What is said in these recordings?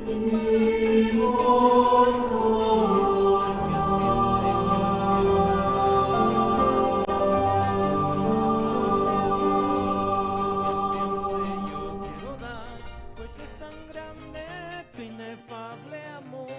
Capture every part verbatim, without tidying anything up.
Pues es tan grande tu inefable amor.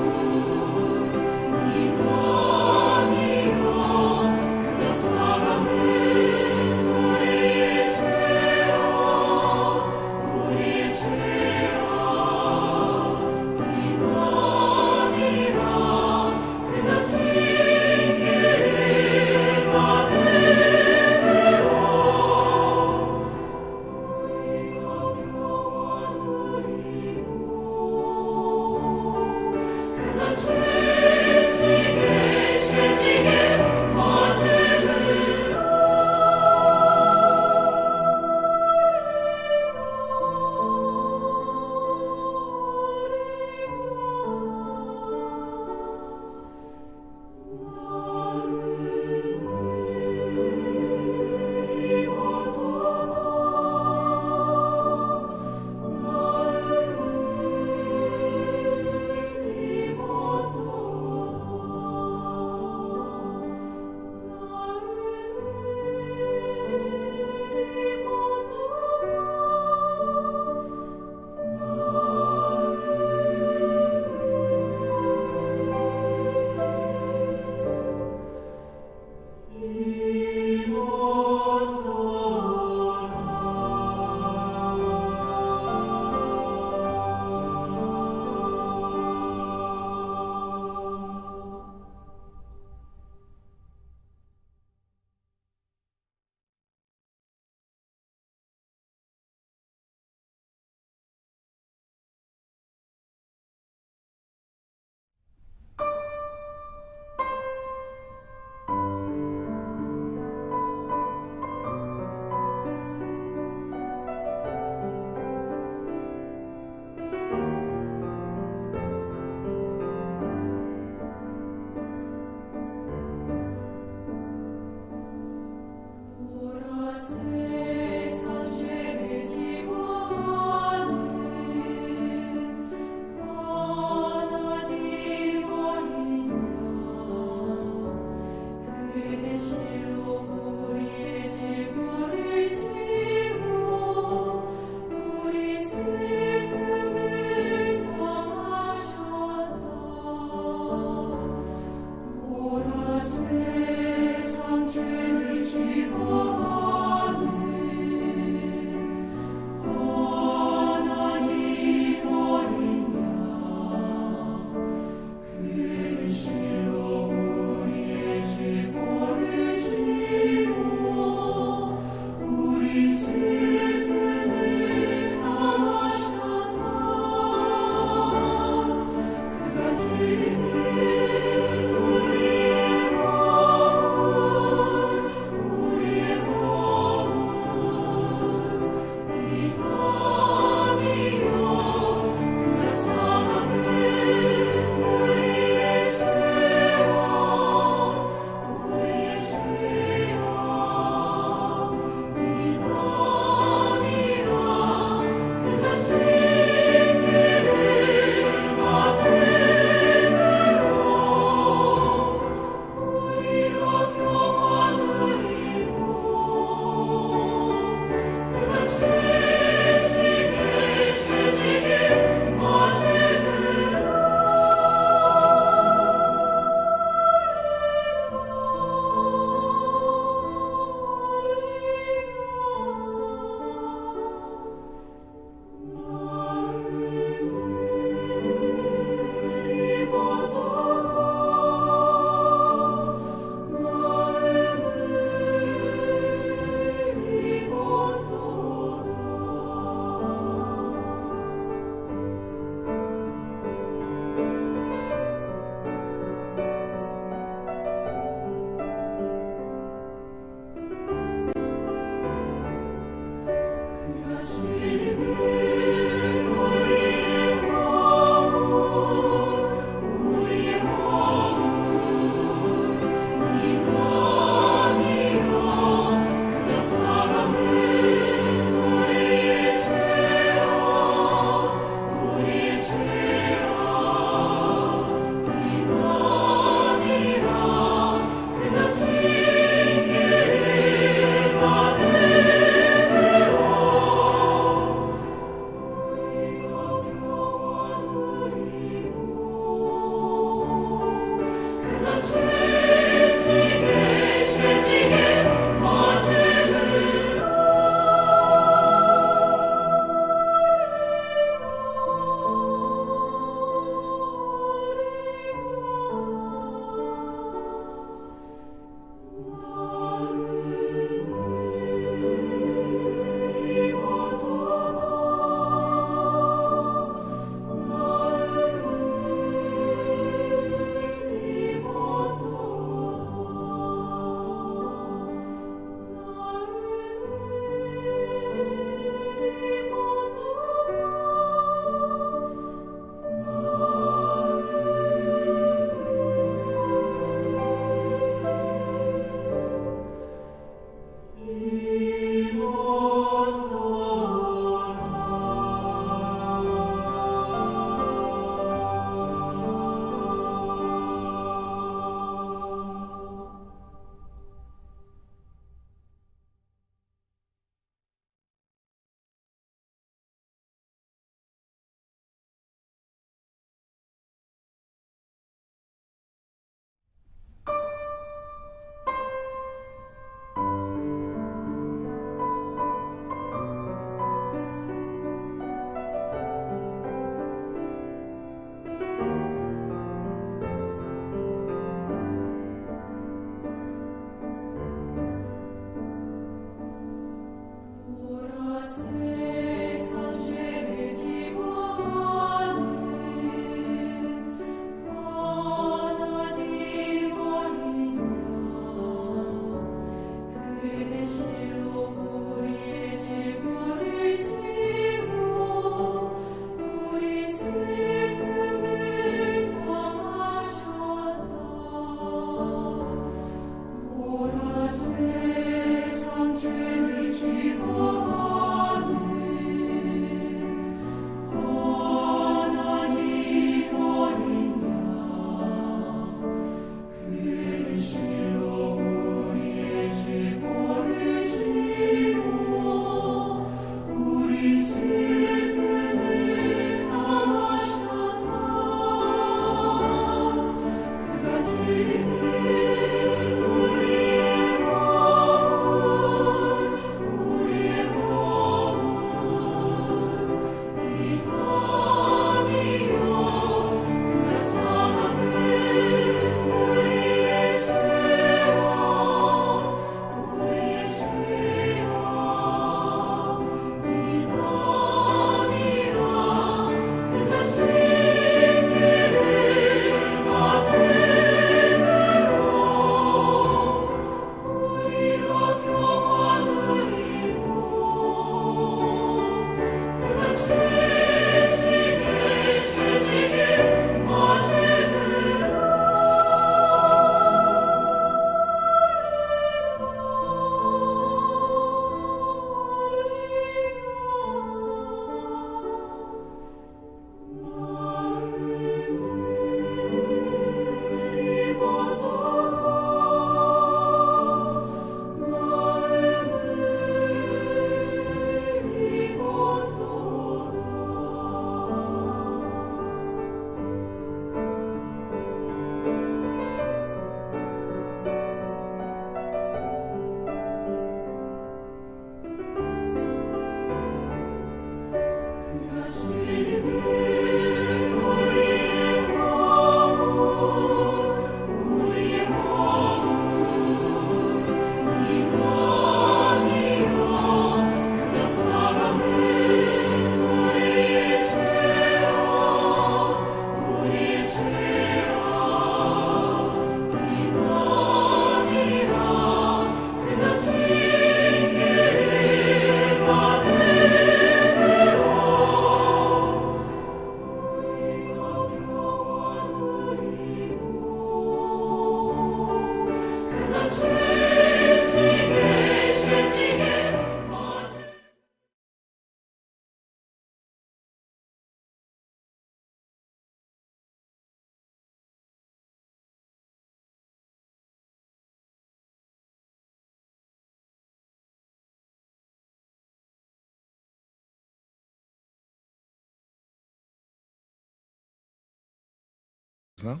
¿no?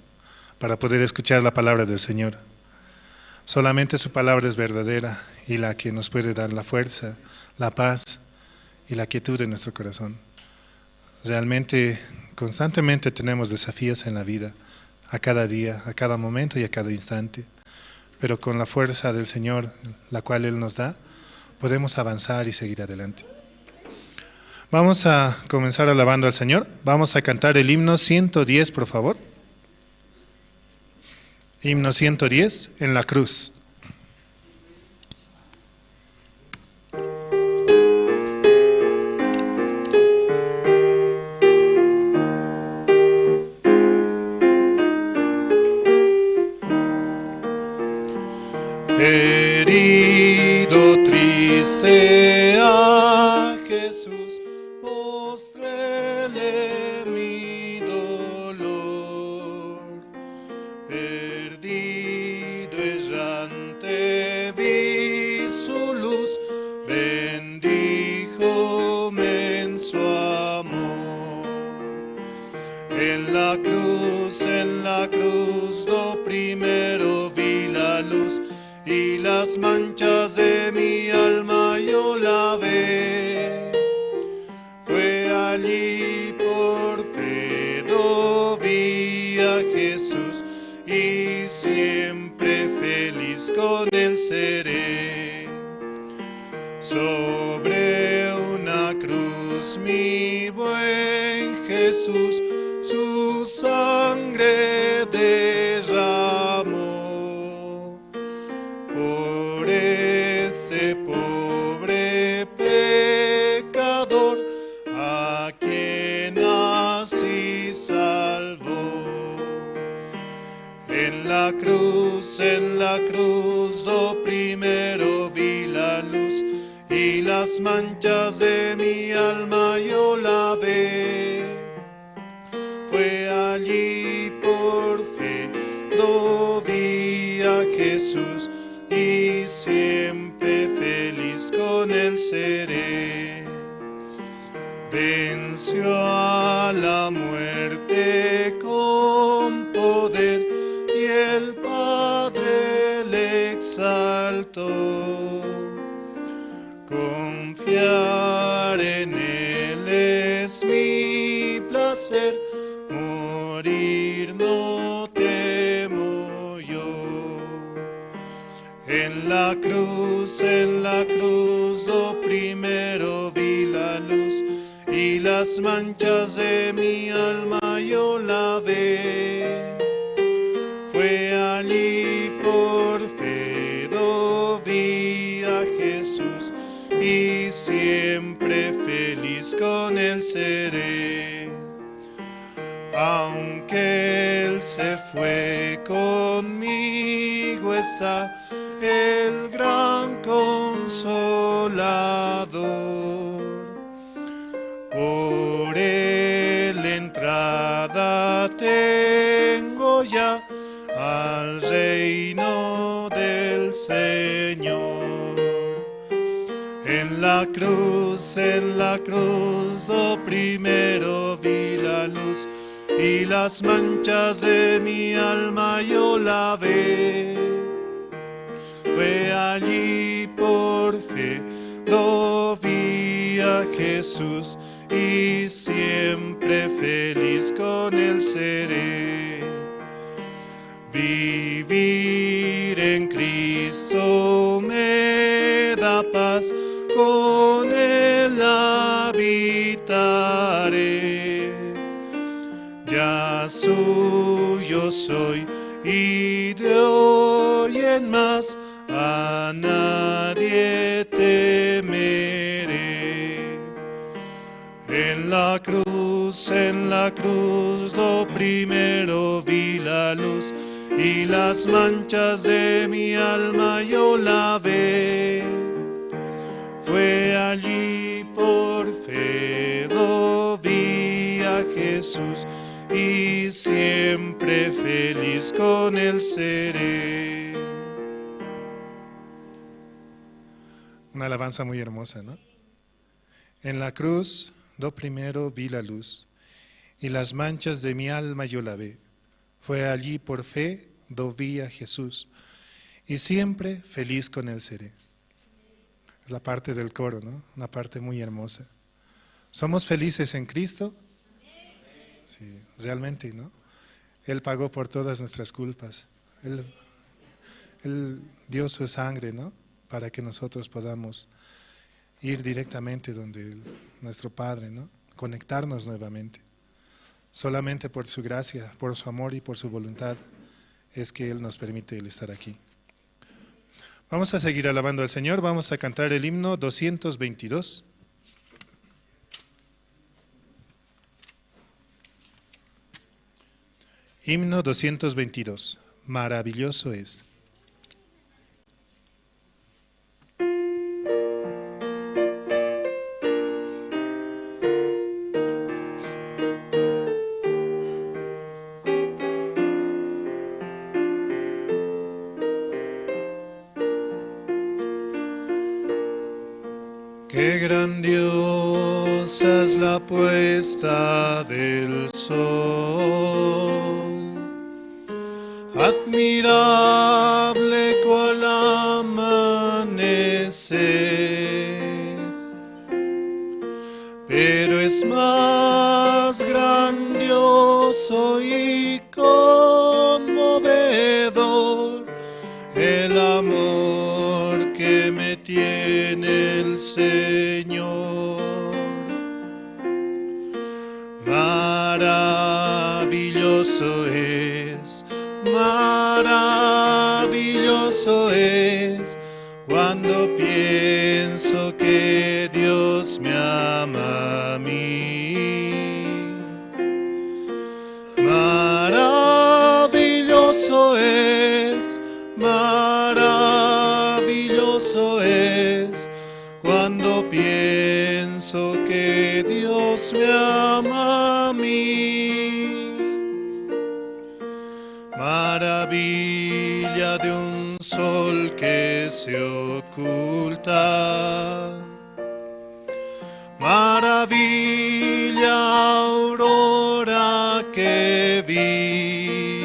Para poder escuchar la palabra del Señor. Solamente su palabra es verdadera y la que nos puede dar la fuerza, la paz y la quietud en nuestro corazón. Realmente, constantemente tenemos desafíos en la vida, a cada día, a cada momento y a cada instante. Pero con la fuerza del Señor, la cual Él nos da, podemos avanzar y seguir adelante. Vamos a comenzar alabando al Señor. Vamos a cantar el himno ciento diez, por favor. Himno ciento diez, en la cruz. Herido, triste a Jesús, mostréle mi dolor. Perdido, errante, vi su luz, bendíjome en su amor. En la cruz, en la cruz, do primero vi la luz, y las manchas de mi alma yo lavé. Fue allí por fe do vi a Jesús, y siempre feliz con él seré. Sobre una cruz mi buen Jesús su sangre derramó. Por este pobre pecador a quien así salvó. En la cruz, en la cruz, do primero vi la luz, y las manchas de mi alma yo lavé. Fue allí por fe do vi a Jesús, y siempre feliz con él seré. Venció a la muerte con poder, y el Padre le exaltó. Confiar en él es mi placer, morir no temo yo. En la cruz, en la cruz, do primero vi la luz, y las manchas de mi alma yo lavé. Fue allí por fe do vi a Jesús, y siempre feliz con él seré. Aunque él se fue, conmigo está el gran Consolador. Por él entrada tengo ya al reino del Señor. En la cruz, en la cruz, do primero vi la luz, y las manchas de mi alma yo lavé. Fue allí por fe, do vi a Jesús, y siempre feliz con él seré. Vivir en Cristo me da paz, con él habitaré. Ya suyo soy, y de hoy en más a nadie temeré. En la cruz, en la cruz, do primero vi la luz, y las manchas de mi alma yo lavé. Fue allí por fe do vi a Jesús, y siempre feliz con él seré. Una alabanza muy hermosa, ¿no? En la cruz, do primero vi la luz, y las manchas de mi alma yo lavé. Fue allí por fe, do vi a Jesús, y siempre feliz con él seré. Es la parte del coro, ¿no? Una parte muy hermosa. ¿Somos felices en Cristo? Sí, realmente, ¿no? Él pagó por todas nuestras culpas. Él, Él dio su sangre, ¿no? Para que nosotros podamos ir directamente donde Él, nuestro Padre, ¿no? Conectarnos nuevamente. Solamente por su gracia, por su amor y por su voluntad es que Él nos permite el estar aquí. Vamos a seguir alabando al Señor, vamos a cantar el himno doscientos veintidós. Himno doscientos veintidós. Maravilloso es. Qué grandiosa es la puesta del sol, admirable cual amanecer, pero es más grandioso y conmovedor el amor que me tiene el Señor. Maravilloso es, maravilloso es, cuando pienso que Dios me ama a mí. Maravilloso es, maravilloso es, cuando pienso que Dios me ama a mí. Maravilla de un sol que se oculta, maravilla aurora que vi,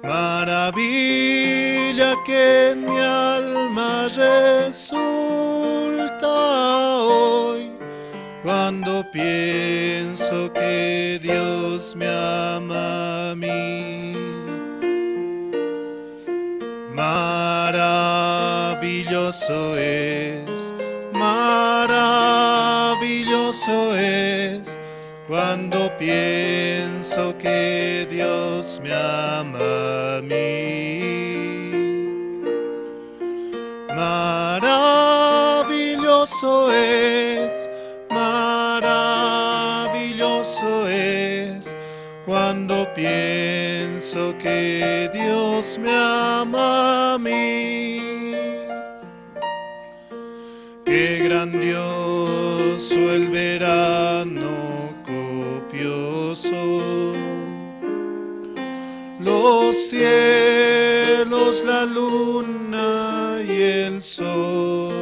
maravilla que en mi alma resulta hoy, cuando pienso que Dios me ama a mí. Maravilloso es, maravilloso es, cuando pienso que Dios me ama a mí. Maravilloso es, maravilloso es, cuando pienso que Dios me ama a mí. Qué grandioso el verano copioso, los cielos, la luna y el sol.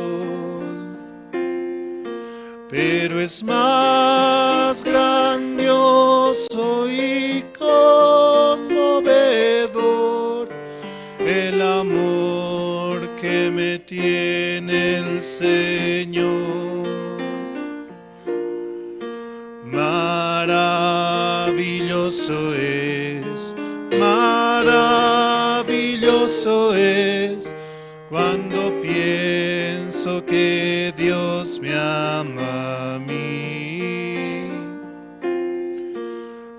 Pero es más grandioso y conmovedor el amor que me tiene el Señor. Maravilloso es, maravilloso es, cuando pienso que Dios me ama a mí.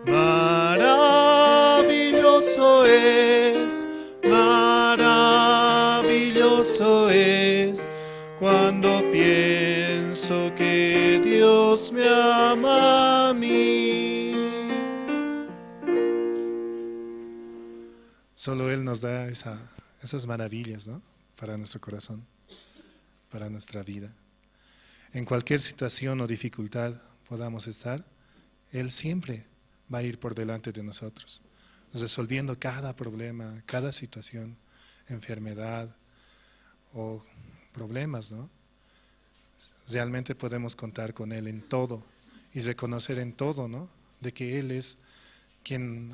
Maravilloso es, maravilloso es, cuando pienso que Dios me ama a mí. Solo Él nos da esa, esas maravillas, ¿no? Para nuestro corazón, para nuestra vida. En cualquier situación o dificultad podamos estar, Él siempre va a ir por delante de nosotros, resolviendo cada problema, cada situación, enfermedad o problemas, ¿no? Realmente podemos contar con Él en todo y reconocer en todo, ¿no? De que Él es quien,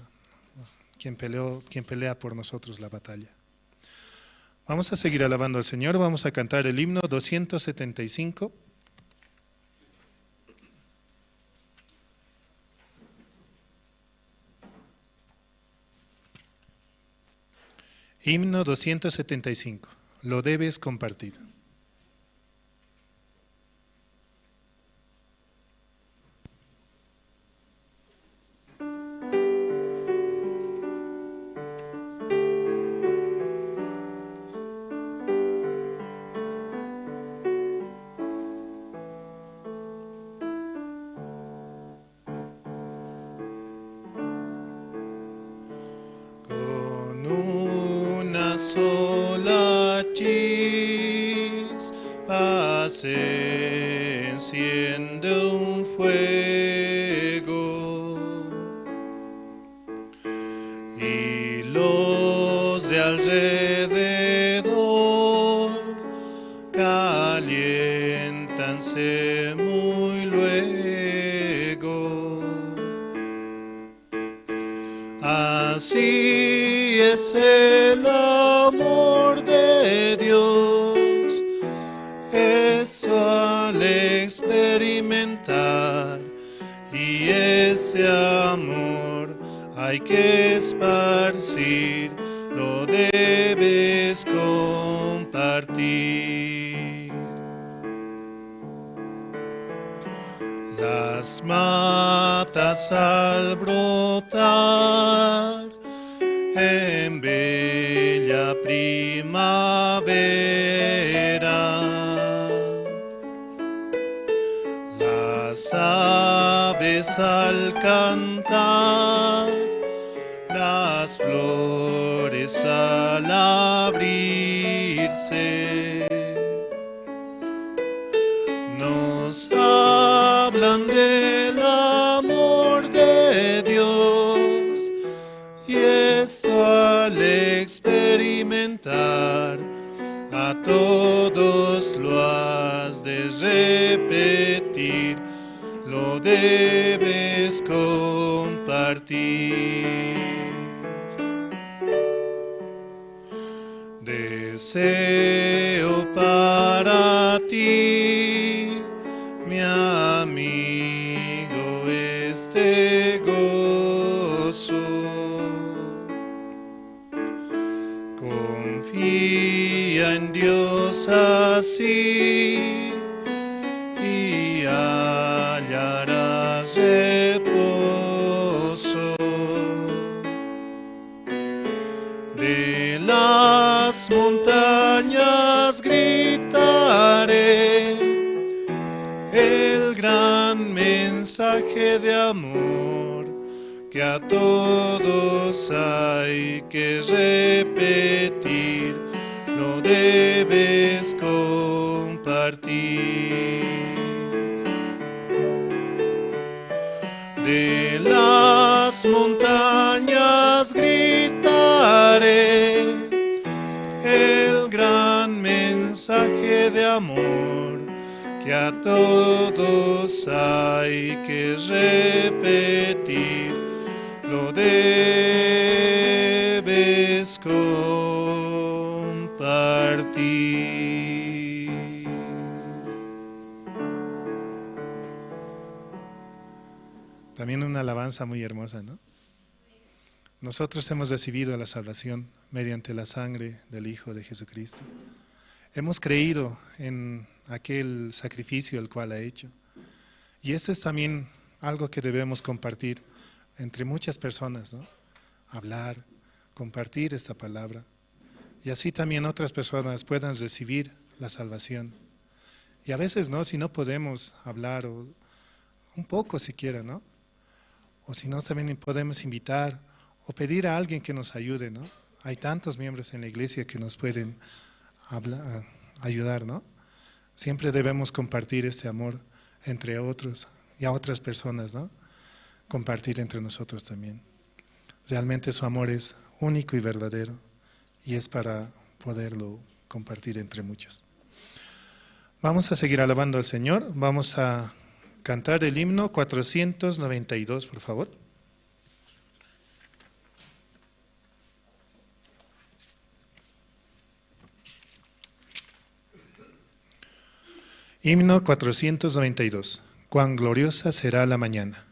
quien peleó, quien pelea por nosotros la batalla. Vamos a seguir alabando al Señor, vamos a cantar el himno doscientos setenta y cinco. Himno doscientos setenta y cinco. Lo debes compartir. Con una sola chispa se enciende un fuego, y los de alrededor caliéntanse muy luego. Así es el amor de Dios, eso al experimentar, y este amor hay que esparcir, lo debes compartir. Las matas al brotar en bella primavera, las aves al cantar, las flores al abrirse, nos hablan del amor de Dios, y esto al experimentar a todos lo has de repetir, lo debes compartir. Deseo para ti, mi amigo, este gozo. Confía en Dios así y hallarás reposo. De las montañas gritaré el gran mensaje de amor que a todos hay que repetir, lo debes compartir. De las montañas gritaré el gran mensaje de amor que a todos hay que repetir, lo debes compartir. También una alabanza muy hermosa, ¿no? Nosotros hemos recibido la salvación mediante la sangre del Hijo de Jesucristo. Hemos creído en aquel sacrificio el cual ha hecho. Y esto es también algo que debemos compartir entre muchas personas, ¿no? Hablar, compartir esta palabra. Y así también otras personas puedan recibir la salvación. Y a veces, ¿no? Si no podemos hablar, o un poco siquiera, ¿no? O si no, también podemos invitar o pedir a alguien que nos ayude, ¿no? Hay tantos miembros en la iglesia que nos pueden habla-, ayudar, ¿no? Siempre debemos compartir este amor entre otros y a otras personas, ¿no? Compartir entre nosotros también. Realmente su amor es único y verdadero y es para poderlo compartir entre muchos. Vamos a seguir alabando al Señor. Vamos a cantar el himno cuatrocientos noventa y dos, por favor. Himno cuatrocientos noventa y dos. Cuán gloriosa será la mañana.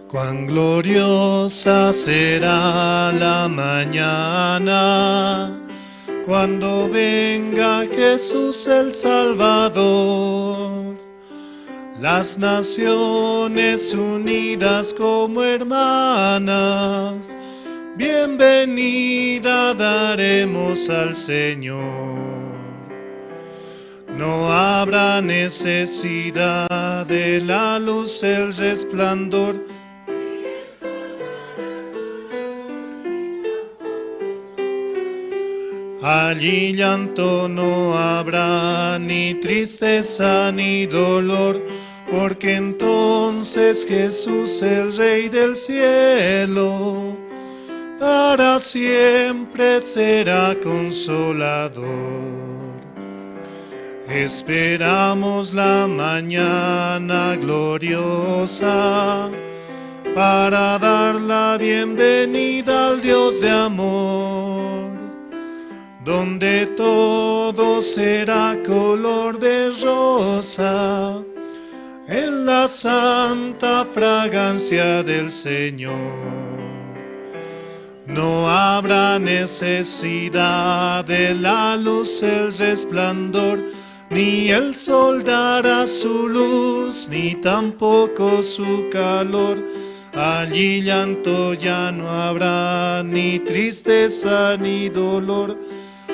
Cuán gloriosa será la mañana cuando venga Jesús el Salvador. Las naciones unidas como hermanas, bienvenida daremos al Señor. No habrá necesidad de la luz, el resplandor. Allí llanto no habrá, ni tristeza, ni dolor, porque entonces Jesús, el Rey del cielo, para siempre será consolador. Esperamos la mañana gloriosa para dar la bienvenida al Dios de amor, donde todo será color de rosa en la santa fragancia del Señor. No habrá necesidad de la luz, el resplandor, ni el sol dará su luz, ni tampoco su calor. Allí llanto ya no habrá, ni tristeza, ni dolor,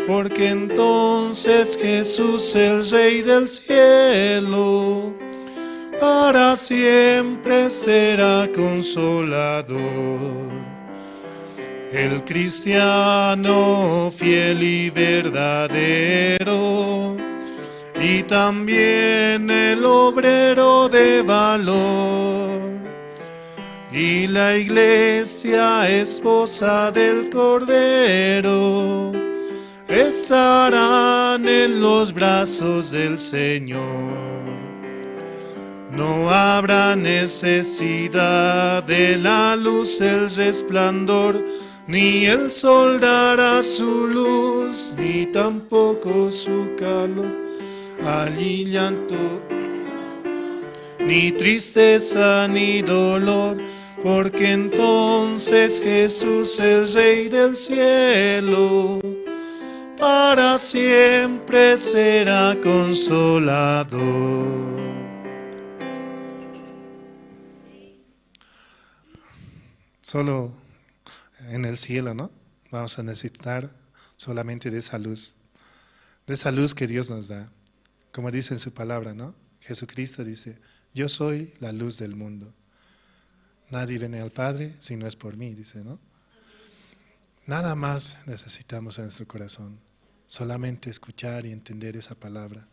porque entonces Jesús, el Rey del cielo, para siempre será consolador. El cristiano fiel y verdadero, y también el obrero de valor, y la iglesia, esposa del Cordero, estarán en los brazos del Señor. No habrá necesidad de la luz, el resplandor, ni el sol dará su luz, ni tampoco su calor. Allí llanto, ni tristeza, ni dolor, porque entonces Jesús, el Rey del cielo, para siempre será consolador. Solo en el cielo, ¿no? Vamos a necesitar solamente de esa luz, de esa luz que Dios nos da. Como dice en su palabra, ¿no? Jesucristo dice: "Yo soy la luz del mundo. Nadie viene al Padre si no es por mí", dice, ¿no? Nada más necesitamos en nuestro corazón, solamente escuchar y entender esa palabra,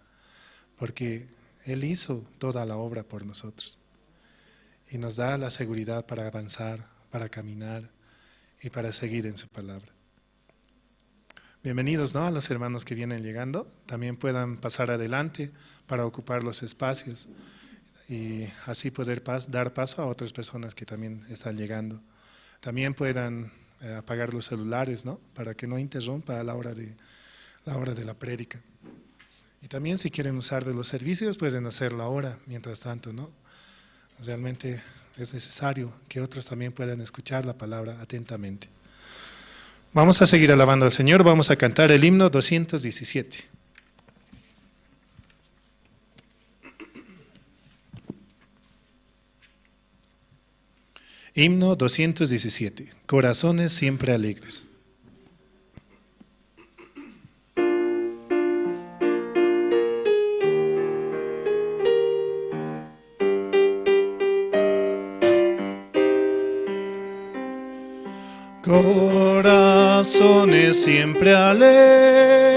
porque Él hizo toda la obra por nosotros y nos da la seguridad para avanzar, para caminar y para seguir en su palabra. Bienvenidos, ¿no?, a los hermanos que vienen llegando. También puedan pasar adelante para ocupar los espacios y así poder pas-, dar paso a otras personas que también están llegando. También puedan, eh, apagar los celulares, ¿no?, para que no interrumpa a la hora de, la hora de la prédica. Y también, si quieren usar de los servicios, pueden hacerlo ahora, mientras tanto, ¿no? Realmente es necesario que otros también puedan escuchar la palabra atentamente. Vamos a seguir alabando al Señor, vamos a cantar el himno doscientos diecisiete. Himno doscientos diecisiete. Corazones siempre alegres. Corazones siempre alegres,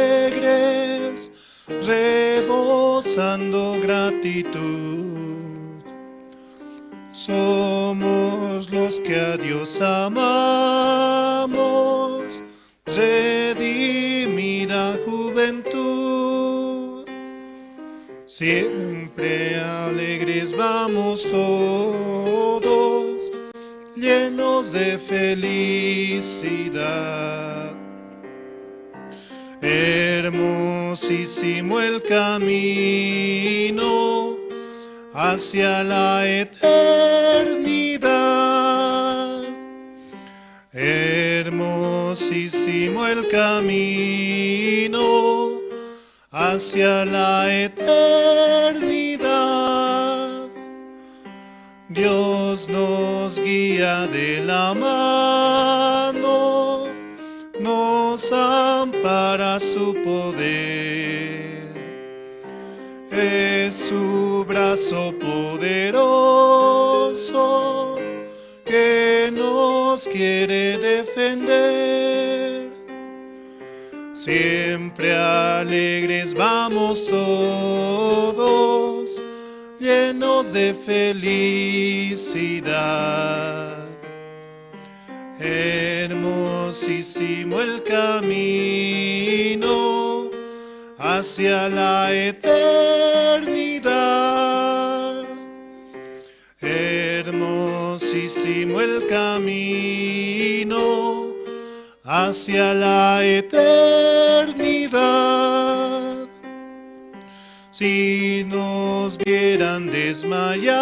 rebosando gratitud. Somos los que a Dios amamos, redimida juventud. Siempre alegres vamos todos, llenos de felicidad. Hermosísimo el camino hacia la eternidad. Hermosísimo el camino hacia la eternidad. Dios nos guía de la mano, nos ampara su poder. Es su brazo poderoso que nos quiere defender. Siempre alegres vamos todos, llenos de felicidad. Hermosísimo el camino hacia la eternidad. Hermosísimo el camino hacia la eternidad. Si nos vieran desmayados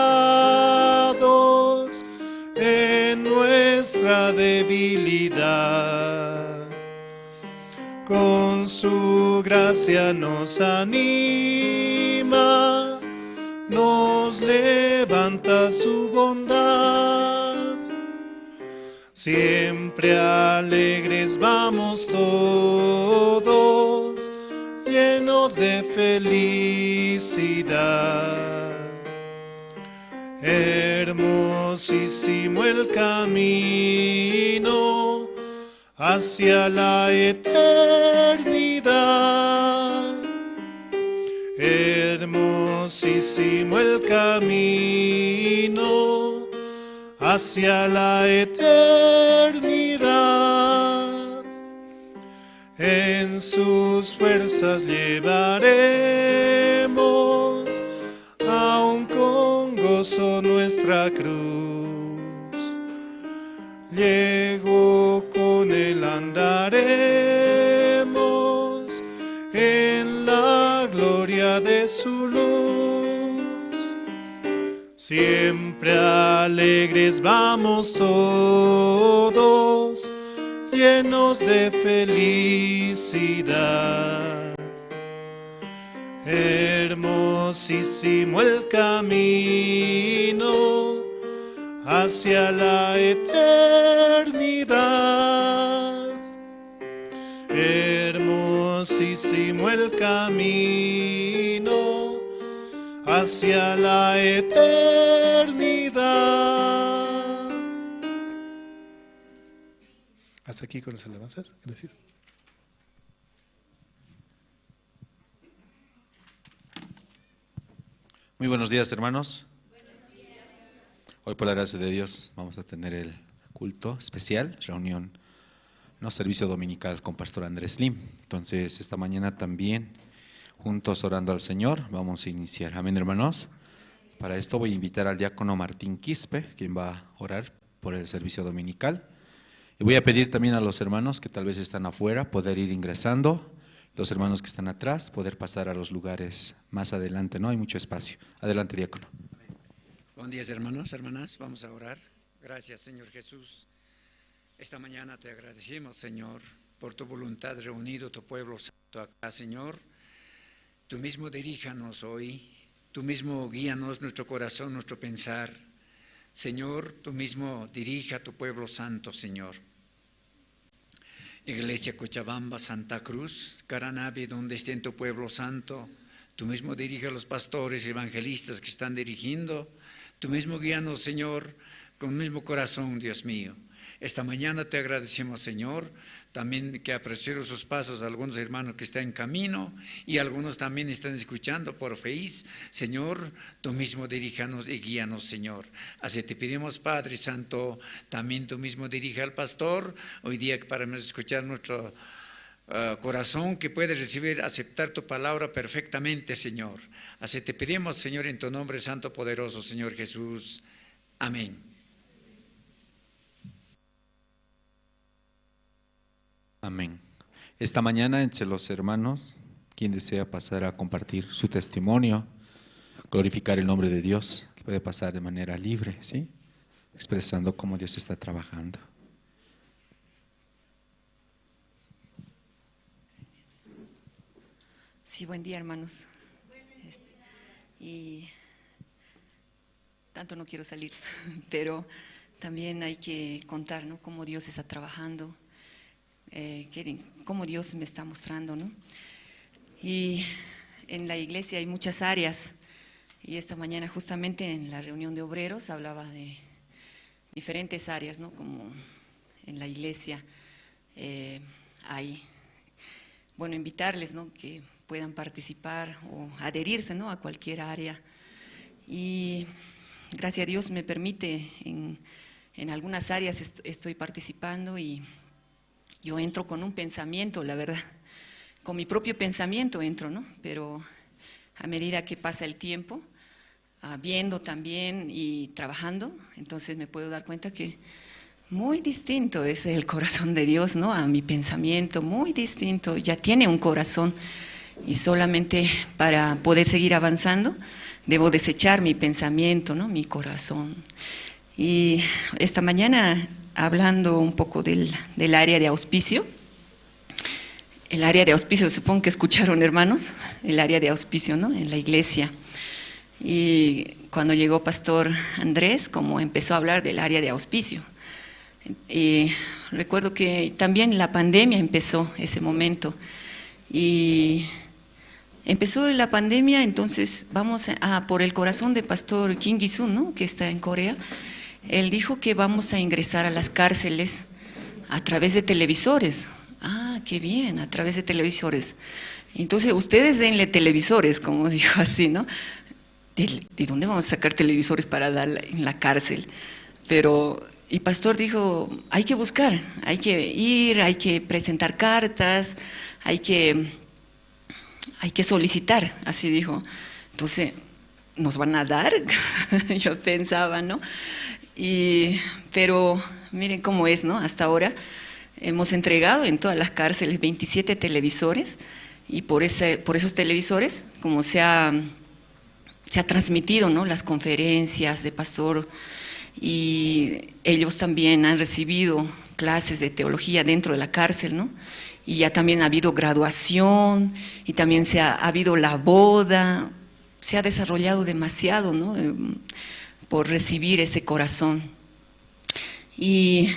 en nuestra debilidad, con su gracia nos anima, nos levanta su bondad. Siempre alegres vamos todos, llenos de felicidad. Hermosísimo el camino hacia la eternidad. Hermosísimo el camino hacia la eternidad. En sus fuerzas llevaremos aún con gozo nuestra cruz. Luego con él andaremos en la gloria de su luz. Siempre alegres vamos todos, llenos de felicidad. Hermosísimo el camino hacia la eternidad. Hermosísimo el camino hacia la eternidad. Hasta aquí con las alabanzas. Gracias. Muy buenos días, hermanos. Hoy, por la gracia de Dios, vamos a tener el culto especial, reunión, no, servicio dominical con Pastor Andrés Lim. Entonces, esta mañana también, juntos orando al Señor, vamos a iniciar. Amén, hermanos. Para esto voy a invitar al diácono Martín Quispe, quien va a orar por el servicio dominical. Y voy a pedir también a los hermanos que tal vez están afuera poder ir ingresando, los hermanos que están atrás poder pasar a los lugares más adelante, ¿no? Hay mucho espacio. Adelante, diácono. Buen día, hermanos, hermanas. Vamos a orar. Gracias, Señor Jesús. Esta mañana te agradecemos, Señor, por tu voluntad reunido tu pueblo santo acá, Señor. Tú mismo diríjanos hoy, tú mismo guíanos nuestro corazón, nuestro pensar. Señor, tú mismo dirija a tu pueblo santo, Señor. Iglesia Cochabamba, Santa Cruz, Caranavi, donde estén tu pueblo santo, tú mismo dirige a los pastores, evangelistas que están dirigiendo, tú mismo guíanos, Señor, con mismo corazón, Dios mío. Esta mañana te agradecemos, Señor, también que apresuraron sus pasos algunos hermanos que están en camino y algunos también están escuchando por Face. Señor, tú mismo diríjanos y guíanos, Señor. Así te pedimos, Padre Santo, también tú mismo dirige al pastor. Hoy día que para escuchar nuestro ah, corazón que puede recibir, aceptar tu palabra perfectamente, Señor. Así te pedimos, Señor, en tu nombre santo, poderoso, Señor Jesús. Amén. Amén. Esta mañana, entre los hermanos, quien desea pasar a compartir su testimonio, glorificar el nombre de Dios, puede pasar de manera libre, ¿sí? Expresando cómo Dios está trabajando. Sí, buen día, hermanos. Este, y tanto no quiero salir, pero también hay que contar, ¿no? Cómo Dios está trabajando, eh, qué di-, cómo Dios me está mostrando, ¿no? Y en la iglesia hay muchas áreas, y esta mañana justamente en la reunión de obreros hablaba de diferentes áreas, ¿no? Como en la iglesia, eh, hay, bueno, invitarles, ¿no? Que puedan participar o adherirse, ¿no? A cualquier área. Y gracias a Dios me permite, en, en algunas áreas est-, estoy participando y yo entro con un pensamiento, la verdad, con mi propio pensamiento entro, ¿no? Pero a medida que pasa el tiempo, ah, viendo también y trabajando, entonces me puedo dar cuenta que muy distinto es el corazón de Dios, ¿no? A mi pensamiento, muy distinto. Ya tiene un corazón y solamente para poder seguir avanzando, debo desechar mi pensamiento, ¿no? Mi corazón. Y esta mañana, hablando un poco del, del área de auspicio, el área de auspicio, supongo que escucharon, hermanos, el área de auspicio, ¿no? En la iglesia. Y cuando llegó pastor Andrés, como empezó a hablar del área de auspicio. Y recuerdo que también la pandemia empezó ese momento. Y empezó la pandemia, entonces vamos a, por el corazón de pastor Kim Gi-sun, ¿no? Que está en Corea. Él dijo que vamos a ingresar a las cárceles a través de televisores. Ah, qué bien, a través de televisores. Entonces, ustedes denle televisores, como dijo así, ¿no? ¿De, de dónde vamos a sacar televisores para dar en la cárcel? Pero, y pastor dijo, hay que buscar, hay que ir, hay que presentar cartas, hay que, hay que solicitar, así dijo. Entonces, ¿nos van a dar? Yo pensaba, ¿no? Y, pero miren cómo es, ¿no? Hasta ahora hemos entregado en todas las cárceles veintisiete televisores y por ese, por esos televisores, como se ha, se ha transmitido, ¿no? Las conferencias de pastor y ellos también han recibido clases de teología dentro de la cárcel, ¿no? Y ya también ha habido graduación y también se ha, ha habido la boda, se ha desarrollado demasiado, ¿no? Em, por recibir ese corazón. Y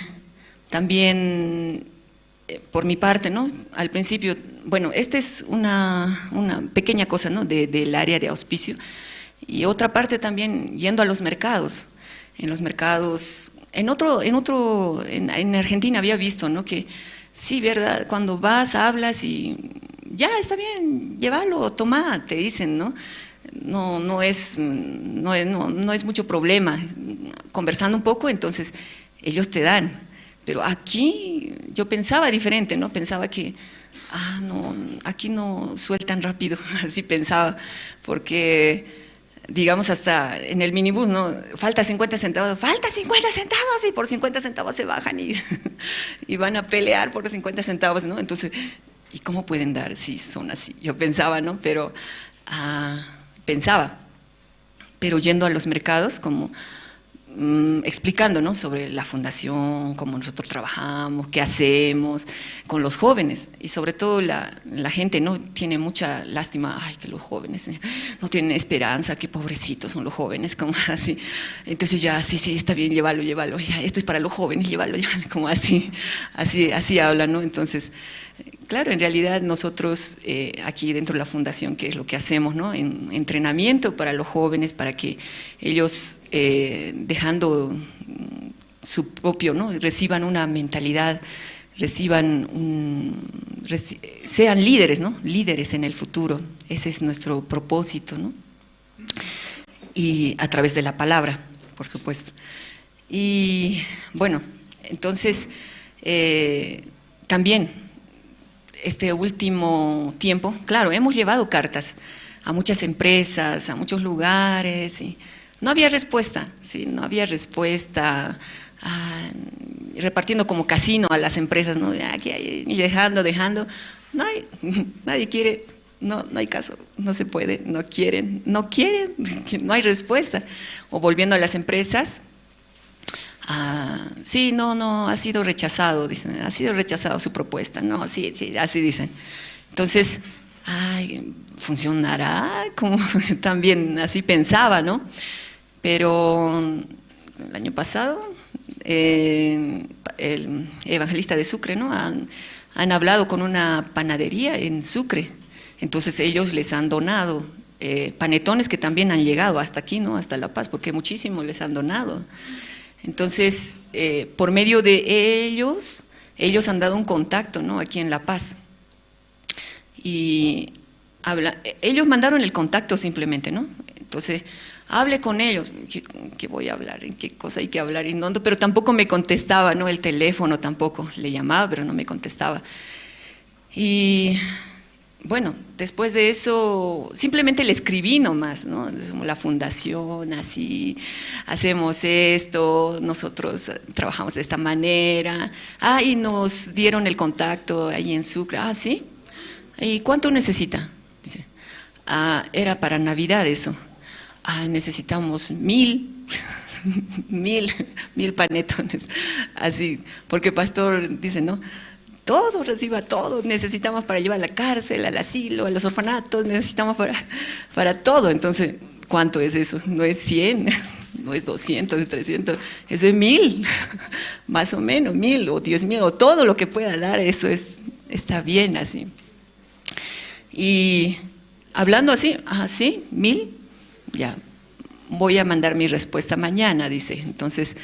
también, eh, por mi parte, ¿no? Al principio, bueno, esta es una, una pequeña cosa, ¿no? De, del área de auspicio. Y otra parte también yendo a los mercados. En los mercados, en otro, en otro, en, en Argentina había visto, ¿no? Que sí, ¿verdad? Cuando vas, hablas y ya está bien, llévalo, toma, te dicen, ¿no? No, no es, mm, no es, no, no es mucho problema. Conversando un poco, entonces ellos te dan. Pero aquí yo pensaba diferente, ¿no? Pensaba que, ah, no, aquí no sueltan rápido, así pensaba, porque, digamos, hasta en el minibús, ¿no? Falta cincuenta centavos, falta cincuenta centavos, y por cincuenta centavos se bajan y, y van a pelear por cincuenta centavos, ¿no? Entonces, ¿y cómo pueden dar si son así? Yo pensaba, ¿no? Pero, ah, pensaba, pero yendo a los mercados, como, mm, explicando, ¿no? Sobre la fundación, cómo nosotros trabajamos, qué hacemos con los jóvenes. Y sobre todo la, la gente, ¿no? Tiene mucha lástima, ay, que los jóvenes, eh, no tienen esperanza, qué pobrecitos son los jóvenes, como así. Entonces ya, sí, sí, está bien, llévalo, llévalo, ya, esto es para los jóvenes, llévalo, llévalo, como así, así, así hablan, ¿no? Entonces, claro, en realidad nosotros, eh, aquí dentro de la fundación, ¿qué es lo que hacemos, no? En, entrenamiento para los jóvenes, para que ellos, eh, dejando, mm, su propio, ¿no? Reciban una mentalidad, reciban un, reci-, sean líderes, ¿no? Líderes en el futuro. Ese es nuestro propósito, ¿no? Y a través de la palabra, por supuesto. Y bueno, entonces, eh, también este último tiempo, claro, hemos llevado cartas a muchas empresas, a muchos lugares, y no había respuesta, ¿sí? No había respuesta, ah, repartiendo como casino a las empresas, ¿no? Aquí, ahí, y dejando, dejando. No hay, nadie quiere, no, no hay caso, no se puede, no quieren, no quieren, no hay respuesta. O volviendo a las empresas, ah, sí, no, no, ha sido rechazado, dicen, ha sido rechazado su propuesta, no, sí, sí, así dicen. Entonces, ay, funcionará, como también así pensaba, ¿no? Pero el año pasado, eh, el evangelista de Sucre, ¿no? Han, han hablado con una panadería en Sucre. Entonces ellos les han donado eh, panetones que también han llegado hasta aquí, ¿no? Hasta La Paz, porque muchísimo les han donado. Entonces, eh, por medio de ellos, ellos han dado un contacto, ¿no? Aquí en La Paz. Y habla, ellos mandaron el contacto simplemente, ¿no? Entonces, hable con ellos. ¿Qué, qué voy a hablar? ¿En qué cosa hay que hablar? Y no, pero tampoco me contestaba, ¿no? El teléfono tampoco. Le llamaba, pero no me contestaba. Y bueno, después de eso, simplemente le escribí nomás, ¿no? Somos la fundación, así, hacemos esto, nosotros eh, trabajamos de esta manera. Ah, y nos dieron el contacto ahí en Sucre. Ah, ¿sí? ¿Y cuánto necesita? Dice, ah, era para Navidad eso. Ah, necesitamos mil, mil, mil panetones. Así, porque pastor dice, ¿no? Todo, reciba todo, necesitamos para llevar a la cárcel, al asilo, a los orfanatos, necesitamos para, para todo. Entonces, ¿cuánto es eso? No es cien, no es doscientos, es trescientos, eso es mil, más o menos, mil o diez mil, o todo lo que pueda dar, eso es, está bien así. Y hablando así, ah, sí, mil, ya, voy a mandar mi respuesta mañana, dice. Entonces,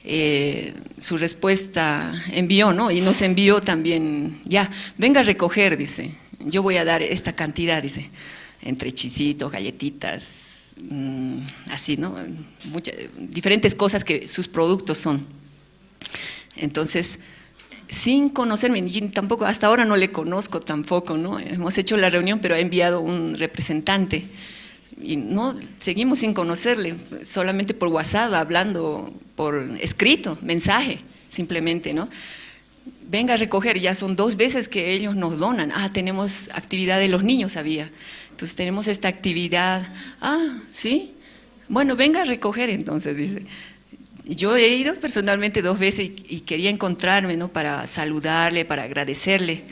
eh, su respuesta envió, ¿no? Y nos envió también, ya, venga a recoger, dice, yo voy a dar esta cantidad, dice, entre chisitos, galletitas, mm, así, ¿no? Muchas, diferentes cosas que sus productos son. Entonces, sin conocerme, y tampoco, hasta ahora no le conozco tampoco, ¿no? Hemos hecho la reunión, pero ha enviado un representante. Y no, seguimos sin conocerle, solamente por WhatsApp, hablando por escrito, mensaje, simplemente, ¿no? Venga a recoger, ya son dos veces que ellos nos donan. Ah, tenemos actividad de los niños, había. Entonces tenemos esta actividad. Ah, sí. Bueno, venga a recoger entonces, dice. Yo he ido personalmente dos veces y, y quería encontrarme, ¿no? Para saludarle, para agradecerle,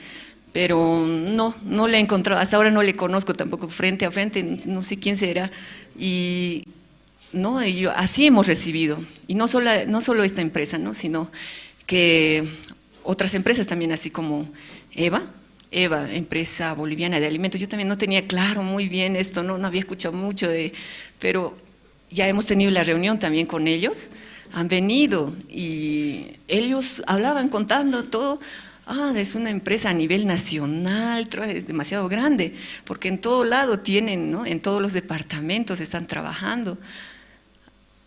pero no, no le he encontrado, hasta ahora no le conozco tampoco frente a frente, no sé quién será. Y no, y yo, así hemos recibido, y no solo, no solo esta empresa, ¿no? Sino que otras empresas también, así como Eva, Eva, empresa boliviana de alimentos. Yo también no tenía claro muy bien esto, no, no había escuchado mucho de, pero ya hemos tenido la reunión también con ellos, han venido y ellos hablaban contando todo. Ah, es una empresa a nivel nacional, tra- es demasiado grande, porque en todo lado tienen, ¿no? En todos los departamentos están trabajando.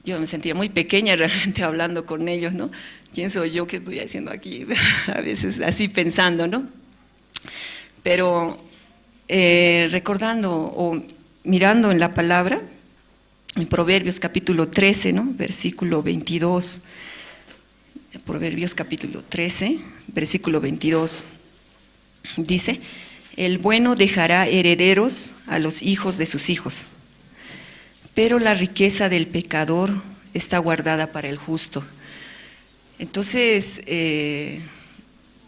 Yo me sentía muy pequeña realmente hablando con ellos, ¿no? ¿Quién soy yo? ¿Qué estoy haciendo aquí? A veces así pensando, ¿no? Pero eh, recordando o mirando en la palabra, en Proverbios capítulo trece, ¿no? Versículo veintidós. Proverbios capítulo trece, versículo veintidós. Dice, el bueno dejará herederos a los hijos de sus hijos, pero la riqueza del pecador está guardada para el justo. Entonces, eh,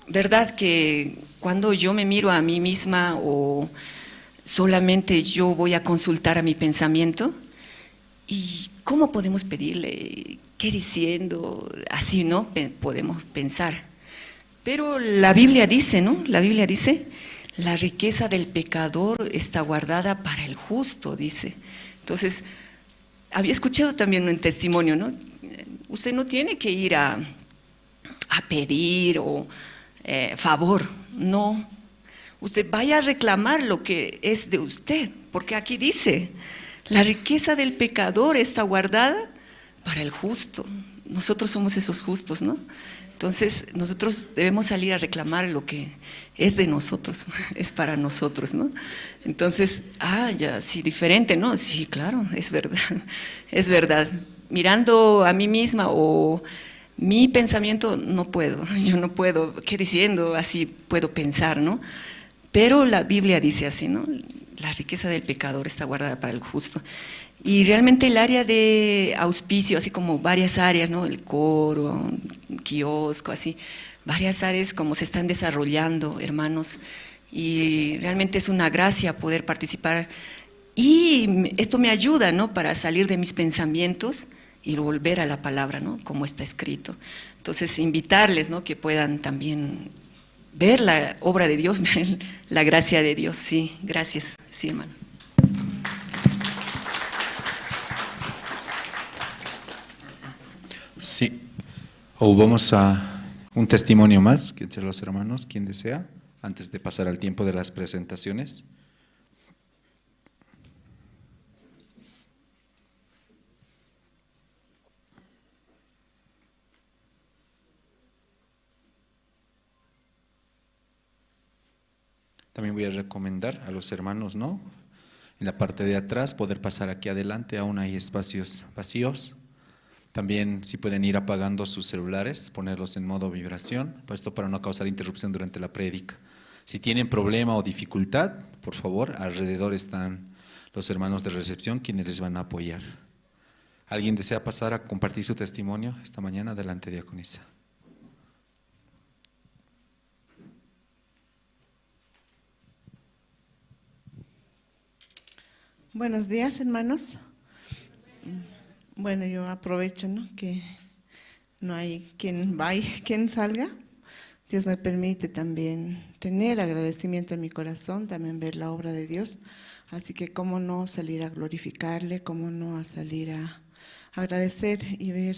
¿verdad que cuando yo me miro a mí misma o solamente yo voy a consultar a mi pensamiento? ¿Y cómo podemos pedirle? ¿Qué diciendo? Así, ¿no? Pe- podemos pensar. Pero la Biblia dice, ¿no? La Biblia dice, la riqueza del pecador está guardada para el justo, dice. Entonces, había escuchado también un testimonio, ¿no? Usted no tiene que ir a, a pedir o eh, favor, no. Usted vaya a reclamar lo que es de usted, porque aquí dice, la riqueza del pecador está guardada para el justo. Nosotros somos esos justos, ¿no? Entonces, nosotros debemos salir a reclamar lo que es de nosotros, es para nosotros, ¿no? Entonces, ah, ya, sí, diferente, ¿no? Sí, claro, es verdad, es verdad. Mirando a mí misma o mi pensamiento, no puedo, yo no puedo, ¿qué diciendo? Así puedo pensar, ¿no? Pero la Biblia dice así, ¿no? La riqueza del pecador está guardada para el justo. Y realmente el área de auspicio, así como varias áreas, ¿no? El coro, kiosco, así, varias áreas como se están desarrollando, hermanos. Y realmente es una gracia poder participar. Y esto me ayuda, ¿no? Para salir de mis pensamientos y volver a la palabra, ¿no? Como está escrito. Entonces, invitarles, ¿no? Que puedan también ver la obra de Dios, ver la gracia de Dios. Sí, gracias. Sí, hermano. Sí. O vamos a un testimonio más que entre los hermanos, quien desea, antes de pasar al tiempo de las presentaciones. También voy a recomendar a los hermanos, ¿no? En la parte de atrás, poder pasar aquí adelante, aún hay espacios vacíos. También, si pueden ir apagando sus celulares, ponerlos en modo vibración, pues esto para no causar interrupción durante la prédica. Si tienen problema o dificultad, por favor, alrededor están los hermanos de recepción quienes les van a apoyar. ¿Alguien desea pasar a compartir su testimonio esta mañana? Adelante, diaconisa. Buenos días, hermanos. Bueno, yo aprovecho, ¿no? Que no hay quien vaya, quien salga. Dios me permite también tener agradecimiento en mi corazón, también ver la obra de Dios. Así que cómo no salir a glorificarle, cómo no a salir a agradecer y ver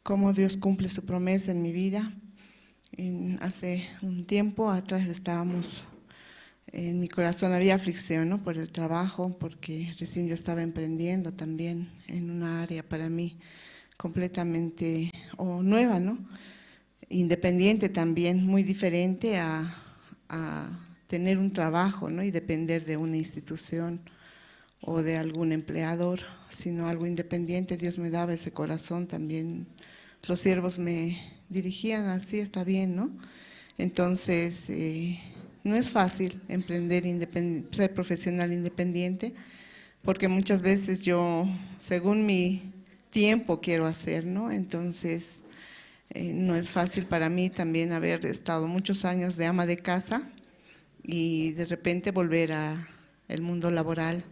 cómo Dios cumple su promesa en mi vida. En, hace un tiempo atrás estábamos, en mi corazón había aflicción, ¿no? Por el trabajo, porque recién yo estaba emprendiendo también en una área para mí completamente o nueva, ¿no? Independiente también, muy diferente a, a tener un trabajo, ¿no? Y depender de una institución o de algún empleador, sino algo independiente. Dios me daba ese corazón también. Los siervos me dirigían así, está bien, ¿no? Entonces, eh, no es fácil emprender, independ- ser profesional independiente, porque muchas veces yo, según mi tiempo, quiero hacer, ¿no? Entonces, eh, no es fácil para mí también haber estado muchos años de ama de casa y de repente volver a el mundo laboral.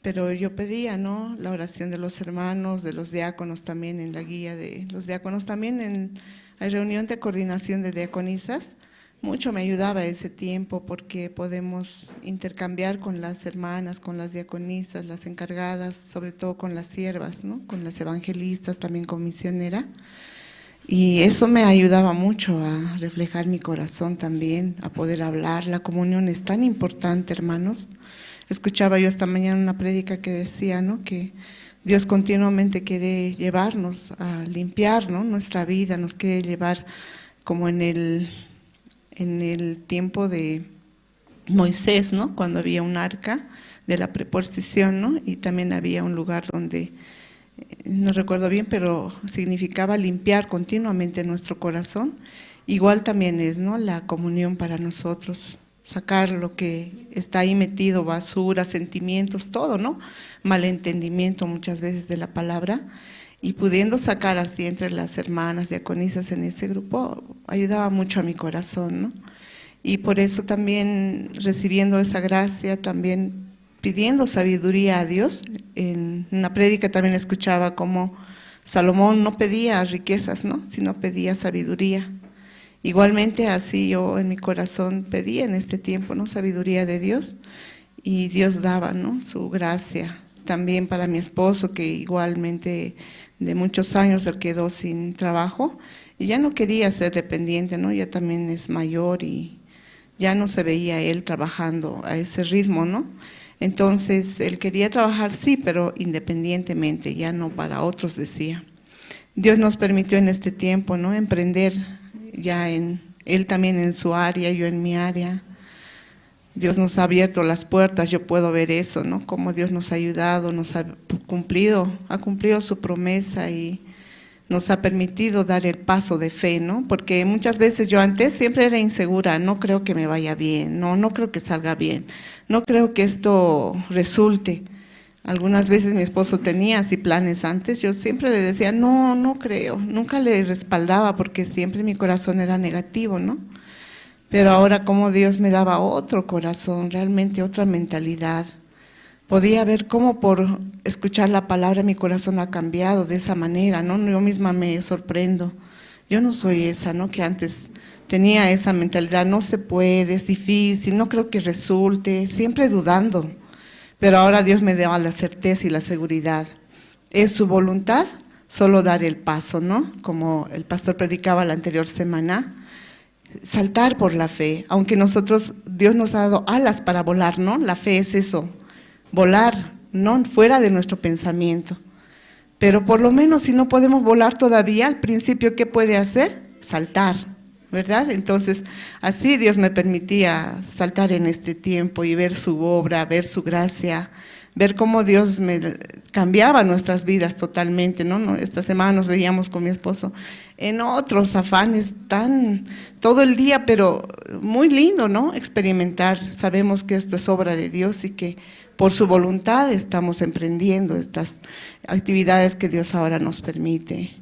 Pero yo pedía, ¿no? La oración de los hermanos, de los diáconos también en la guía de los diáconos, también en la reunión de coordinación de diaconisas. Mucho me ayudaba ese tiempo porque podemos intercambiar con las hermanas, con las diaconisas, las encargadas, sobre todo con las siervas, ¿no? Con las evangelistas, también con misionera. Y eso me ayudaba mucho a reflejar mi corazón también, a poder hablar. La comunión es tan importante, hermanos. Escuchaba yo esta mañana una prédica que decía, ¿no? Que Dios continuamente quiere llevarnos a limpiar, ¿no? Nuestra vida, nos quiere llevar como en el, en el tiempo de Moisés, ¿no? Cuando había un arca de la preposición, ¿no? Y también había un lugar donde, eh, no recuerdo bien, pero significaba limpiar continuamente nuestro corazón. Igual también es, ¿no? La comunión para nosotros, sacar lo que está ahí metido, basura, sentimientos, todo, ¿no? Malentendimiento muchas veces de la palabra, y pudiendo sacar así entre las hermanas diaconisas en ese grupo, ayudaba mucho a mi corazón, ¿no? Y por eso también recibiendo esa gracia, también pidiendo sabiduría a Dios. En una prédica también escuchaba como Salomón no pedía riquezas, ¿no? Sino pedía sabiduría. Igualmente así yo en mi corazón pedí en este tiempo, ¿no? Sabiduría de Dios y Dios daba, ¿no? Su gracia. También para mi esposo, que igualmente de muchos años él quedó sin trabajo y ya no quería ser dependiente, ¿no? Ya también es mayor y ya no se veía él trabajando a ese ritmo, ¿no? Entonces, él quería trabajar, sí, pero independientemente, ya no para otros, decía. Dios nos permitió en este tiempo, ¿no? Emprender ya en, él también en su área, yo en mi área. Dios nos ha abierto las puertas, yo puedo ver eso, ¿no? Cómo Dios nos ha ayudado, nos ha cumplido, ha cumplido su promesa y nos ha permitido dar el paso de fe, ¿no? Porque muchas veces yo antes siempre era insegura, no creo que me vaya bien, no, no creo que salga bien, no creo que esto resulte. Algunas veces mi esposo tenía así planes antes, yo siempre le decía, no, no creo, nunca le respaldaba porque siempre mi corazón era negativo, ¿no? Pero ahora como Dios me daba otro corazón, realmente otra mentalidad. Podía ver cómo por escuchar la palabra mi corazón ha cambiado de esa manera, ¿no? Yo misma me sorprendo. Yo no soy esa, ¿no? Que antes tenía esa mentalidad, no se puede, es difícil, no creo que resulte, siempre dudando. Pero ahora Dios me da la certeza y la seguridad. Es su voluntad solo dar el paso, ¿no? Como el pastor predicaba la anterior semana, saltar por la fe. Aunque nosotros, Dios nos ha dado alas para volar, ¿no? La fe es eso, volar, ¿no? Fuera de nuestro pensamiento. Pero por lo menos si no podemos volar todavía, al principio, ¿qué puede hacer? Saltar, ¿verdad? Entonces, así Dios me permitía saltar en este tiempo y ver su obra, ver su gracia, ver cómo Dios me cambiaba nuestras vidas totalmente, ¿no? No, esta semana nos veíamos con mi esposo en otros afanes tan todo el día, pero muy lindo, ¿no? Experimentar. Sabemos que esto es obra de Dios y que por su voluntad estamos emprendiendo estas actividades que Dios ahora nos permite.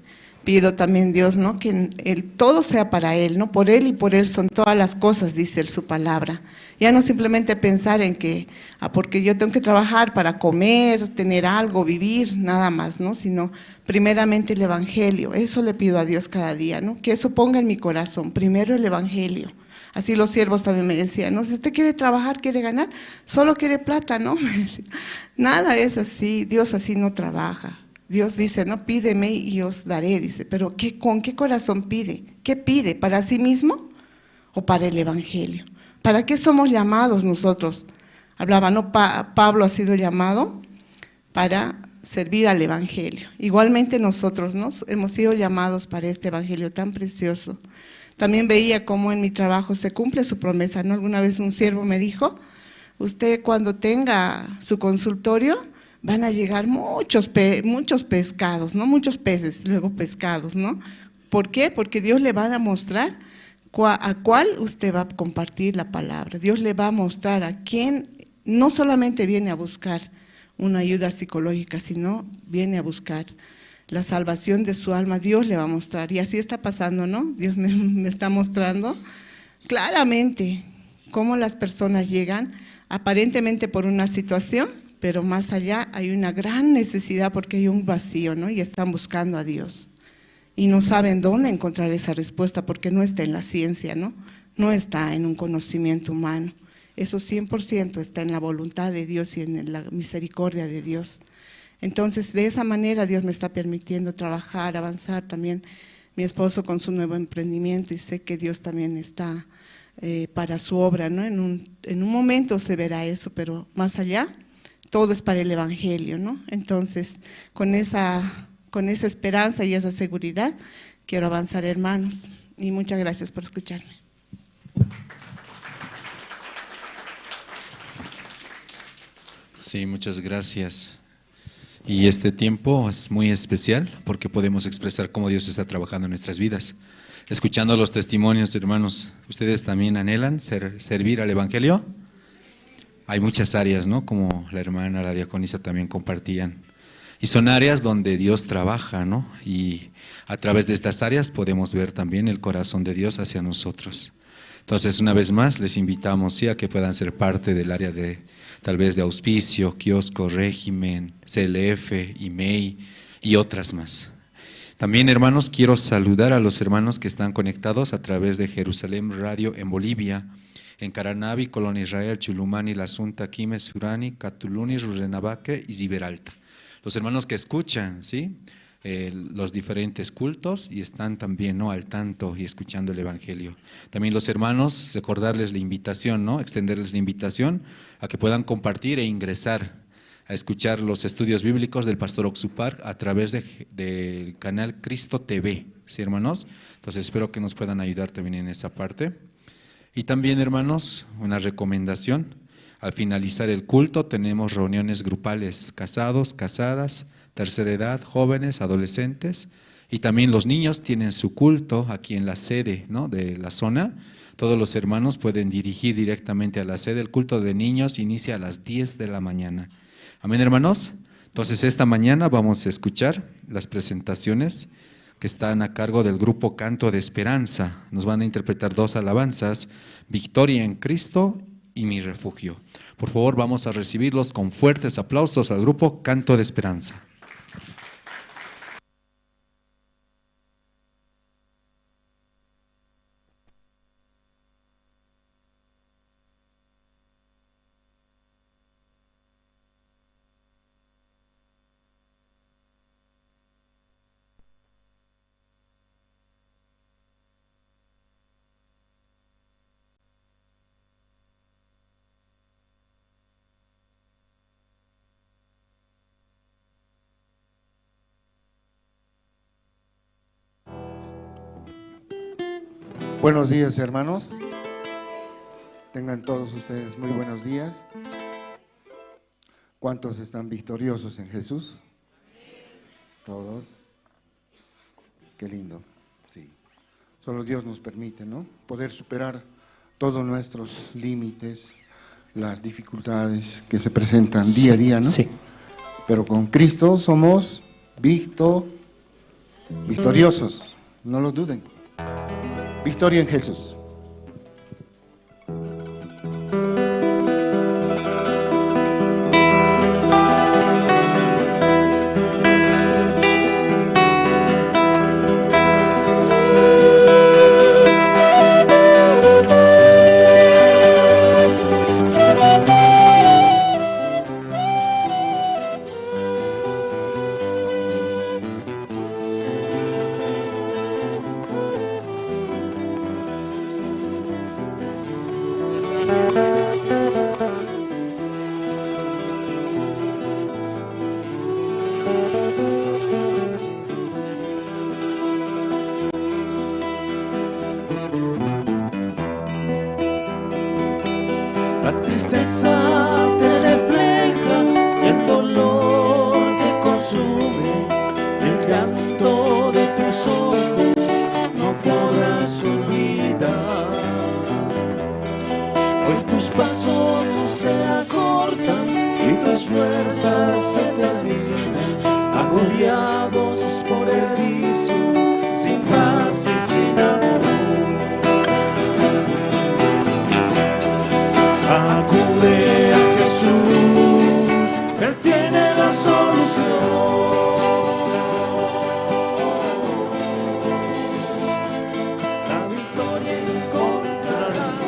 Pido también, Dios, ¿no? Que el, todo sea para Él, ¿no? Por Él y por Él son todas las cosas, dice Él, su palabra. Ya no simplemente pensar en que, ah, porque yo tengo que trabajar para comer, tener algo, vivir, nada más, ¿no? Sino primeramente el evangelio. Eso le pido a Dios cada día, ¿no? Que eso ponga en mi corazón, primero el evangelio. Así los siervos también me decían, no, si usted quiere trabajar, quiere ganar, solo quiere plata, ¿no? Me decía, nada es así, Dios así no trabaja. Dios dice, no, pídeme y os daré, dice, pero ¿qué, con qué corazón pide? ¿Qué pide? ¿Para sí mismo o para el evangelio? ¿Para qué somos llamados nosotros? Hablaba, ¿no? Pa- Pablo ha sido llamado para servir al evangelio. Igualmente nosotros, ¿no? Hemos sido llamados para este evangelio tan precioso. También veía cómo en mi trabajo se cumple su promesa, ¿no? Alguna vez un siervo me dijo, usted cuando tenga su consultorio van a llegar muchos, pe- muchos pescados, ¿no? Muchos peces, luego pescados, ¿no? ¿Por qué? Porque Dios le va a mostrar cua- a cuál usted va a compartir la palabra. Dios le va a mostrar a quién no solamente viene a buscar una ayuda psicológica, sino viene a buscar la salvación de su alma. Dios le va a mostrar. Y así está pasando, ¿no? Dios me, me está mostrando claramente cómo las personas llegan aparentemente por una situación, pero más allá hay una gran necesidad porque hay un vacío, ¿no? Y están buscando a Dios. Y no saben dónde encontrar esa respuesta porque no está en la ciencia, ¿no? No está en un conocimiento humano. Eso cien por ciento está en la voluntad de Dios y en la misericordia de Dios. Entonces, de esa manera Dios me está permitiendo trabajar, avanzar también mi esposo con su nuevo emprendimiento y sé que Dios también está eh, para su obra, ¿no? En un, en un momento se verá eso, pero más allá, todo es para el evangelio, ¿no? Entonces, con esa, con esa esperanza y esa seguridad, quiero avanzar, hermanos. Y muchas gracias por escucharme. Sí, muchas gracias. Y este tiempo es muy especial porque podemos expresar cómo Dios está trabajando en nuestras vidas. Escuchando los testimonios, hermanos, ¿ustedes también anhelan ser- servir al Evangelio? Hay muchas áreas, ¿no? Como la hermana, la diaconisa también compartían. Y son áreas donde Dios trabaja, ¿no? Y a través de estas áreas podemos ver también el corazón de Dios hacia nosotros. Entonces, una vez más, les invitamos, ¿sí?, a que puedan ser parte del área de, tal vez, de auspicio, kiosco, régimen, C L F, IMEI y otras más. También, hermanos, quiero saludar a los hermanos que están conectados a través de Jerusalén Radio en Bolivia, en Caranavi, Colonia Israel, Chulumani, La Asunta, Quime, Surani, Catuluni, Rurrenabaque y Ziberalta. Los hermanos que escuchan, ¿sí? Eh, los diferentes cultos y están también, ¿no?, al tanto y escuchando el Evangelio. También los hermanos, recordarles la invitación, ¿no? Extenderles la invitación a que puedan compartir e ingresar a escuchar los estudios bíblicos del pastor Oxupar a través de, del canal Cristo T V, ¿sí, hermanos? Entonces espero que nos puedan ayudar también en esa parte. Y también, hermanos, una recomendación. Al finalizar el culto tenemos reuniones grupales, casados, casadas, tercera edad, jóvenes, adolescentes. Y también los niños tienen su culto aquí en la sede, ¿no?, de la zona. Todos los hermanos pueden dirigir directamente a la sede. El culto de niños inicia a las diez de la mañana. Amén, hermanos. Entonces, esta mañana vamos a escuchar las presentaciones que están a cargo del grupo Canto de Esperanza. Nos van a interpretar dos alabanzas, Victoria en Cristo y Mi Refugio. Por favor, vamos a recibirlos con fuertes aplausos al grupo Canto de Esperanza. Buenos días, hermanos. Tengan todos ustedes muy buenos días. ¿Cuántos están victoriosos en Jesús? Todos. Qué lindo. Sí. Solo Dios nos permite, ¿no?, poder superar todos nuestros límites, las dificultades que se presentan día a día, ¿no? Sí. Pero con Cristo somos victo-, victoriosos. No lo duden. Victoria en Jesús. La tristeza te refleja, el dolor te consume, el llanto de tus ojos no podrás olvidar. Hoy tus pasos se acortan y tus fuerzas se terminan, agobiados por el vicio, sin paz y sin amor. Acude a Jesús, Él tiene la solución. La victoria encontrarás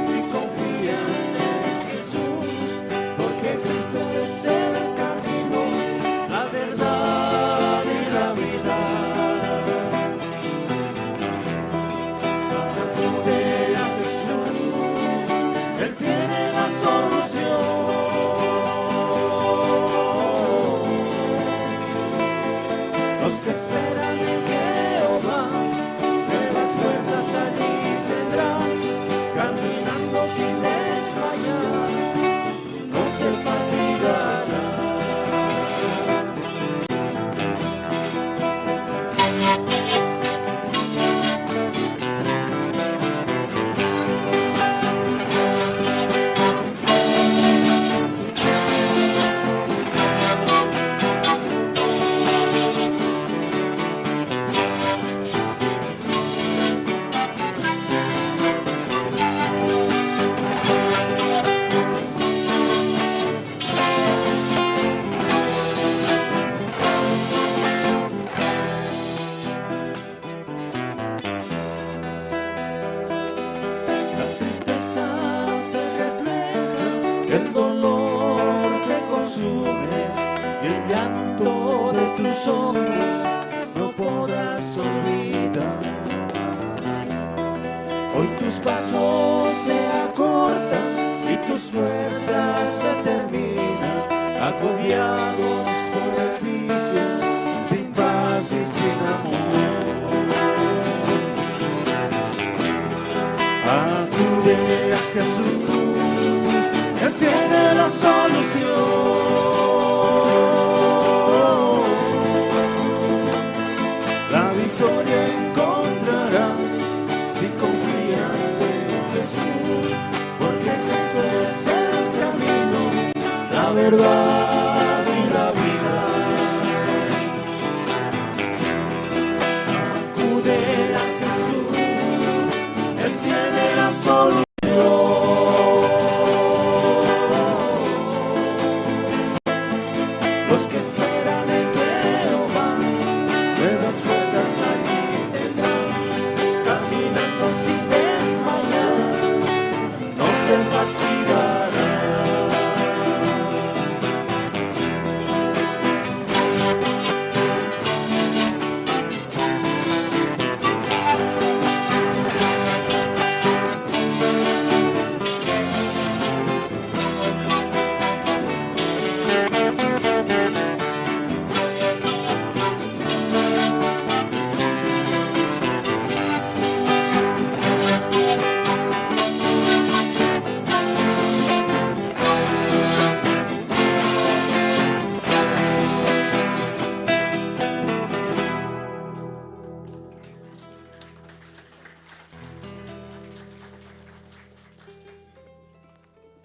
si confías en Jesús, porque Cristo es el camino, la verdad y la vida. Acude a Jesús, Él tiene la solución. Los que esperan en Jehová, nuevas fuerzas allí tendrán, caminando sin desmayar, no se fatigarán. La tristeza te refleja, el dolor te consume, y el llanto de tus ojos no podrás olvidar. Hoy tus pasos se acortan y tus fuerzas se terminan. Guiados por el vicio, sin paz y sin amor. Acude a Jesús, Él tiene la solución. La victoria encontrarás si confías en Jesús, porque Cristo es el camino, la verdad y la vida. Acude a Jesús, Él tiene la solución. Los que esperan en Jehová, nuevas fuerzas tendrán, caminando sin desmayar, no se fatigarán.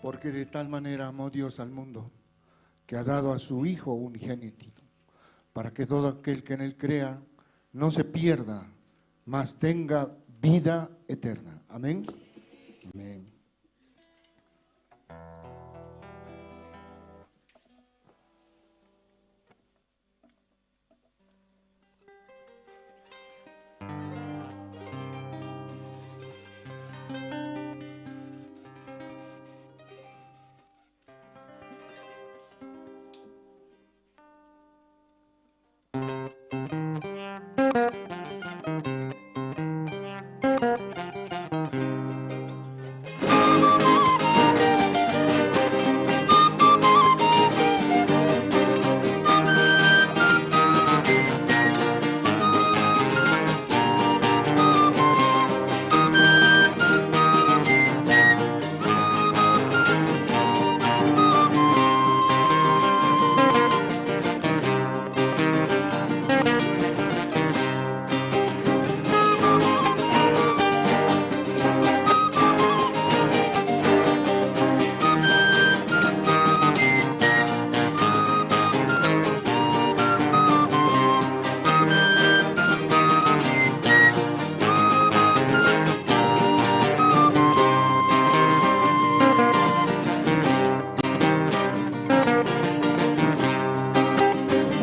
Porque de tal manera amó Dios al mundo, que ha dado a su Hijo unigénito, para que todo aquel que en él crea no se pierda, mas tenga vida eterna. Amén. Amén.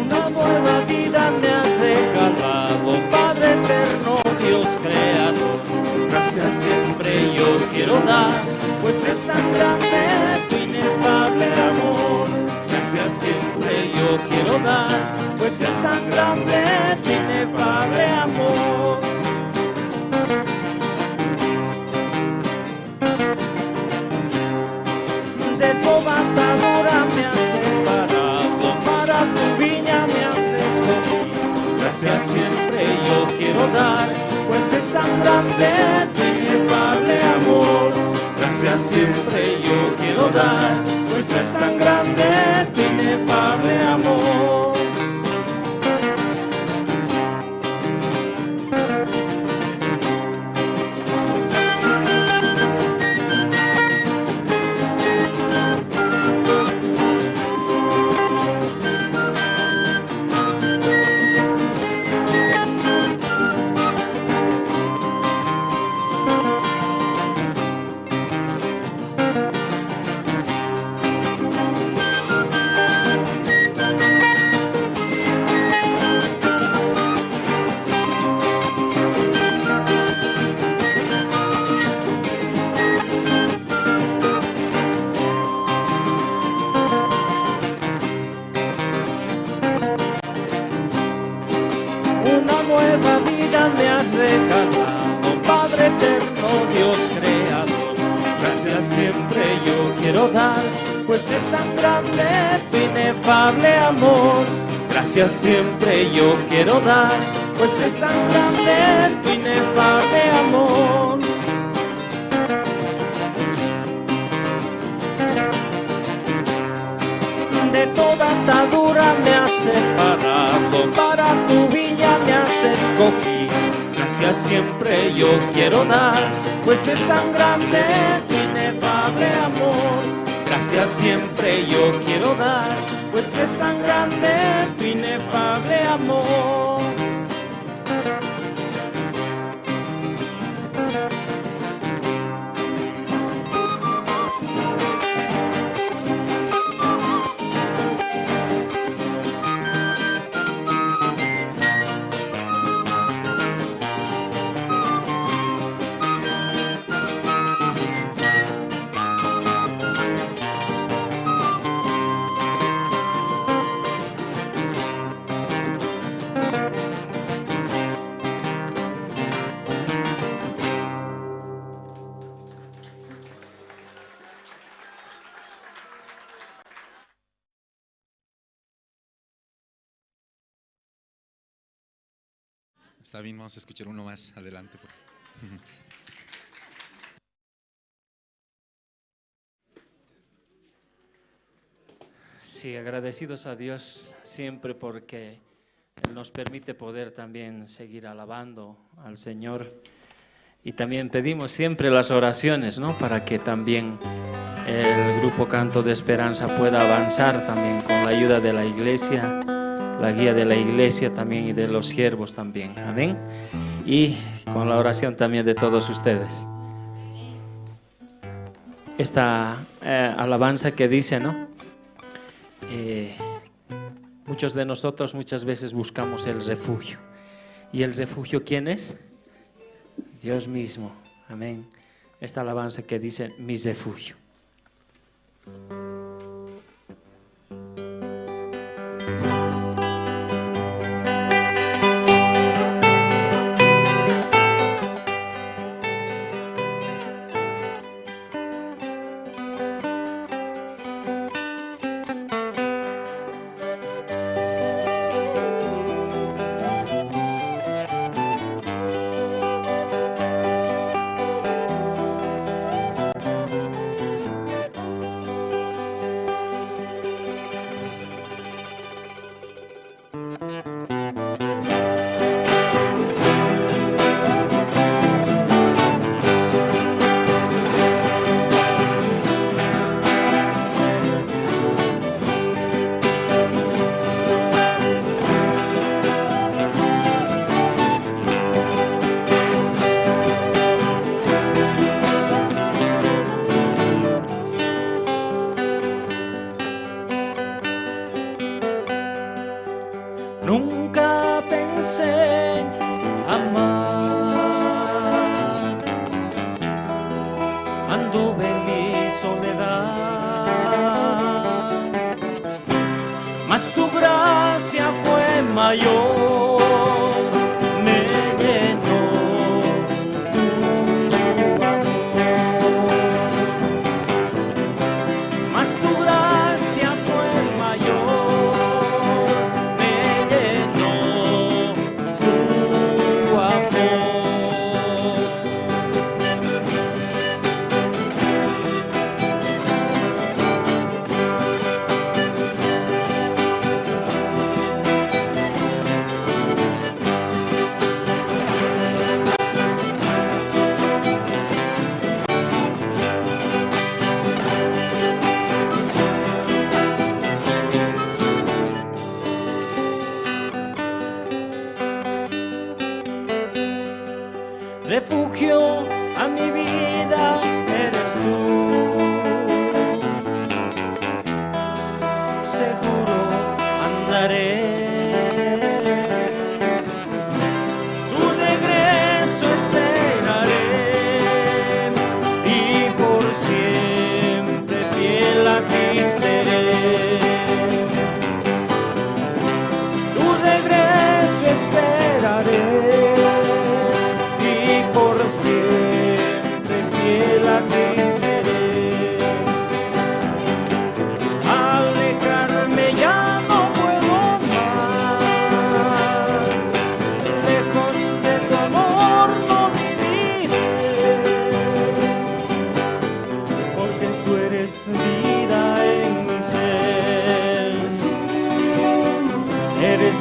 Una nueva vida me has regalado, Padre eterno, Dios creador. Gracias siempre yo quiero dar, pues es tan grande tu inefable amor. Gracias siempre yo quiero dar, pues es tan grande tu inefable amor. De tu matadora me has separado, para tu viña me has escogido. Gracias siempre yo quiero dar, pues es tan grande tu inefable amor. Gracias siempre yo quiero dar, pues es tan grande tu inefable amor. Una nueva vida me has regalado, Padre eterno, Dios creador. Gracias siempre yo quiero dar, Pues es tan grande tu inefable amor, gracias siempre yo quiero dar. Pues es tan grande tu inefable amor. De toda atadura me has separado, para tu viña me has escogido. Gracias siempre yo quiero dar, pues es tan grande tu inefable amor. Gracias siempre yo quiero dar, pues es tan grande tu inefable amor. Está bien, vamos a escuchar uno más adelante, por favor. Sí, agradecidos a Dios siempre porque Él nos permite poder también seguir alabando al Señor. Y también pedimos siempre las oraciones, ¿no? Para que también el grupo Canto de Esperanza pueda avanzar también con la ayuda de la iglesia, la guía de la iglesia también y de los siervos también. Amén. Y con la oración también de todos ustedes. Esta, eh, alabanza que dice, ¿no? Eh, muchos de nosotros muchas veces buscamos el refugio. ¿Y el refugio quién es? Dios mismo. Amén. Esta alabanza que dice, "Mi refugio". Nunca pensé amar, anduve en mi soledad, mas tu gracia fue mayor, me llenó tu amor. Mas tu gracia fue mayor, me llenó tu amor. Refugio a mi vida eres tú, seguro andaré. Tu regreso esperaré y por siempre fiel a ti seré. Tu regreso esperaré y por siempre fiel a ti seré.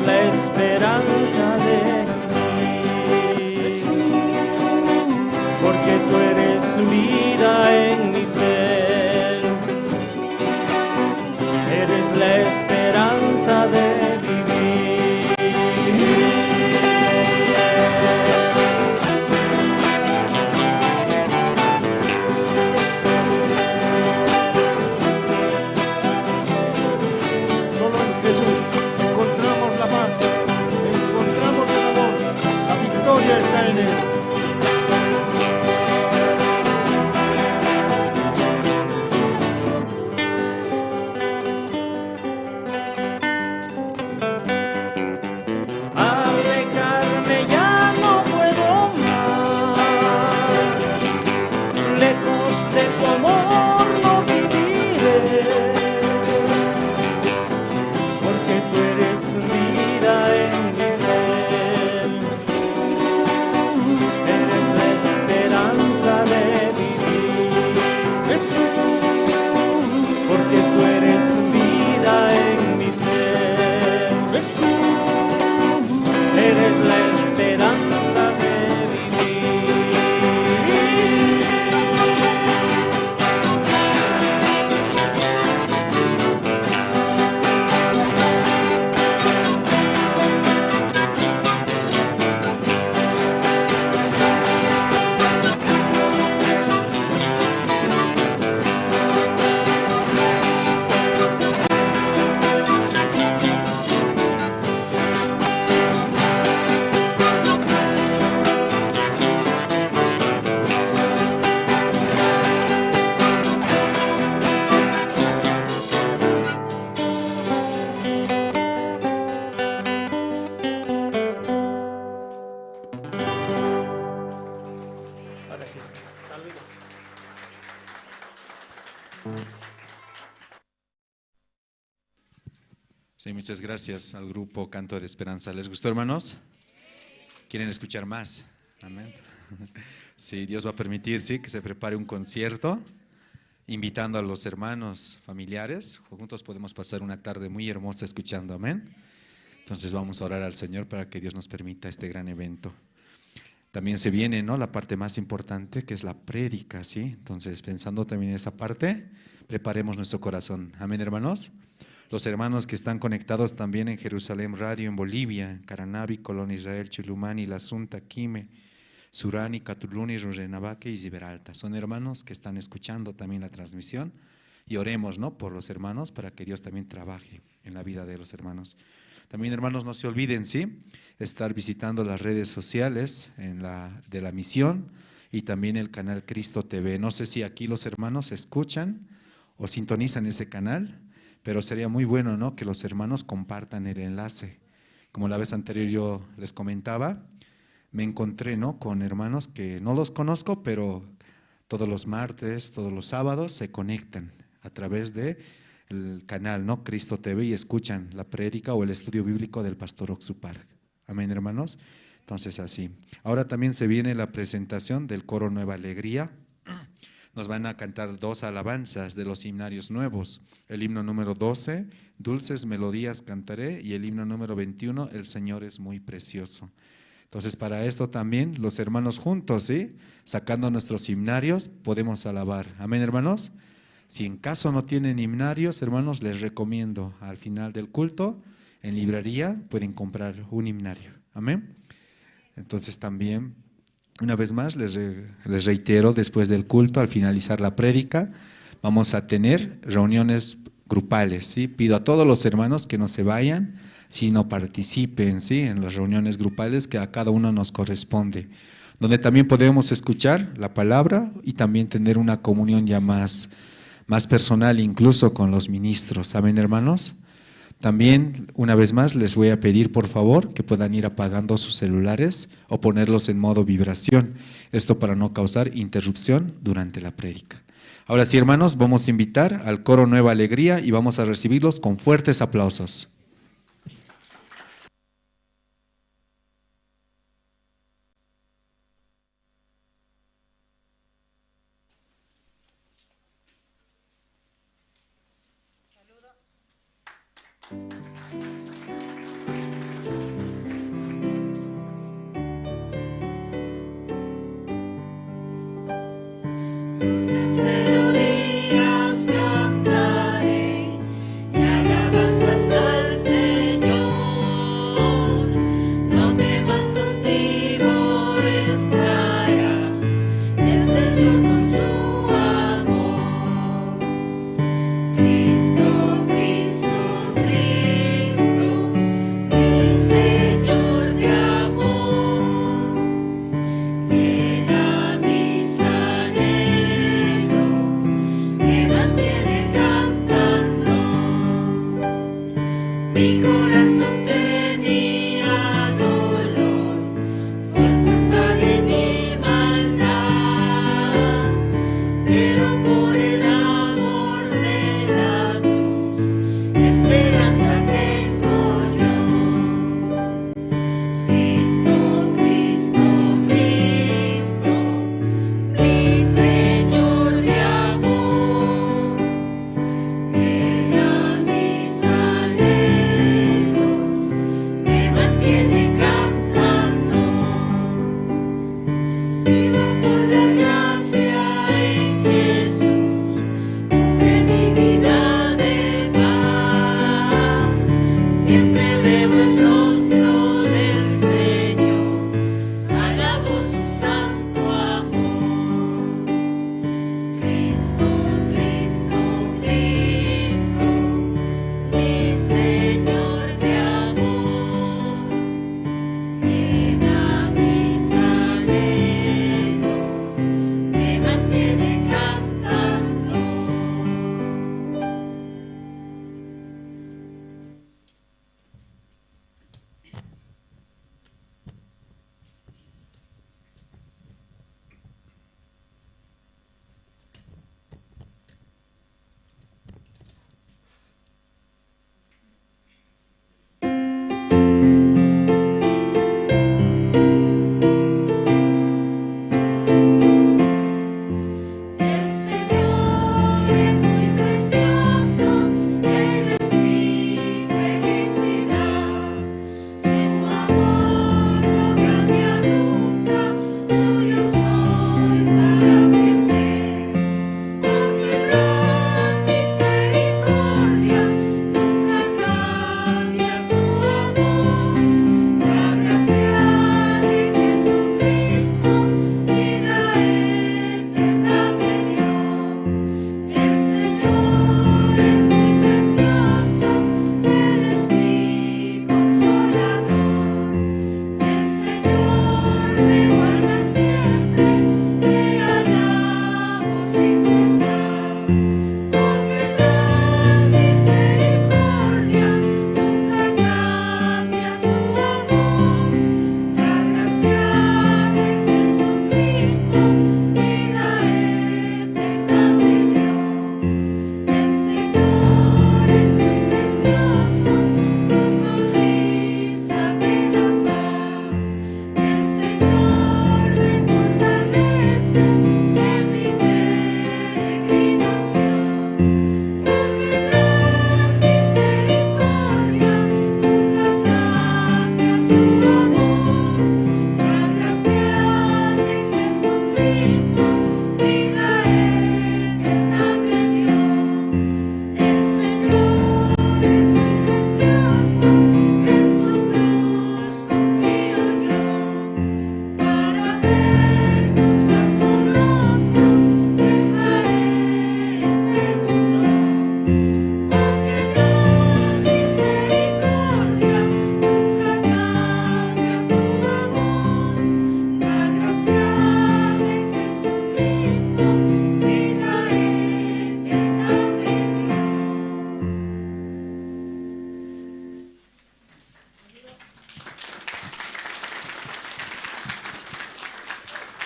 La esperanza de vivir. Jesús, porque tú eres vida en mi ser. Eres la esperanza de vivir. Solo en Jesús encontramos la paz, encontramos el amor. La victoria está en Él. Alejarme ya no puedo más, lejos de tu amor no viviré, porque tú eres vida en mi ser. Eres la esperanza de vivir. Jesús, porque tú eres vida en mi ser. Jesús, eres la esperanza de vivir. Sí, muchas gracias al grupo Canto de Esperanza. ¿Les gustó, hermanos? ¿Quieren escuchar más? Amén. Sí, Dios va a permitir, sí, que se prepare un concierto, invitando a los hermanos, familiares. Juntos podemos pasar una tarde muy hermosa escuchando. Amén. Entonces vamos a orar al Señor para que Dios nos permita este gran evento. También se viene, ¿no?, la parte más importante, que es la prédica, ¿sí? Entonces, pensando también en esa parte, preparemos nuestro corazón. Amén, hermanos. Los hermanos que están conectados también en Jerusalén Radio en Bolivia, en Caranavi, Colón Israel, Chulumani, La Asunta, Quime, Surani, Catuluni, Rurrenabaque y Ziberalta. Son hermanos que están escuchando también la transmisión. Y oremos, ¿no?, por los hermanos para que Dios también trabaje en la vida de los hermanos. También, hermanos, no se olviden, ¿sí?, estar visitando las redes sociales en la, de la misión y también el canal Cristo T V. No sé si aquí los hermanos escuchan o sintonizan ese canal, pero sería muy bueno, ¿no?, que los hermanos compartan el enlace. Como la vez anterior yo les comentaba, me encontré, ¿no?, con hermanos que no los conozco, pero todos los martes, todos los sábados se conectan a través de el canal, ¿no?, Cristo T V y escuchan la prédica o el estudio bíblico del pastor Oxupar. Amén, hermanos. Entonces, así. Ahora también se viene la presentación del coro Nueva Alegría. Nos van a cantar dos alabanzas de los himnarios nuevos. El himno número doce, Dulces melodías cantaré, y el himno número veintiuno, El Señor es muy precioso. Entonces, para esto también los hermanos juntos, ¿sí?, sacando nuestros himnarios, podemos alabar. Amén, hermanos. Si en caso no tienen himnarios, hermanos, les recomiendo al final del culto, en librería, pueden comprar un himnario. Amén. Entonces también, una vez más, les re-, les reitero, después del culto, al finalizar la prédica, vamos a tener reuniones grupales, ¿sí? Pido a todos los hermanos que no se vayan, sino participen, ¿sí?, en las reuniones grupales que a cada uno nos corresponde, donde también podemos escuchar la palabra y también tener una comunión ya más, más personal, incluso con los ministros. Amén, hermanos. También, una vez más, les voy a pedir, por favor, que puedan ir apagando sus celulares o ponerlos en modo vibración. Esto para no causar interrupción durante la prédica. Ahora sí, hermanos, vamos a invitar al coro Nueva Alegría y vamos a recibirlos con fuertes aplausos.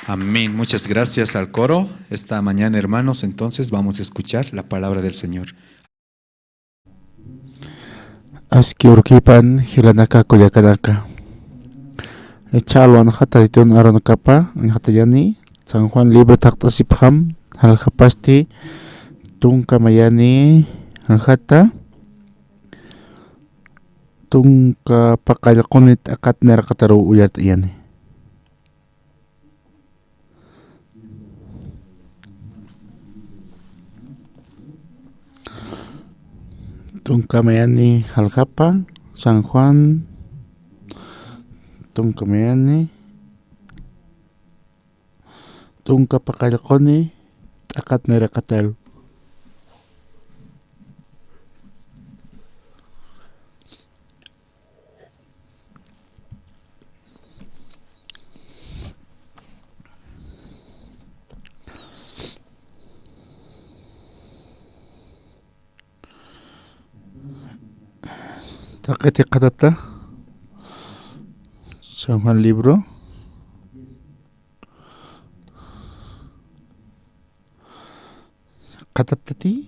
Amén. Muchas gracias al coro. Esta mañana, hermanos, entonces vamos a escuchar la palabra del Señor. Aski urkipan jilanaka kullakanaka. Ch'alwan jata ditun arunakapa, jata yani, San Juan libro taqt'asipxam, jaljapasti, tunka mayani, jaljata, tunka paqallquni t'aqat nirqataru uyart'ayani. Tunka mayani jaljapa, San Juan, tunka mayani, tunka paqallquni, t'aqat nirqataru. Taqiti qatapta, San Juan libro. Qataptati.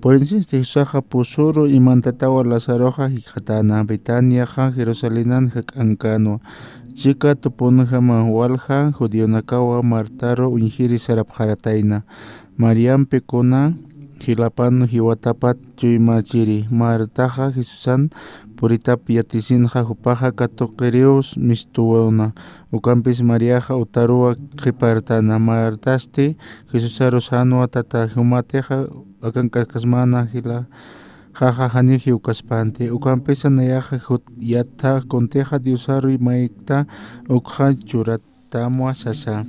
Purinsinsti Jesusaxa pusuru imantatawa Lazaroxa jikxatana, Betaniaxa Jerusalenan jak'ankänwa. Chika tupunjama walja judionakawa Martaru uñjiri sarapxaratayna. Mariampi kuna jilapan jiwatapat chuymachiri. Martaxa Jesusan puritap yatisinxa jupaxa katuqiriw mistuwna. Ukampis Mariaxa utaruwa qhipartana. Martasti Jesusaru sänwa: Tata, jumatixa akankasmana, jilaxaxa janiw jiwkaspanti. Ukampisa nayaxa jut yattha kuntixa Diosaru maykta ukxa churatamwa sasa.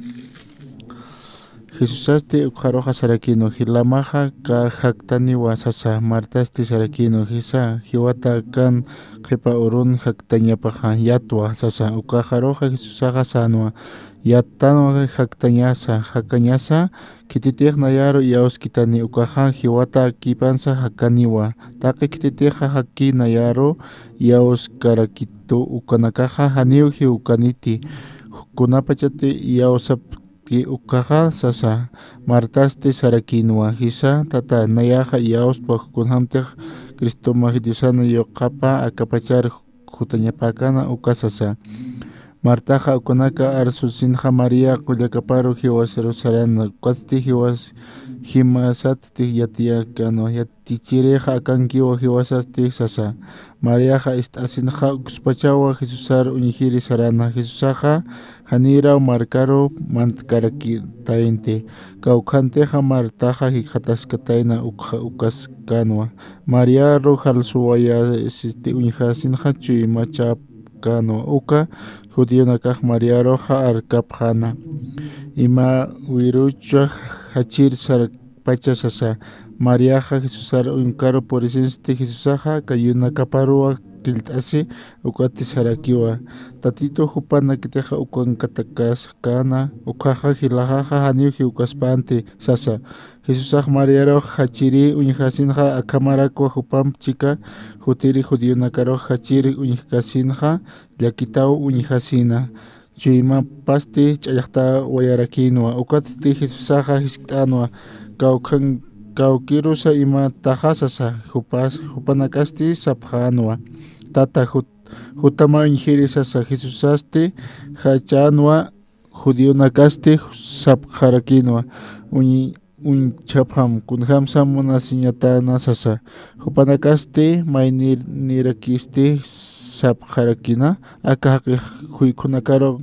Jesusasti ukxaruxa sarakinwa: Jilamaxa ka jaktaniwa sasa. Martasti sarakinwa: Jisa, jiwata kan qhipa urun jaktañapaxa, yatwa sasa. Ukaxaruxa Jesusaxa sänwa: Yattanwa jaktañasa, jakañasa, khititix nayaru iyawskitani, ukaxa jiwata akipansa jakaniwa. Taqi khititixa jaki nayaru iyawskarakitu, ukanakaxa janiw jiwkaniti. Kunapachati iyawsapki ukaxa sasa. Martasti sarakinwa: Jisa, Tata, nayaxa iyawspa, kunjamtix Cristomax Diosana yuqapa akapachar jutañapäkana uka sasa. Martaxa ukanaka arsusinxa María qullakaparu jiwasaru sarana, ukatsti jiwas jimasatsti yatiyakänwa, yatichirixa akankiwa jiwasasti sasa. Mariaxa ist'asinxa ukspachawa Jesusar uñjiri sarana. Jesusaxa janiraw markaru mantkarakitaynti. Kawkhantixa Martaxa jikxataskatayna ukxa ukaskänwa. Mariaru jalsuwayasisti uñjasinxa chuymachapkänwa. Uka judionakax Mariaruxa arkapxäna: Imawirucha jachir sarpacha sasa. Mariaxa Jesusar uñkaru purisinsti Jesusaxa kayunakaparuwa qillt'asi, ukati sarakiwa: Tatitu, jupanakitixa ukankatakaskana, ukhaxa jilaxaxa janiw jiwkaspanti sasa. Jesusax Mariarux jachiri uñjasinxa akhamarakwa jupamp chika jutiri judionakarux jachiri uñjkasinxa llakitaw uñjasina. Chuymapasti ch'allxtawayarakinwa. Ukatsti Jesusaxa jiskt'anwa: Kawkhan, kawkirusa imataxa sasa. Jupas, jupanakasti sapxänwa: Tata, jut, jutama uñjiri sasa. Jesusasti jachänwa, judionakasti sapxarakinwa: Uñ, uñchapxam, kunjamsa munasiñatana sasa. Jupanakasti maynirnirakisti sapxarakina, aka jaqix juykhunakaru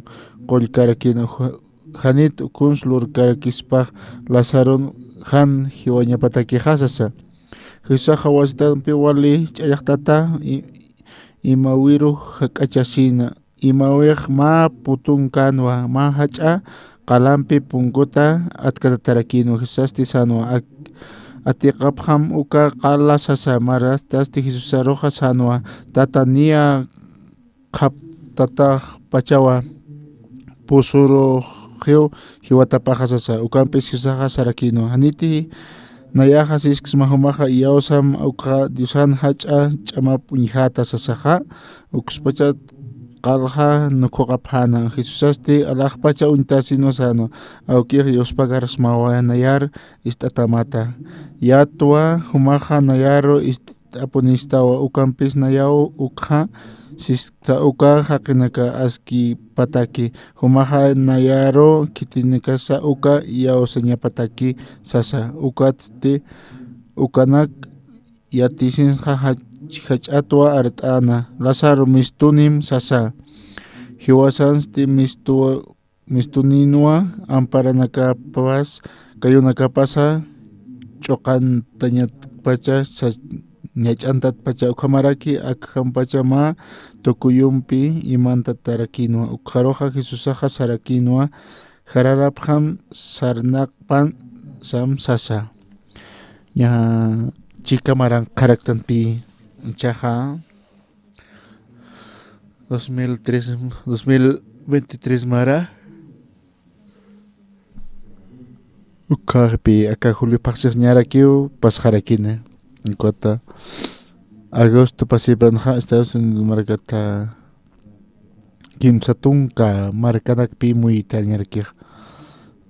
qullkarakina, ju, janit ukuns lurkarakispax Lazarun jan jiwañapatakixa sasa. Jesusaxa wasitampi wali ch'allxtata, i, imawiru jak'achasina. Imawix mä putunkänwa, mä jach'a qalampi punkuta atkatatarakinwa. Jesusasti sänwa: Ak, atiqapxam uka qala sasa. Martasti Jesusaruxa sänwa: Tata, niya qhaptataxpachawa, pusuruxiw jiwatapaxa sasa. Ukampis Jesusaxa sarakinwa: Janiti nayaxa sisksma, jumaxa iyawsam ukxa Diosan jach'a ch'amap uñjäta sasaxa. Ukspachat qallxa nukhuqapxäna. Jesusasti alaxpacha uñtasinwa sänwa, awkix yuspagarasmawa nayar ist'atamata. Yatwa jumaxa nayaru ist'apunistawa, ukampis nayaw ukxa sistha uka jaqinaka askipataki, jumaxa nayaru khitinakasa uka iyawsañapataki sasa. Ukatsti ukanak yatisinsxa jach-, jach'atwa art'äna, Lázaro mistunim sasa. Jiwasansti mistuwa, mistuninwa amparanakapas, kayunakapasa ch'uqantañatpacha, sa-, ñach'antatpacha ukhamaraki, akjampacha mä tukuyumpi imantatarakinwa. Ukxaruxa Jesusaxa sarakinwa, jararapxam sarnaqpan sam sasa. Ña chika maran qharaktanpi, ichaxa dos mil tres, dos mil veintitrés mara. Ukhaxpi aka julio phaxsixñarakiw pasxarakini. Ukata agosto pasipanxa Estados Unidos markata kimsa tunka markanakpi muytariñarakix.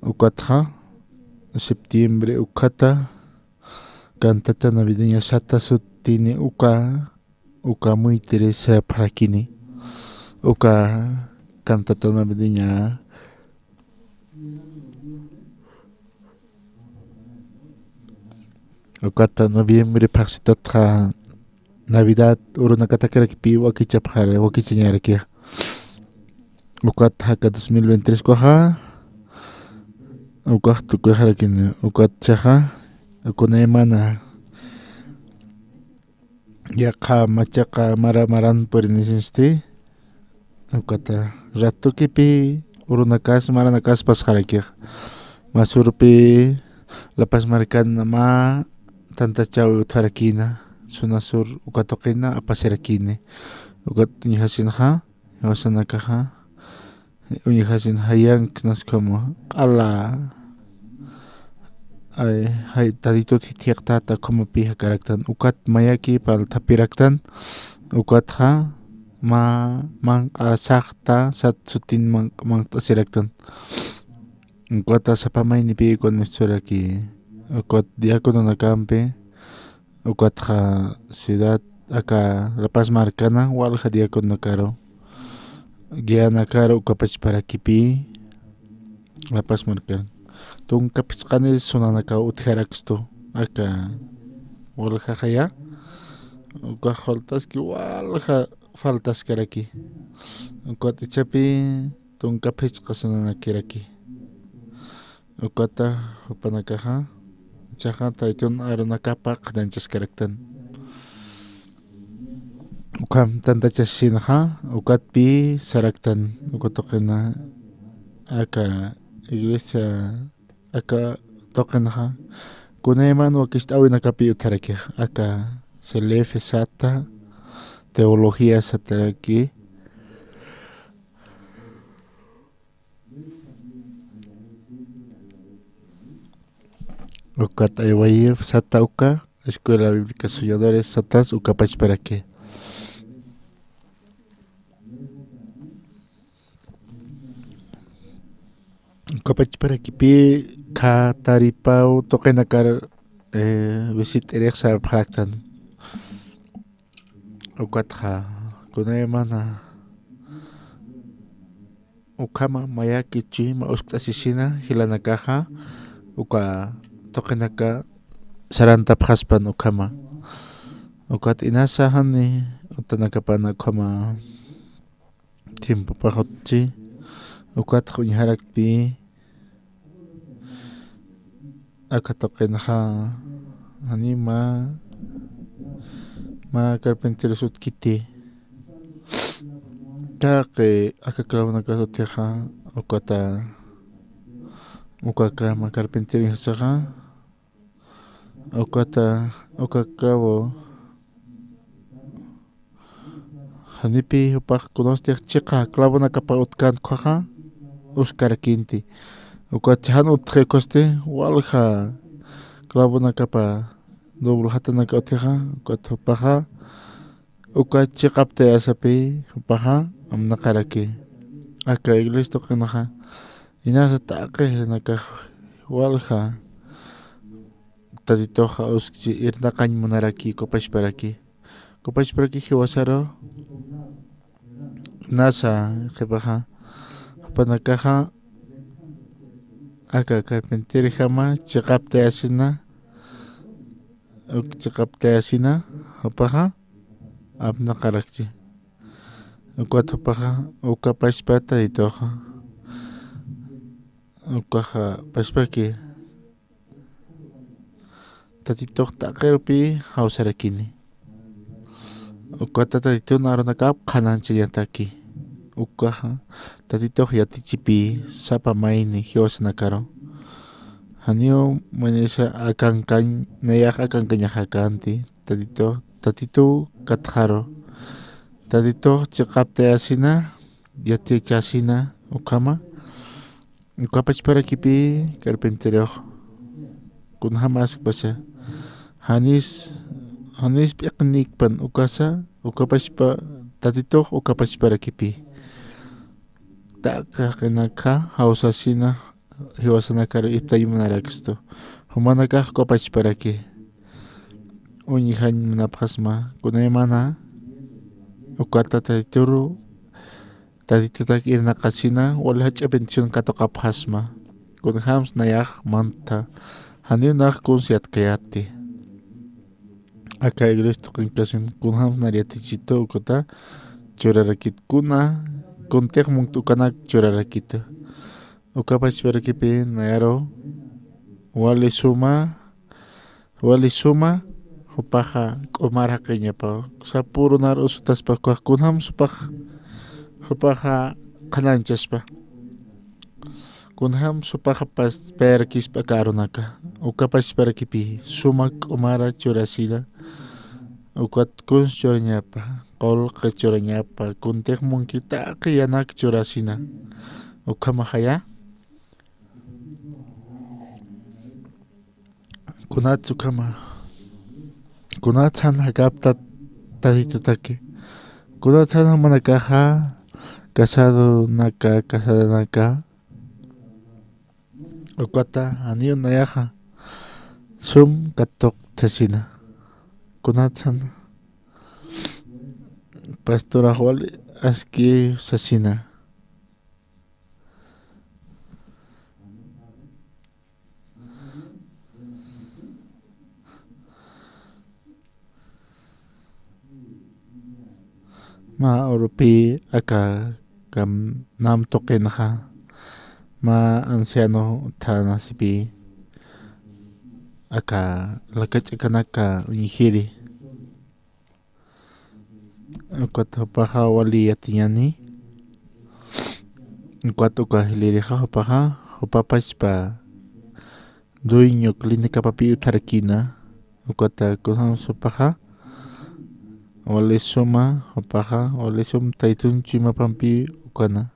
Ukatxa septiembre ukhata cantata navideña sata sutini uka, uka muytiri sapxarakini. Uka cantata navideña ukata noviembre phaxsitatxa Navidad urunakatakarakpi wakichapxara, wakichañarakix. Ukat jaka dos mil veintitrés kuxa, ukax tukuyxarakini, ukat chaxa, kunaymana yaqha machaqa mara maran purinisinsti, ukata ratukipi urunakas maranakas pasxarakix. Mä surpi La Paz markan mä tantachawi utjarakïna, zona sur uka tuqina apasirakïni. Ukat uñjasinxa, jiwasanakaxa, uñjasin jayanksnas como q'ala, ay, jay, Taditut jithiqtata ukhamapï jakaraktan, ukat mayaki palthapiraktan, ukatxa mä manq'a saxta sat sutin manq-, manq't'asiraktan. Ukata sapa maynipï ukan misturakï, ukat diacononakampi, ukatxa ciudad aka La Paz markana walja diacononakaru, guianakaru ukapachparakipï La Paz markan. Tunka phisqani zonanakaw utjarakstu aka waljaxaya, ukax faltaski walja faltaskaraki. Ukat ichapï tunka phichqa zonanakiraki. Ukata jupanakaxa, ichaxa Taytun arunakapa qhanañchaskaraktan. Ukham tantachasinxa, ukatpï saraktan, uka tuqina aka iglesia, aka tuqinxa, kunayman wakicht'äwinakapï utjarakix, aka Celefe sata, teología sataraki, ukat aywayi sata uka, Escuela Bíblica Soñadores satas ukapachparaki. Ukapachparakipï khataripaw tuqinakar, eh, visit'irix sarpxaraktan. Ukatxa, kunaymana, ukhama mayaki chuyma uskt'asisina jilanakaxa, uka tuqinaka sarantapxaspan ukhama. Ukat inasa jani utanakapana ukhama tiempopax utji, ukatxa uñjarakpï, aka tuqinxa, jani mä, mä carpinteros utkiti. Taqi aka clavonakas utjixa, ukata, uka kama carpintero uñjasaxa, ukata, uka clavo, janipï jupax kunastix chiqa clavonakapa utkan ukhaxa, uskarakïnti. Ukat jan utji ukasti, walja clavonakapa doble jatanaka utjixa, ukat jupaxa, Uka chiqaptayasipï jupaxa apnaqaraki. Aka iglesia tuqinxa inasa taqi nakax walja Tatituxa uskchi irnaqañ munaraki uka pachparaki. Uka pachparaki jiwasaru nasa qhipaxa jupanakaxa aka carpinterjama chiqaptayasina, uk chiqaptayasina jupaxa apnaqarakchi. Ukat jupaxa uka pachpa Tatituxa ukaxa pachpaki Tatitux taqirupï jawsarakini. Ukata Tatitun arunakap qhanañchañataki. Ukaxa Tatitux yatichipï sapa mayni jiwasanakaru. Janiw maynisa akankañ, nayax akankañaxakanti Tatitux, Tatituw katxaru. Tatitux chiqaptayasina, yatichasina ukhama. Uka pachparakipï carpinterux kunjämas ukpasa janis, janis p'iqnikpan ukasa, uka pachpa Tatitux uka pachparakipï. Taqi jaqinakxa jawsasina jiwasanakaru iptañ munarakistu. Jumanakax uka pachparaki uñjañ munapxasma, kunaymana ukata Tatituru Tatitutak irnaqasina wali jach'a bendición katuqapxasma. Kunjämsa nayax mantha, janiw nax kuns yatkayäti. Aka iglesia tuqinkasin kunjämsa nar yatichitu ukata churarakitu, kuna kuntix munkta ukanak churarakitu. Uka pachparakipï nayaru wali suma, wali suma jupaxa k'umar jaqiñapa, sapürunar usutaspa, ukax kunjämsa jupax, jupaxa qhanañchaspa, kunjämsa jupaxa pas-, payarakispa aka arunaka. Uka pachparakipï suma k'umara churasina, ukat kuns churañapa, qullqi churañapa, kuntix munki taqi yanak churasina. Ukhamaxaya. Kunats ukhama, kunats jan jakapta Tatitutaki, kunats jan jumanakaxa casadonaka, casadanaka, ukata janiw nayaxa sum katuqt'asina. Kunats jan pastorax wali aski sasina. Mä urupï aka kam nam tuqinxa mä anciano utthanasipï aka lakach'akanaka uñjiri. Ukat jupaxa wali yatiñäni. Ukat uka jilïrixa jupaxa, jupa pachpa dueño clinicapapï utjarakïna. Ukat kunjämsa jupaxa wali suma, jupaxa wali sum Tatitun chuymapampï ukana.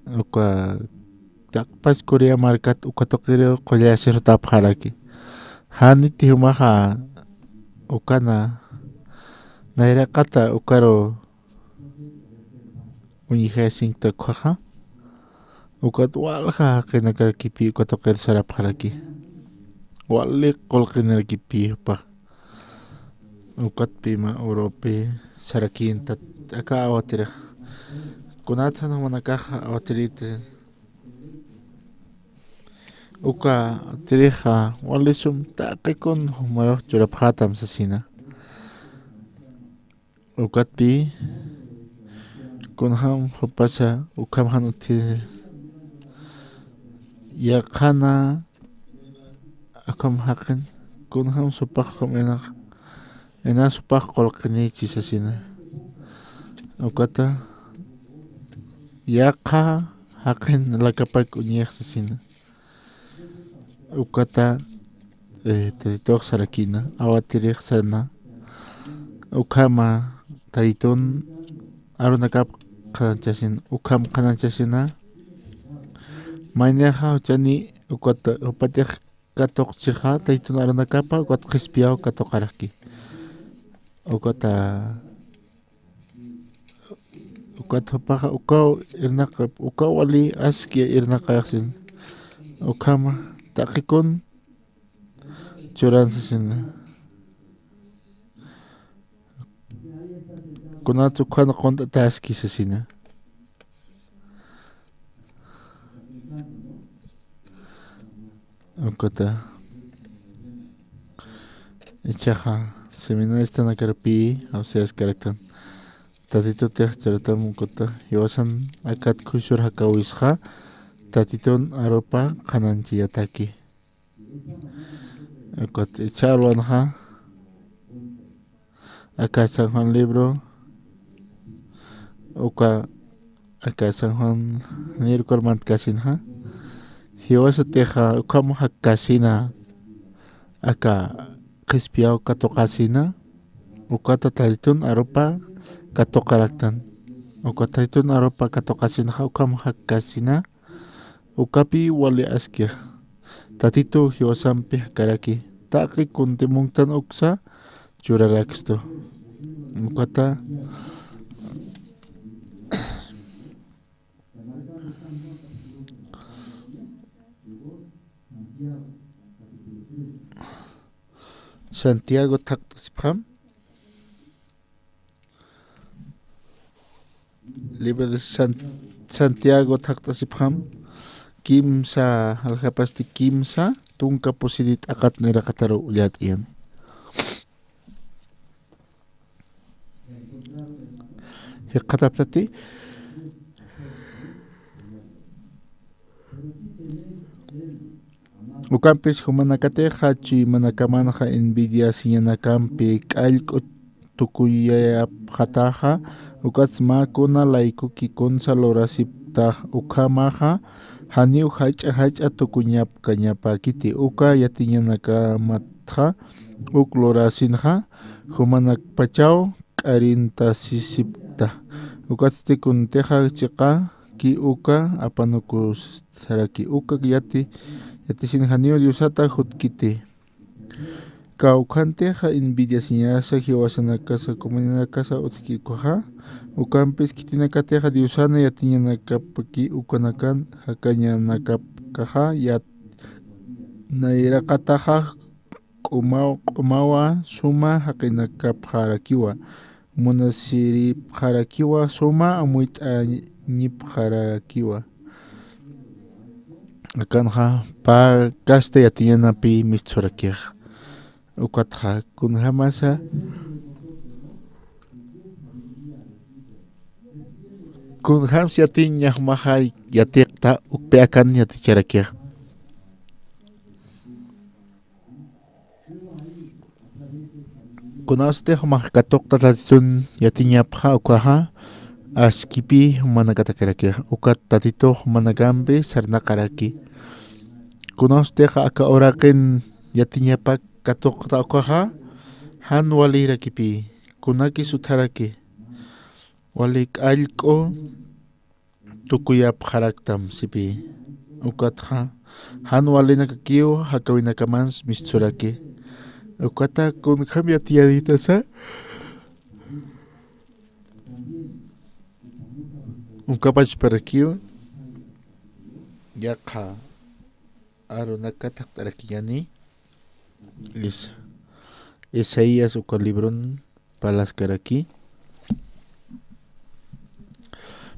Uka taqpach Corea markat uka tuqiriw qullayasir jutapxaraki. Janiti jumaxa ukana nayraqata ukaru uñjasinkta ukhaxa. Ukat walja jaqinakarakipï uka tuqir sarapxaraki. Wali qullqinirakipï jupax. Ukatpï mä urupi sarakïnta aka awatirix. Kunats jan jumanakax awatirïti. Uka tirixa wali sum taqi kun jumarux churapxätam sasina. Ukatpï kunjam jupasa ukham jan utji yaqhana ukham jaqin kunjam supax ukham inax, inas supax qullqinïchi sasina. Ukata yaqha jaqin lakapak uñix sasina. Ukata, eh, Tatitux sarakïna, awatirix sarna, ukhama Tatitun arunakap qhanañchasina, ukham qhanañchasina. Maynixa juchani ukata, jupatix katuqchixa, Tatitun arunakapa ukat qhispiyaw katuqaraki. Ukata, ukat jupaxa ukaw irnaqap, ukaw wali aski irnaqayaxsin. Ukhama taqikun churan sasina. Kunatsa ukhana qunt'ataski sasina. Ukata. Ichaxa, seminaristanakarpi, o sea, iskaraktan. Tatitutix churatam ukata. Jiwasan akat khuysur jakawisxa, Tatitun arupa qhanañchayataki. Ukat ichha alwanxa, aka San Juan libro, uka aka San Juan nirkur mantkasinxa, jiwasatixa ukham jakkasina, aka qhispiyaw katuqasina, ukata Tatitun arupa katuqaraktan. Uka Tatitun arupa katuqasinxa ukham jakkasina, ukapi wali aski. Tatitu jiwasampi jakaraki. Taqi kunti munktan uksa churarakstu. Ukata Santiago thaqt'asipxam. Libro de San-, Santiago thaqt'asipxam, kimsa, aljapasti kimsa tunka pusiri t'aqat niraqataru ullat'iyan. Jikxataptati, ukampis jumanakatixa chuymanakamanxa envidiasiñanakampi k'allk'u tukuyapxataxa, ukats mä kuna laykuki kunsa lurasiptax ukhamaxa, janiw jach'a jach'a tukuñapkañapäkiti, uka yatiñanakamatxa uk lurasinxa, jumanakpachaw k'arintasisipkta. Ukatsti kuntixa chiqaki uka apanukusaraki, uka yati, yatisin janiw Diosata jutkiti. Kawkhantixa envidiasiñasa jiwasanakasa, comunidadkasa utjki ukaxa, ukampis khitinakatixa Diosana yatiñanakapki ukanakan jakañanakapkaxa yat-, nayraqataxa q'umaw-, q'umawa suma jaqinakapxarakiwa, munasiripxarakiwa, suma amuyt'añipxarakiwa. Akanxa pä kasta yatiñanapi mistsurakix. Ukatxa kunjamasa, kunjams yatiñaxmaxa yatiqta ukpi akan yaticharakix. Kunasti jumax katuqta Tatitun yatiñapxa ukaxa, askipi jumanakatakarakix, ukat Tatitux jumanakampi sarnaqaraki. Kunasti aka uraqin yatiñapak katuqta ukaxa, jan walirakipï, kunakis utjaraki, wali k'allk'u tukuyapxaraktam sipï. Ukatxa, jan walinakakiw jakawinakamans mistsuraki. Ukata kunjam yatiyäritasa, ukapachparakiw yaqha arunaka thaqt'arakiñäni. Is-, Isaías uka libron parlaskaraki.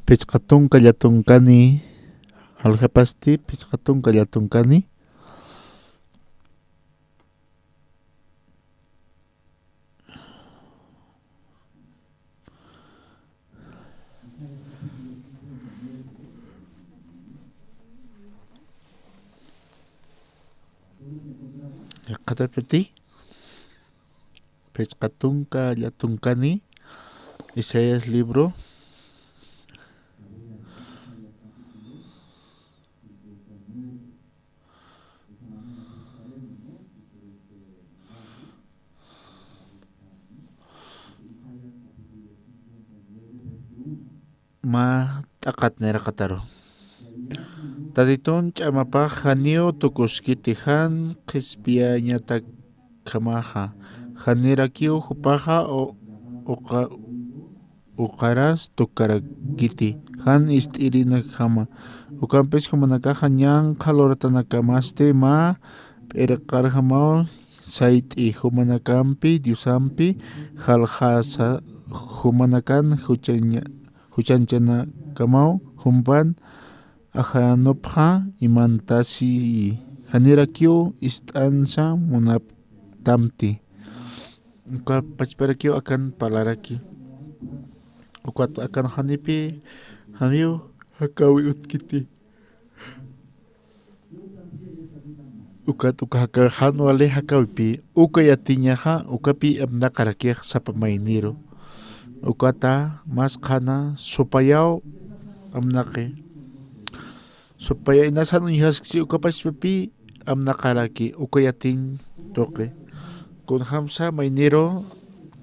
Phichqa tunka llatunkani, aljapasti phichqa tunka llatunkani. Jikxatatati, phichqa tunka llatunkani, Isaías libro. Mä t'aqat nayraqataru. Tatitun ch'amapax janiw tukuskiti, jan qhispiyañatakjamaxa, Janirakiw jupaxa u-, uqa-, uqaras tukarakiti, jan ist'irinakjama. Ukampis jumanakaxa ñanqha luratanakamasti mä p'irqarjamaw sayt'i, jumanakampi Diosampi jaljasa, jumanakan juchaña-, juchañchanakamaw jumpan ajanupxa imantasi, janirakiw ist'ansa munaptamti. Uka pachparakiw akan parlaraki. Ukat akan janipï, janiw jakäwi utkiti. Ukat uka jaka-, jan wali jakäwipï, uka yatiñaxa, ukapï apnaqarakix sapa mayniru. Ukata, mas qhana, supayaw apnaqi. Supaya inas jan uñjaskchi, uka pachpapï apnaqaraki, uka yatiñ tuqi. Kunjamsa mayniru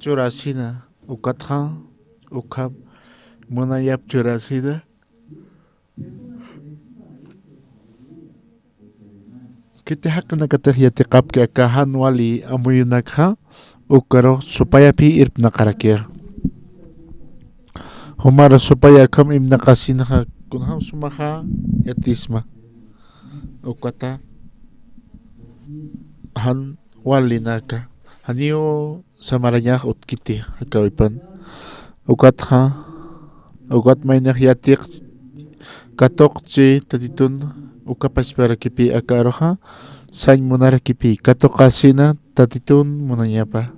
churasina, ukatxa, ukham munayap churasina. Khiti jaqinakatix yatiqapki aka jan wali amuyunakxa, ukarux supayapï irpnaqarakix. Jumar supaya akham imnaqasinxa, kunjam sumaxa yatisma. Ukata jan walinaka, janiw samarañax utkiti jakäwipan. Ukatxa, ukat maynix yatiq katuqchi Tatitun uka pachparakipï aka aruxa, sañ munarakipï katuqasina Tatitun munañapa.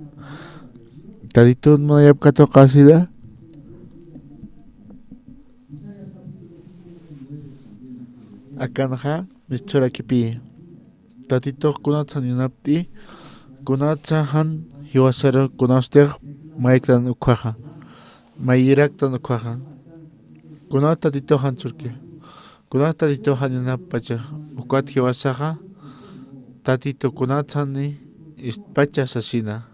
Tatitun munayap katuqasina. Akanxa, misturakipï. Tatitux kunatsa jan yanapt'i, kunatsa jan jiwasaru, kunastix mayraktan ukkhaxa, mayraktan ukkhaxa. Kunat Tatitux jan churki, kunat Tatitux jan yanappacha, ukat jiwasaxa, Tatitu kunatsa jani ist'pacha sasina.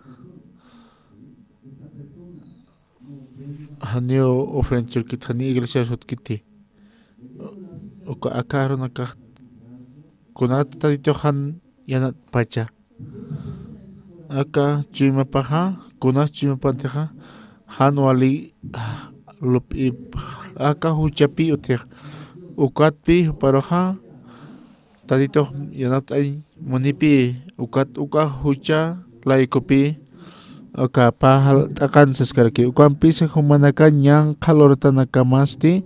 Janiw ofrenda churkit, janiw iglesiar sutkiti. Uka aka arunakax kunat Tatitux jan yanaptpacha. Aka chuymapaxa, kunas chuymapantixa, jan wali lup'ip, aka juchapï utix. Ukatpï juparuxa, Tatitux yanapt'añ munipï, ukat uka jucha laykupï, uka pä jalt'aqan saskaraki. Ukampisa jumanakan ñanqha luratanakamästi,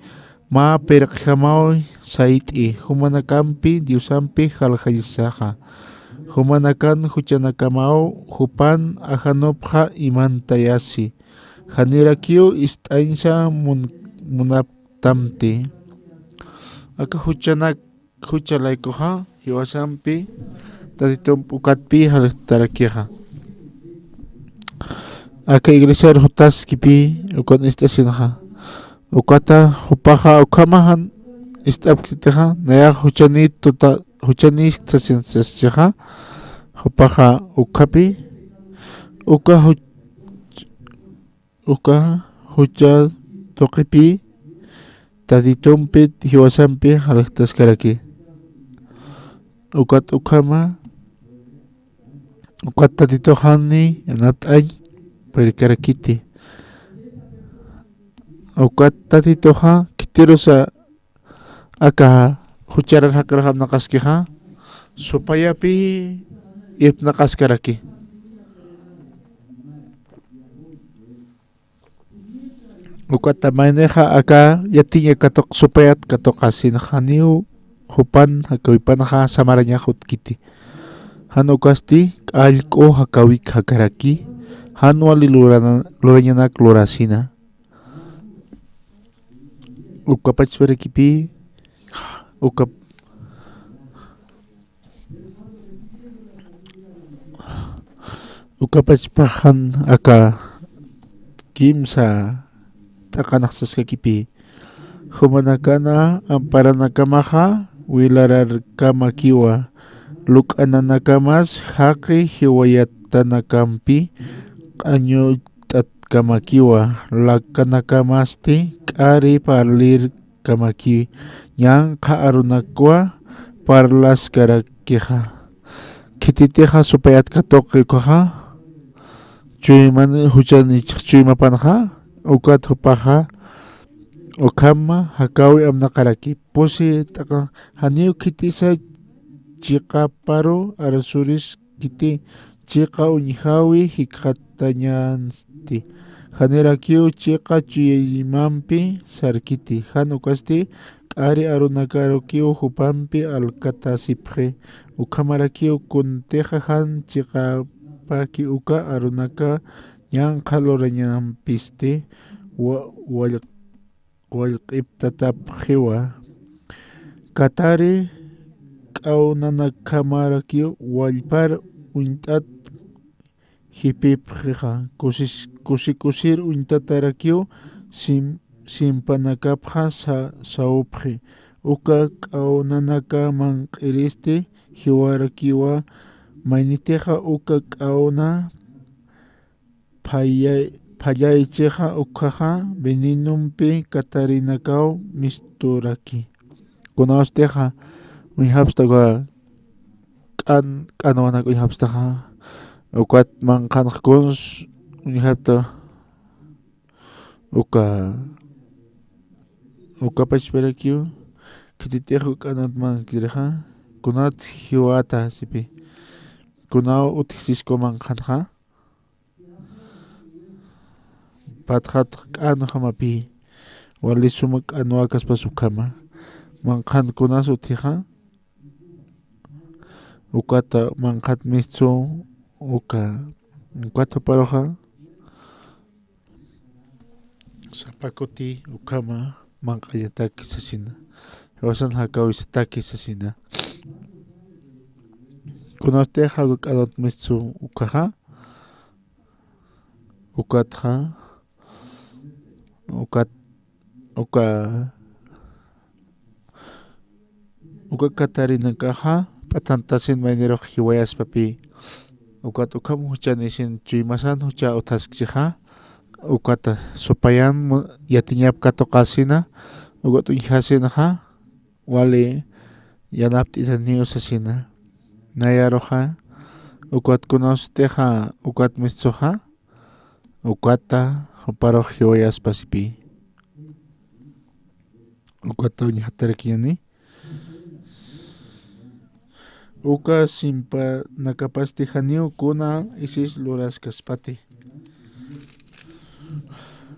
mä pirqijamaw sayt'i, jumanakampi Diosampi jaljañsaxa. Jumanakan juchanakamaw jupan ajanupxa imantayasi. Janirakiw ist'añsa mun-, munaptamti. Aka juchanak jucha laykuxa, jiwasampi, Tatitump ukatpï jaljtarakixa. Aka iglesiar jutaskipï, ukan ist'asinxa. Ukata jupaxa ukhama jan ist'apkitixa, nayax juchanït tuta, juchanïsktasin saschixa, jupaxa ukhapï, uka juch-, uka jucha tuqipï, Tatitumpit jiwasampi jaljtaskaraki. Ukat ukhama, ukat Tatitux jani yanapt'añ purkarakiti. Ukat Tatituxa khitirusa aka jucharar jaqirux apnaqaskixa, supayapï irpnaqaskaraki. Ukata maynixa aka yatiña katuq supayat katuqasin janiw jupan jakäwipanxa samarañax utkiti. Jan ukasti k'allk'u jakäwik jakaraki, jan wali lurana-, lurañanak lurasina. Uka pachparakipï, uka, uka pachpaxan aka kimsa t'aqanax saskakipï. Jumanakana amparanakamaxa wilararkamakiwa, luk'ananakamas jaqi jiwayatanakampi q'añucht'atkamakiwa, lakanakamas k'ari parlirkamaki, ñanqha arunakwa parlaskarakixa. Khititixa supayat katuqi ukaxa, chuyman, juchan ichix chuymapanxa, ukat jupaxa, ukhama, jakäwi amnaqaraki, pusi t'aqan, janiw khitisa chiqaparu arsuris kiti, chiqa uñjawi jikxatañansti. Janirakiw chiqa chuymampi sarkiti. Jan ukasti k'ari arunakarakiw jupampi alkatasipxi. Ukhamarakiw kuntixa jan chiqapaki uka arunaka ñanqha lurañampisti wa-, wall-, wallq'iptatapxiwa. Katari k'awnanakhamarakiw wallpar uñt'at jipipxixa, kusis-, kusi kusir uñtatarakiw sim-, simpanakapxa sa-, sawpxi. Uka k'awnanaka manq'iristi jiwarakiwa, maynitixa uka k'awna phallay-, phallaychixa ukhaxa venenompi katarinakaw misturaki. Kunawstixa uñjapxta uka k'an-, k'anwanak uñjapxtaxa, ukat manqhanx kuns uñjapxta uka, uka pachparakiw, khititix uka k'anwat mankirixa, kunat jiwata sipi, kunaw utjsiskwa manqhanxa, patxat k'anjamapi, wali suma k'anwakaspas ukhama, manqhan kunas utjixa, ukata manqhat mistsu, uka, ukat juparuxa, sapa kuti ukhama manq'añataki sasina. Jiwasan jakäwisataki sasina. Kunawstixa uka k'anwat mistsu ukhaxa, ukatxa, ukat, uka, uka katarinakaxa p'atantasin maynirux jiwayaspapï. Ukat ukham juchan isin chuymasan jucha utjaskchixa, ukata supayan mu-, yatiñap katuqasina, ukat uñjasinxa, wali yanapt'itaniw sasina. Nayaruxa, ukat kunawstixa, ukat mistsuxa, ukata juparux jiwayaspasipï. Ukata uñjatarakiñäni. Uka simpanakapasti janiw kuna isis luraskaspati.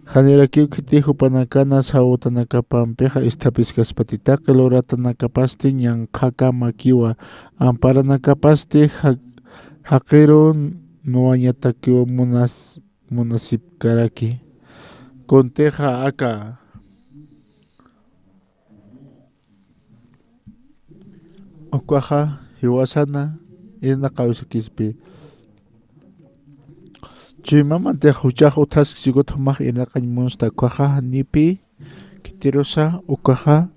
Janirakiw khiti jupanakana sawtanakapampixa isthapiskaspati, taqi luratanakapasti ñanqhakamakiwa, amparanakapasti ja-, jaqiru nuwañatakiw munas-, munasipkaraki. Kuntixa aka ukaxa jiwasana irnaqawisakispi. Chuymamantix juchax utjaskchikut jumax irnaqañ munsta ukaxa janipï khitirusa ukaxa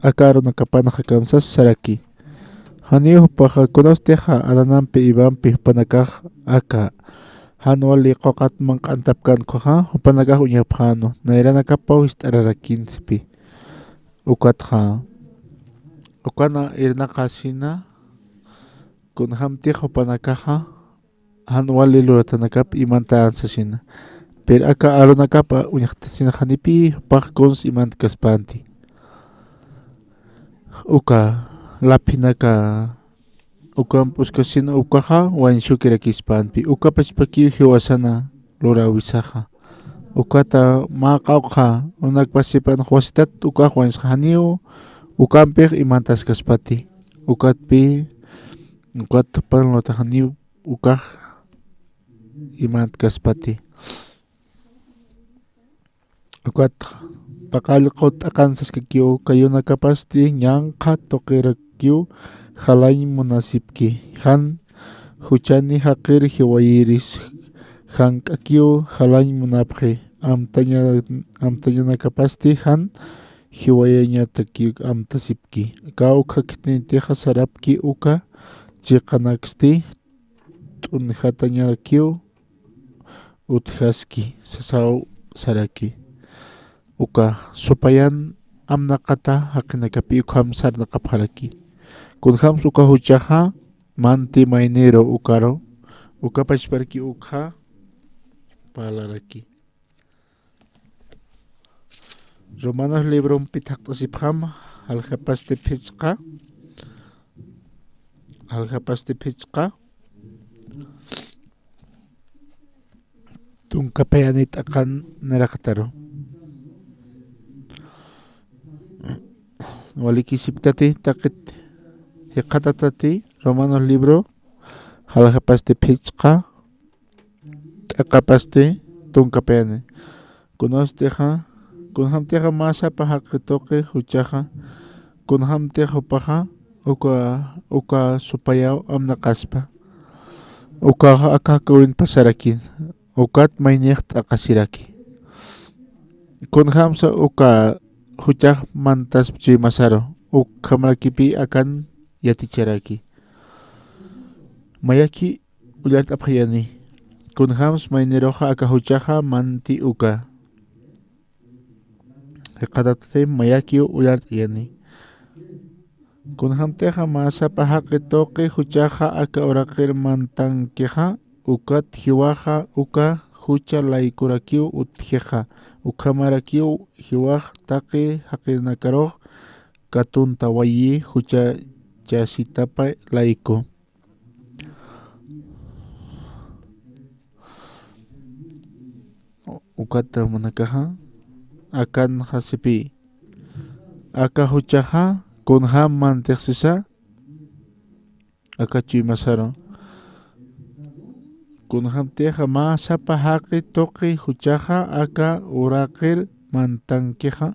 aka arunakapanxa kamsas saraki. Janiw jupaxa kunawstixa Adanampi Evampi jupanakax aka jan wali quqat manq'antapkän ukaxa jupanakax uñjapxänwa, nayranakapaw jist'ararakinsipï. Ukatxa, ukana irnaqasina, kunjämtix jupanakaxa jan wali luratanakap imantan sasina. Pero aka arunakapa uñjtasina janipï jupax kuns imantkaspanti. Uka laphinaka ukamp uskasina ukaxa wañsukirakispanpi. Uka pachpakiw jiwasana luräwisaxa. Ukata mä qawqha runakpasipan wasitat ukax wañsxa janiw ukampix imantaskaspati. Ukatpï, ukat jupan luratax janiw ukax imantkaspati. Ukat paqallqu t'aqan saskakiw kayunakapasti ñanqha tuqirakiw jalañ munasipki. Jan juchani jaqir jiwayiris, jank'akiw jalañ munapxi. Amtaña-, amtañanakapasti jan jiwayañatakiw amtasipki. Kawkha khitinitixa sarapki uka chiqanaksti t'unjatañarakiw utjaski, sasaw saraki. Uka supayan amnaqata jaqinakapï ukham sarnaqapxaraki. Kunjams uka juchaxa manti mayniru ukaru, uka pachparki ukxa parlaraki. Romanos librompit jaqt'asipxam, jaljapasti phichqa, jaljapasti phichqa, tunka payani t'aqan niraqataru. Walikisiptati taqit jikxatatati Romanos libro, jaljapasti phichqa, t'aqapasti tunka payani. Kunjamtixa, kunjamtixa mä sapa jaqi tuqi juchaxa, kunjamtix jupaxa uka, uka supayaw amnaqaspa. Ukaxa aka jakawin pasaraki, ukat maynix t'aqasiraki. Kunjamsa uka juchax mantaspa chuymasaru, ukhamarakipi akan yaticharaki. Mayaki ullart'apxayani. Kunjams mayniruxa aka juchaxa manti uka. Jikxatatati mayakiw ullart'ayani. Kunjamtixa mä sapa jaqi tuqi juchaxa aka uraqir mantankixa, ukat jiwaxa uka jucha laykurakiw utjixa, ukhamarakiw jiwax taqi jaqinakarux katuntawayi juchachasitapa layku. Ukata munakaxa, akanxa sipi. Aka juchaxa kunjam mantix sisa, aka chuymasaru. Kunjamtixa mä sapa jaqi tuqi juchaxa aka uraqir mantankixa,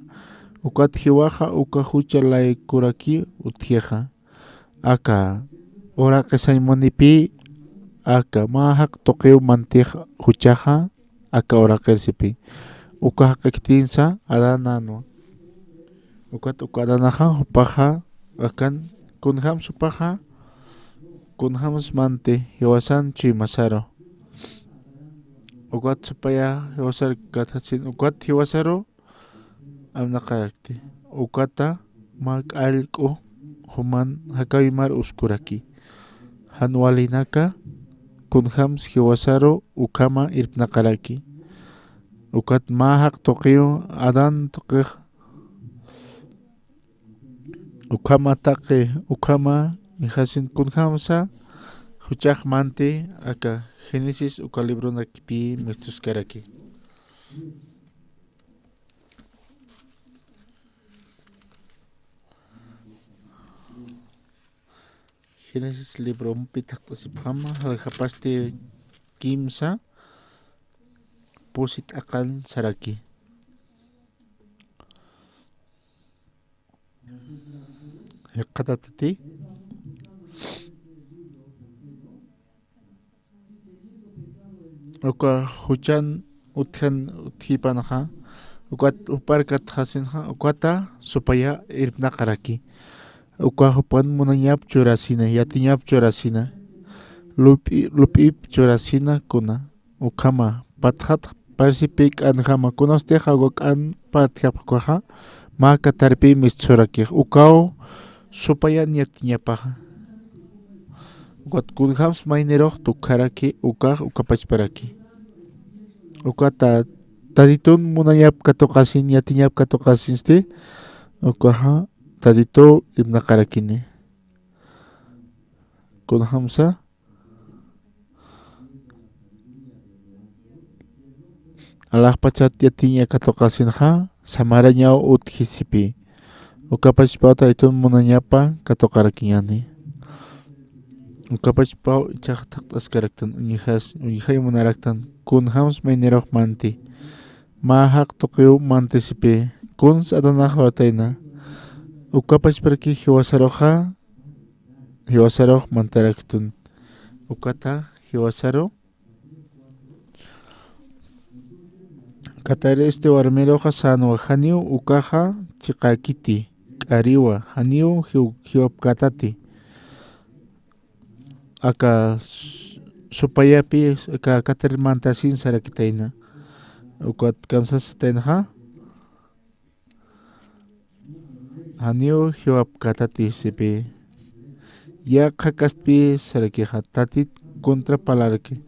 ukat jiwaxa uka jucha laykuraki utjixa. Aka uraqi sañ munipi, aka mä jaq tuqiw mantix juchaxa, aka uraqir sipi. Uka jaqi khitinsa Adán nänwa. Ukat uka Adánaxa jupaxa akan kunjams jupaxa, kunjams manti jiwasan chuymasaru. Ukat supaya jiwasar katjasin, ukat jiwasaru amnaqarakti. Ukata mä k'allk'u juman jakawimar uskuraki. Jan walinaka kunjams jiwasaru ukhama irpnaqaraki. Ukat mä jaq tuqiw Adán tuqix ukhama taqi, ukhama injasin kunjamsa juchax manti aka Génesis uka libronakipi mistuskaraki. Génesis librompit jaqt'asipxam, jaljapasti kimsa pusi t'aqan saraki. Jikxatatati. Uka juchan utjan utjipanxa, ukat jupar katjasinxa, ukata supaya irpnaqaraki. Uka jupan munañap churasina, yatiñap churasina, lup'i-, lup'ip churasina kuna. Ukhama, patxat parsipi k'anjama, kunasti jawk'an patjapxkuxa, mä katarpi mistsurakix, ukaw supayan yatiñapaxa. Ukat kunjams maynirux tukjaraki, ukax ukapachparaki. Ukata, tatitun munañap katuqasin, yatiñap katuqasinsti, ukaxa, tatituw irpnaqarakini. Kunjamsa, alaxpachat yatiña katuqasinxa, samarañaw utjisipi. Ukapachpaw tatitun munañapa katuqarakiñani. Ukapachpaw ichax thaqt'askaraktan, uñjas-, uñjay munaraktan, kunjams maynirux manti. Mä jaq tuqiw mantisipi, kuns Adanax luratayna. Ukapachparaki jiwasaruxa, jiwasarux mantarakstun. Ukata jiwasaru kataristi warmiruxa sänwa, janiw ukaxa chiqäkiti, k'ariwa, janiw jiw-, jiwapkätati. Aka s-, supayapi, aka katarir mantasin sarakitayna. Ukat kamsasataynaxa. Janiw jiwapkätati sipi. Yaqha kastpi sarakixa, tatit contra parlaraki.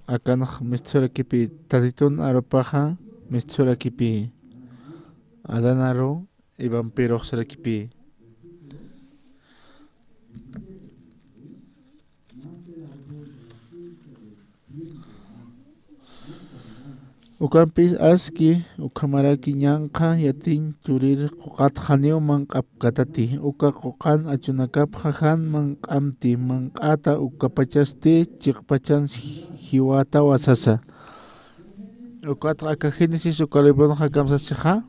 Akanx mistsurakipi, Tatitun arupaxa mistsurakipi, Adán aru, y vampirux sarakipi. Ukampis aski, ukhamaraki ñanqha yatiñ churir quqat janiw manq'apkatati, uka quqan achunakapxa jan manq'amti, manq'ata ukapachasti chiqpachans jiwatawa sasa. Ukatxa aka Génesis uka libronxa kamsasixa,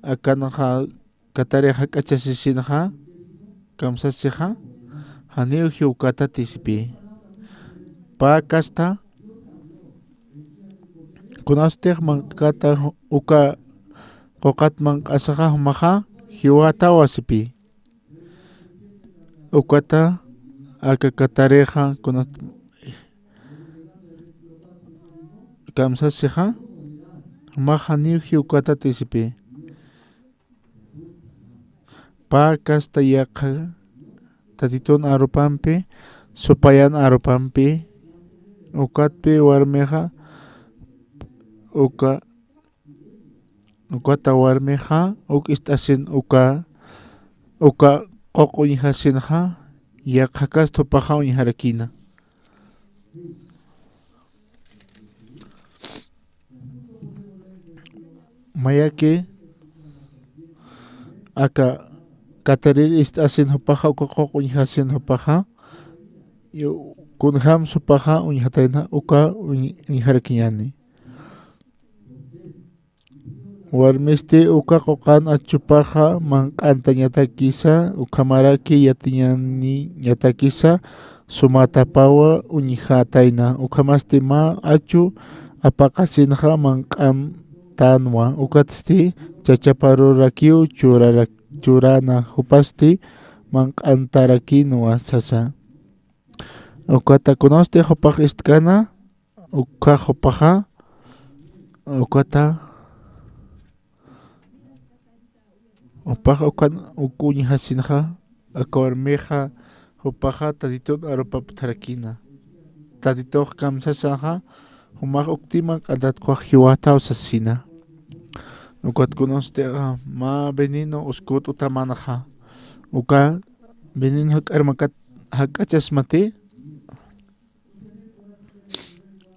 akanxa katarix jak'achasisinxa, kamsasixa, janiw jiwkatati sipï. Pä kasta, kunastix manq'ata uka quqat manq'asaxa jumaxa jiwatawa sipï. Ukata aka katarixa kunat-, kamsasixa, jumax janiw jiwkatati sipï. Pä kasta yaqha Tatitun arupampi, supayan arupampi, ukatpï warmixa, uka, ukata warmixa, uk ist'asin uka, uka quq uñjasinxa, yaqha kasta jupaxa uñjarakïna. Mayaki aka katarir ist'asin jupaxa, uka quq uñjasin jupaxa, y kunjams jupaxa uñjatayna, uka uñ-, uñjarakiñäni. Warmisti uka quqan achupaxa manq'antañatakisa, ukhamaraki yatiñaniñatakisa, sumatapawa uñjatayna, ukhamasti mä achu apaqasinxa manq'antänwa, ukatsti chachaparurakiw churara-, churana, jupasti manq'antarakïnwa sasa. Ukata kunasti jupax ist'kana, ukxa jupaxa, ukata, jupax ukan uk uñjasinxa, aka warmixa, jupaxa Tatitun arupap utjarakïna. Tatitux kamsasanxa, jumax uktiman q'antat ukax jiwataw sasina. Ukat kunasti mä veneno uskut utamanxa, uka veneno jak'armakat jak'achasmati,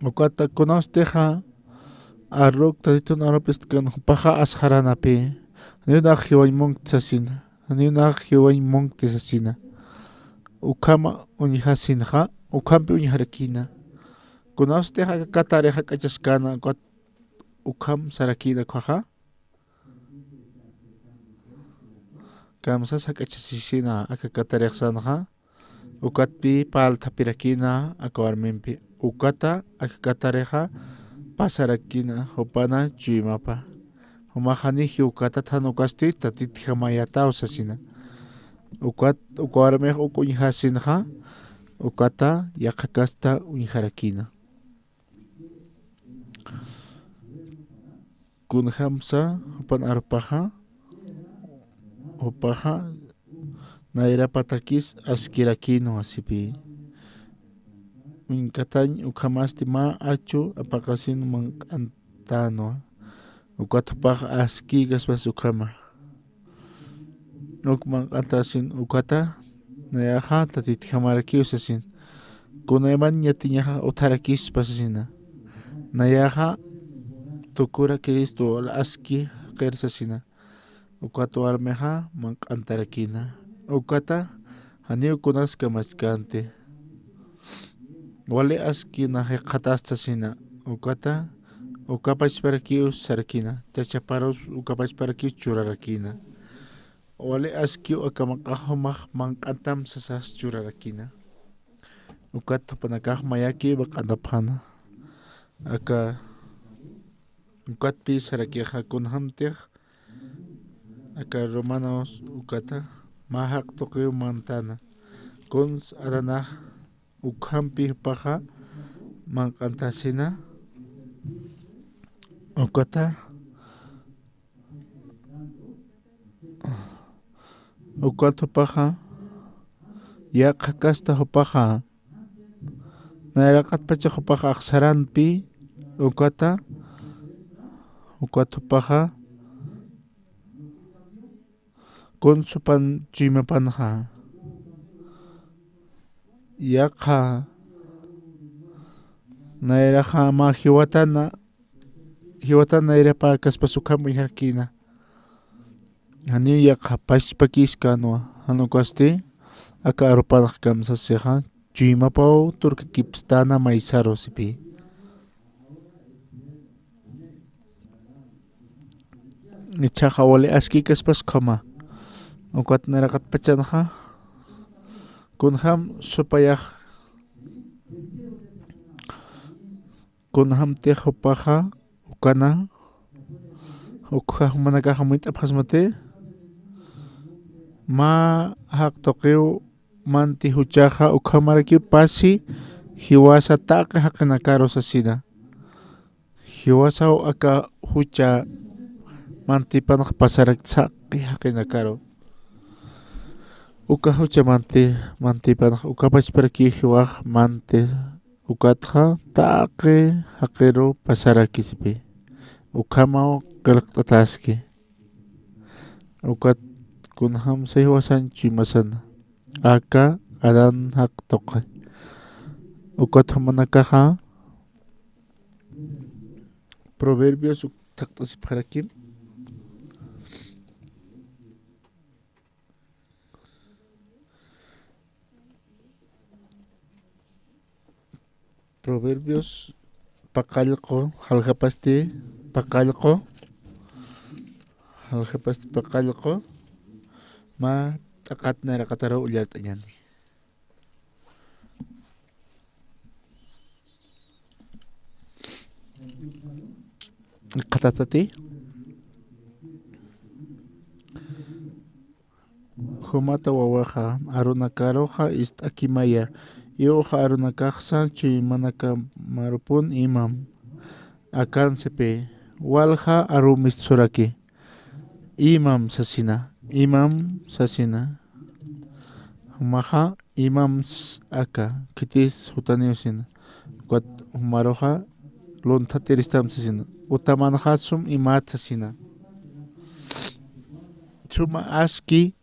ukata kunawstixa aruk Tatitun arupistkan jupaxa asxaranapï, janiw nax jiwañ munkti sasina, janiw nax jiwañ munkti sasina. Ukhama uñjasinxa, ukhampi uñjarakïna. Kunawstixa aka katarix jak'achaskäna, ukat ukham sarakïna ukhaxa. Kamsas jak'achasisina aka katarix sanxa, ukatpï parlthapirakïna aka warmimpi, ukata aka katarixa pasarakïna jupana chuymapa. Jumax jani jiwkatat jan ukasti Tatitjamayataw sasina. Ukat uka warmix uk uñjasinxa, ukata yaqha kasta uñjarakïna. Kunjamsa jupan arpaxa, jupaxa nayrapatakis askirakïnwa sipï. Uñkatañ ukhamasti mä achu apaqasin manq'antänwa. Ukat jupax askïkaspas ukhama. Uk manq'antasin ukata, nayaxa Tatitjamarakiw sasin. Kunayman yatiñaxa utjarakispa sasina. Nayaxa tukura Cristo wal aski jaqir sasina. Ukat warmixa manq'antarakïna. Ukata janiw kunas kamaskänti. Wali aski nax jikxatasta sasina. Ukata ukapachparakiw sarakïna. Chachaparus ukapachparakiw churarakïna. Wali askiw aka manq'ax jumax manq'antam sasas churarakïna. Ukat jupanakax mayaki manq'antapxäna. Aka ukatpï sarakixa kunjamtix aka Romanos ukata mä jaq tuqiw mantäna. Kuns Adanax ukhampi jupaxa manq'antasina. Ukata ukat jupaxa, yaqha kasta jupaxa, Nayraqatpachax jupax axsaranpi, ukata, ukat jupaxa, kun supan chuymapanxa. Yaqha, nayraxa mä jiwatana, jiwatan nayrapäkaspas ukham uñjarkïna. Janiw yaqha pachpakiskänwa, jan ukasti, aka arupanx kamsasixa, chuymapaw turkakipstäna maysaru sipï. Ichhaxa wali askïkaspas ukhama. Ukat nayraqatpachanxa, kunjam supayax, kunjamtix jupaxa, ukana, ukxa jumanakax amuyt'apxasmati, mä jaq tuqiw manti juchaxa, ukhamarakiw pasi jiwasa taqi jaqinakaru sasina. Jiwasaw aka jucha mantipanx pasarak taqi jaqinakaru. Uka jucha manti, mantipanx, uka pachparakiw jiwax manti, ukatxa taqi jaqiru pasaraki sipï. Ukhamaw qillqt'ataski. Ukat kunjamsa jiwasan chuymasana. Aka Adán jaq tuqi. Ukat jumanakaxa Proverbios uk thaqt'asipxarakim. Proverbios paqallqu, jaljapasti paqallqu, jaljapasti paqallqu, mä t'aqat nayraqataru ullart'añäni. Qhatatati. Jumata wawaxa arunakaruxa ist'akimaya, iwxa arunakaxsa chuymanakamarupun imam. Akan sipï, walja aru mistsuraki. Imam sasina, imam sasina. Jumaxa imam s-, aka, khitis jutaniw sina. Ukat jumaruxa lunthatiristam sasina. Utamanxa sum imat sasina. Suma aski,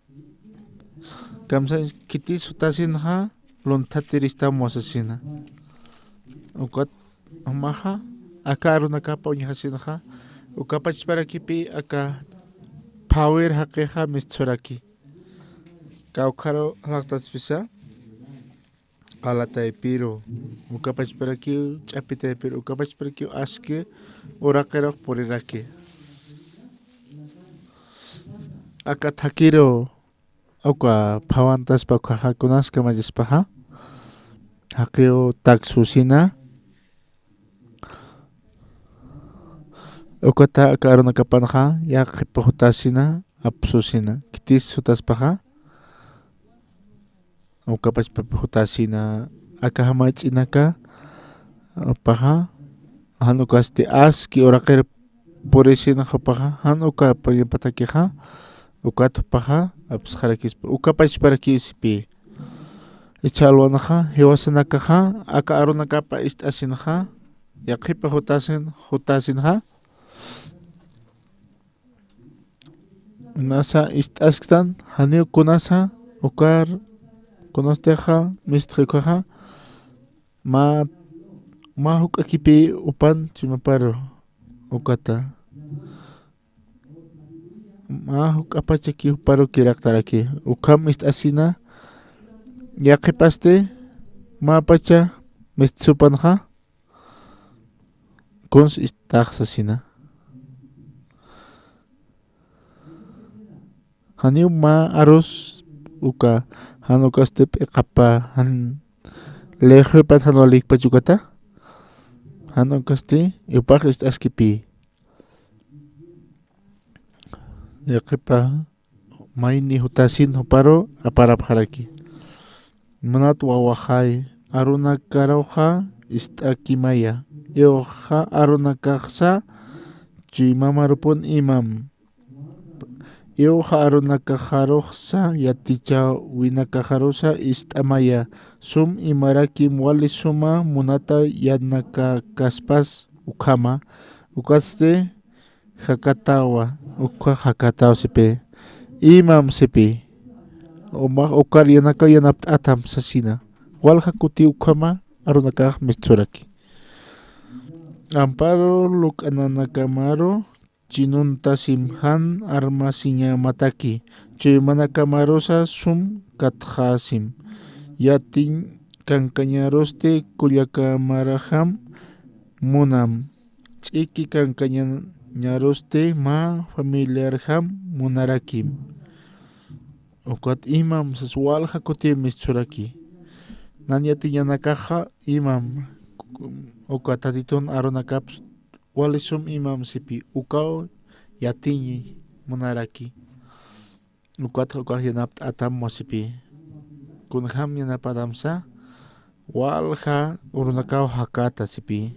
kamsa khitis jutasinxa, lunthatiristam wasasina. Ukat jumaxa, aka arunakapa uñjasinxa, uka pachparakipï aka phawir jaqixa mistsuraki. Kawkharu jalaqtaspisa, qala taypiru, uka pachparakiw ch'api taypiru, uka pachparakiw aski uraqirux puriraki. Aka thakiru, uka phawantaspa ukhaxa kunas kamachispaxa, jaqiw taksusina, ukata aka arunakapanxa, yaqhipa jutasina, apsusina, khitis jutaspaxa, uka pachpapi jutasina, aka jamach'inaka, jupaxa, jan ukasti aski uraqir purisin jupaxa, jan uka puriñapatakixa, ukat jupaxa, apsxarakispa, uka pachparakiw sipï. Ichha alwanxa, jiwasanakaxa, aka arunakapa ist'asinxa, yaqhipa jutasin, jutasinxa, Nasa ist'askstan, janiw kunasa, ukar, kunastixa, mistxi ukhaxa, mä, mä juk'akipï upan chuymaparu, ukata. Mä juk'apachaki juparu kiraqtaraki, ukham ist'asina, yaqhipasti, mä pacha, mistsupanxa, kuns ist'ax sasina. Janiw mä arus uka, jan ukasti p'iqapa, jan lejwipat jan walikpach ukata, jan ukasti, jupax ist'askipï. Yaqhipa, mayni jutasin juparu aparapxaraki. Munat wawaxay, arunakaruxa ist'akimaya, iwxa arunakaxsa chuymamarupun imam. Iwxa arunakaxaruxsa yatichäwinakaxarusa ist'amaya, sum imarakim wali suma munata yanakakaspas ukhama, ukatsti jakatawa, ukha jakataw sipi. Imam sipi. Umax ukar yanaka yanapt'atam sasina. Walja kuti ukhama arunakax mistsuraki. Amparo luk'ananakamaru chinuntasim jan armasiñamataki, chuymanakamarusa sum katxäsim. Yatiñ kankañarusti kullakamaraxam munam. Ch'iki kankañarusti mä familiarjam munarakim. Ukat imam sas walja kuti mistsuraki. Nan yatiñanakaxa imam uka tatitun arunakaps wali sum imam sipi ukaw yatiñi munaraki. Ukat ukax yanapt'atam wasipi. Kunjam yanapatamsa walja urunakaw jakata sipi.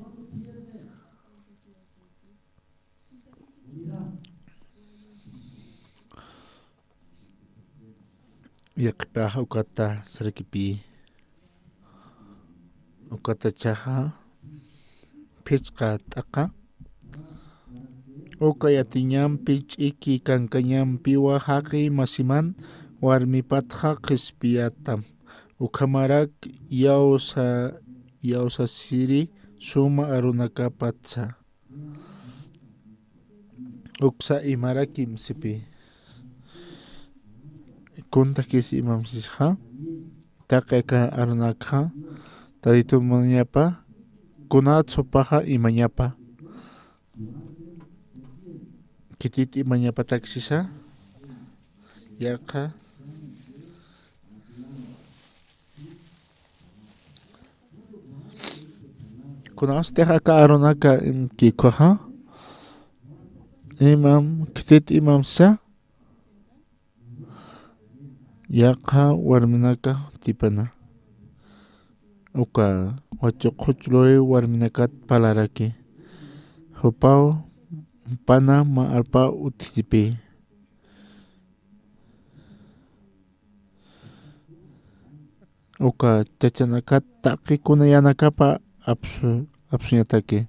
Yaqhipax ukata sarakipi. Ukata chaxa phichqa t'aqa. Uka yatiñampi ch'iki kankañampiwa jaqi masiman warmipatxa qhispiyatam. Ukhamarak yawsa, yawsasiri suma arunakapatsa. Uksa imarakim sipi. Kuntakis imam sisxa. Taqi aka arunakxa. Tatitun munañapa. Kunat jupaxa imañapa. Khitit imañapatak sisa. Yaqha. Kunastix aka arunaka imki ukhaxa. Imam, khitit imam sisa. Yaqha warminaka tipana. Uka wachuq juch luri warminakat parlaraki. Jupaw, pana mä arpa utjisipi. Uka chachanakat taqi kuna yanakapa apsu, apsuñataki.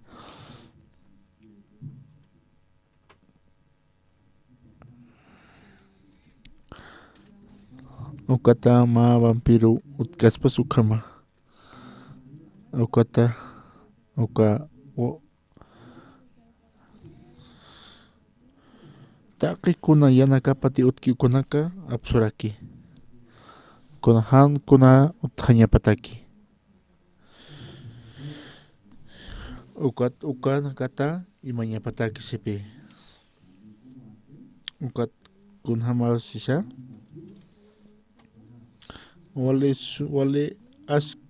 Ukata mä vampiro utkaspas ukhama. Ukata, uka, u-, taqi kuna yanakapati utki ukunaka apsuraki. Kuna jan kuna utjañapataki. Ukat, ukanakata imañapataki sipi. Ukat kunjama sisa. Wali su-, wali aski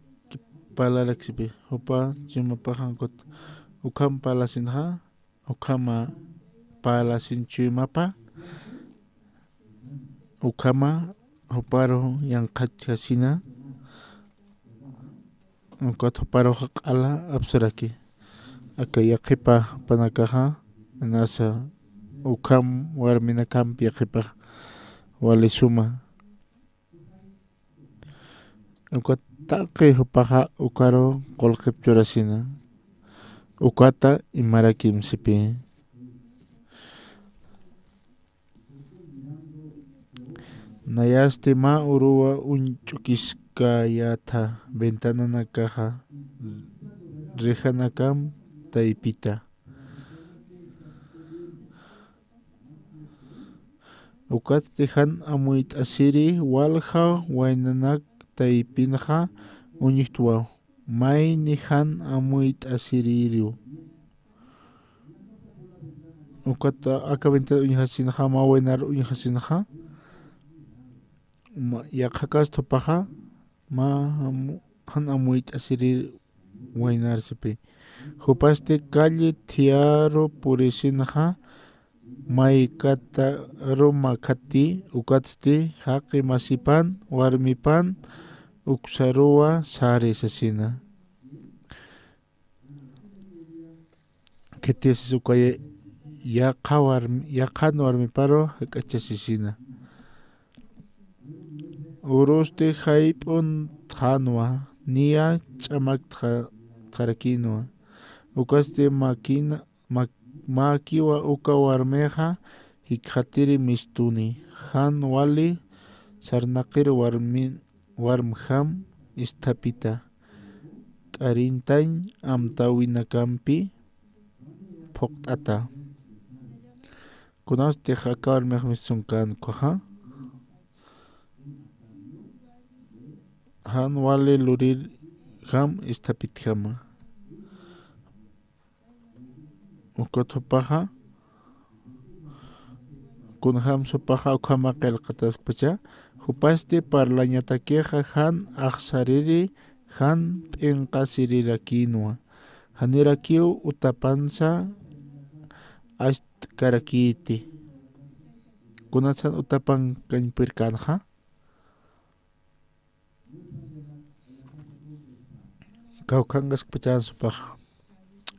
parlarak sipi. Jupa chuymapaxa ukut ukham parlasinxa. Ukhama parlasin chuymapa, ukhama juparu yanqhachasina, ukat juparuxa q'ala apsuraki. Aka yaqhipa jupanakaxa, nasa ukham warminakampi yaqhipa wali suma. Ukat taqi jupaxa ukaru qullqip churasina. Ukata imarakim sipi. Nayasti mä uruwa uñch'ukiskayätha ventananakaxa rejanakam taypita. Ukatsti jan amuyt'asiri walja waynanak taypinxa uñjtwa, mayni jan amuyt'asiririw. Ukat aka ventana uñjasinxa, mä waynar uñjasinxa, ma-, yaqhakasti jupaxa, mä amu-, jan amuyt'asiri waynar sipi. Jupasti calle thiyaru purisinxa, maykataru makhati, ukatsti jaqi masipan, warmipan, uksaruwa sari sasina. Khitisis ukayi yaqha warm-, yaqhan warmiparu jak'achasisina. Urusti jayp'un txanwa, niya ch'amak txa-, txarakinwa. Ukasti makina, mak-, makiwa uka warmixa jikxatiri mistuni. Jan wali sarnaqir warmi-, warmjam isthapita. K'arintañ amtawinakampi phuqt'ata. Kunasti aka warmix mistunkan ukhaxa. Jan wali lurirjam isthapitjama. Ukat jupaxa, kunjam jupaxa ukhama qillqataskpacha, jupasti parlañatakixa jan axsariri, jan p'inqasirirakinwa. Janirakiw utapansa ast'karakiti. Kunatsan utapan kañpirkanxa. Kawkhankaskpachan jupaxa.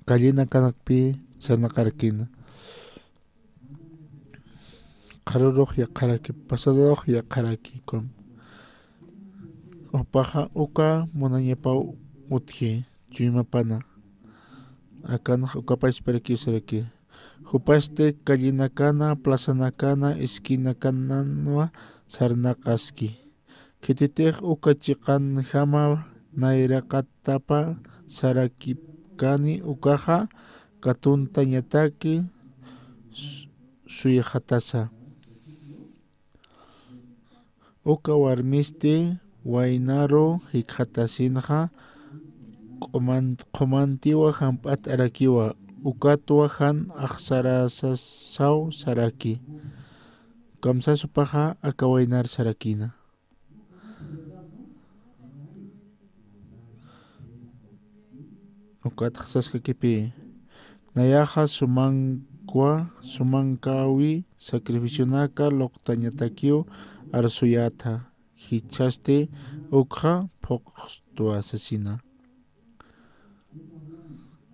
Kallinakanakpi sarnaqarakina. Qharurux yaqharaki, pasadurux yaqharaki, ukham. Jupaxa uka munañapaw utji, chuymapana. Akan uka pachparakiw saraki. Jupasti callenakana, plazanakana, esquinakananwa sarnaqaski. Khititix uka chiqanjama nayraqatapa sarakipkani ukaxa katuntañataki su-, suyxatasa. Uka warmisti waynaru jikxatasinxa q'uman-, qhumantiwa jamp'at arakiwa, ukatwa jan axsarasasaw saraki. Kamsasupaxa aka waynar sarakina. Ukat saskakipi. Nayaxa sumankwa, sumankawi sacrificionaka luqtañatakiw arsuyata. Jichhasti ukxa phuqstwa sasina.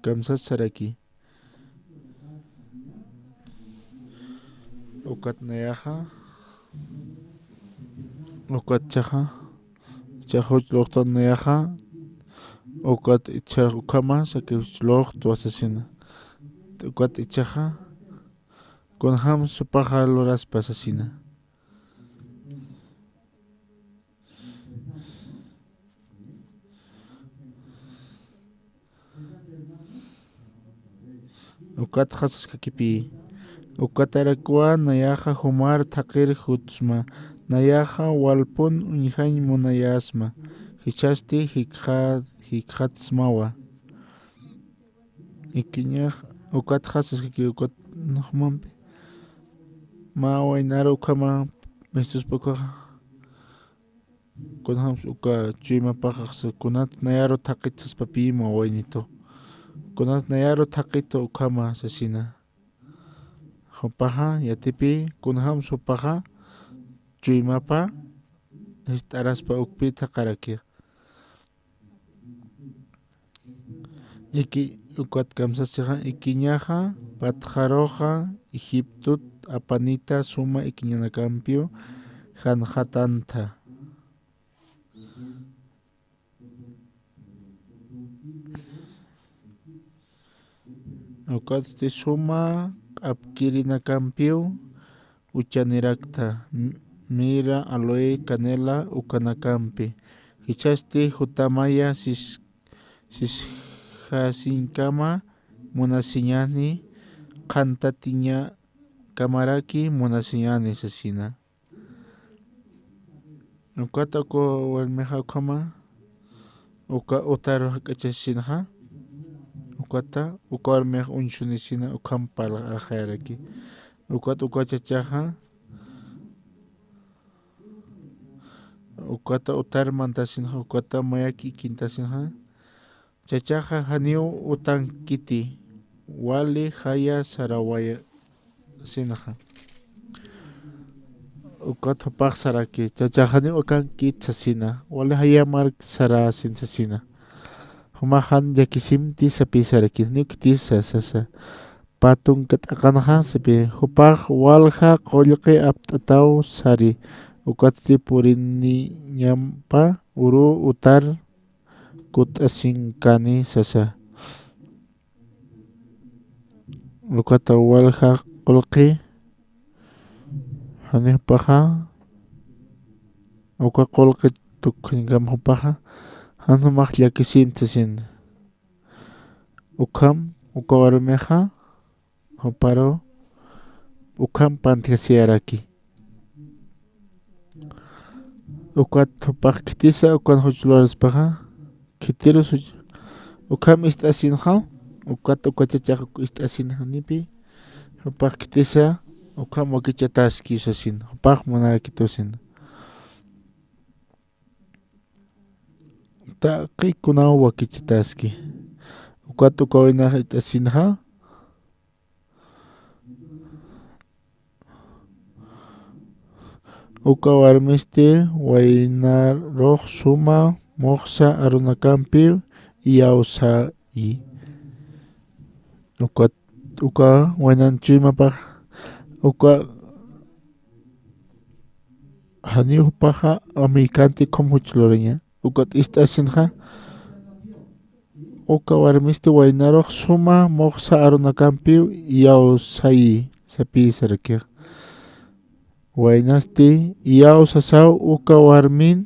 Kamsas saraki. Ukat nayaxa, ukat ichaxa, ichaxa juch luqtan nayaxa, ukat ichaxa ukhama sacrificio luqtwa sasina. Ukat ichaxa, kunjam jupaxa luraspa sasina. Ukat saskakipi. Ukatarakwa nayaxa jumar thaqir jutsma. Nayaxa walpun uñjañ munayasma. Jichhasti jikxa-, jikxatsmawa. Ikiñax, ukat saskaki, ukat jumampi. Mä waynar ukhama mistuspa ukaxa. Kunjams uka chuymapaxa, kunat nayaru thaqit saspapï mä waynitu. Kunat nayaru thaqit ukhama sasina. Jupaxa, yatipi, kunjams jupaxa, chuymapa, jist'araspa ukpi thaqaraki. Iki, ukat kamsasixa, ikiñaxa, patxaruxa, Egiptot apanita suma ikiñanakampiw, janxatantha. Ukatsti suma q'apkirinakampiw, uchanirakta, m-, mira, aloe, canela, ukanakampi. Jichhasti jutamaya sis-, sisjasiñkama munasiñani, qhantatiñakamaraki munasiñani sasina. Ukata uka warmixa ukhama, uka utaru jak'achasinxa, ukata uka warmix uñsunisina ukham pal arxayaraki. Ukat uka chachaxa, ukata utar mantasinxa, ukata mayak ikintasinxa, chachaxa janiw utankiti, wali jaya sarawayasinxa. Ukat jupax saraki, chachaxa janiw ukankit sasina, wali jaya mark sarasin sasina. Jumax jan llakisimti sapï saraki, janiw khitisa sasa. pä tunka t'aqanxa, sipi, jupax walja qullqi apt'ataw sari, ukatsti puriniñampa uru utar kutt'asinkani sasa. Ukata walja qullqi, jani jupaxa, uka qullqi tukjañkam jupaxa, jan jumax llakisimta sasin. Ukham, uka warmixa, juparu, ukham pantjasiyaraki. Ukat jupax khitisa, ukan juch luraspaxa, khitirus juch, ukham ist'asinxa, ukat uka chachax ist'asinxa nipi, jupax khitisa, ukham wakichataski sasin, jupax munarakitusin. Taqi kunaw wakichataski. Ukat uka waynax ist'asinxa, uka warmisti waynarux suma muxsa arunakampiw iyawsayi. Uka, uka waynan chuymapax, uka janiw jupaxa amuykanti ukham juch luraña. Ukat ist'asinxa, uka warmisti waynarux suma muxsa arunakampiw iyawsayi, sapï sarakix. Waynasti iyawsasaw uka warmin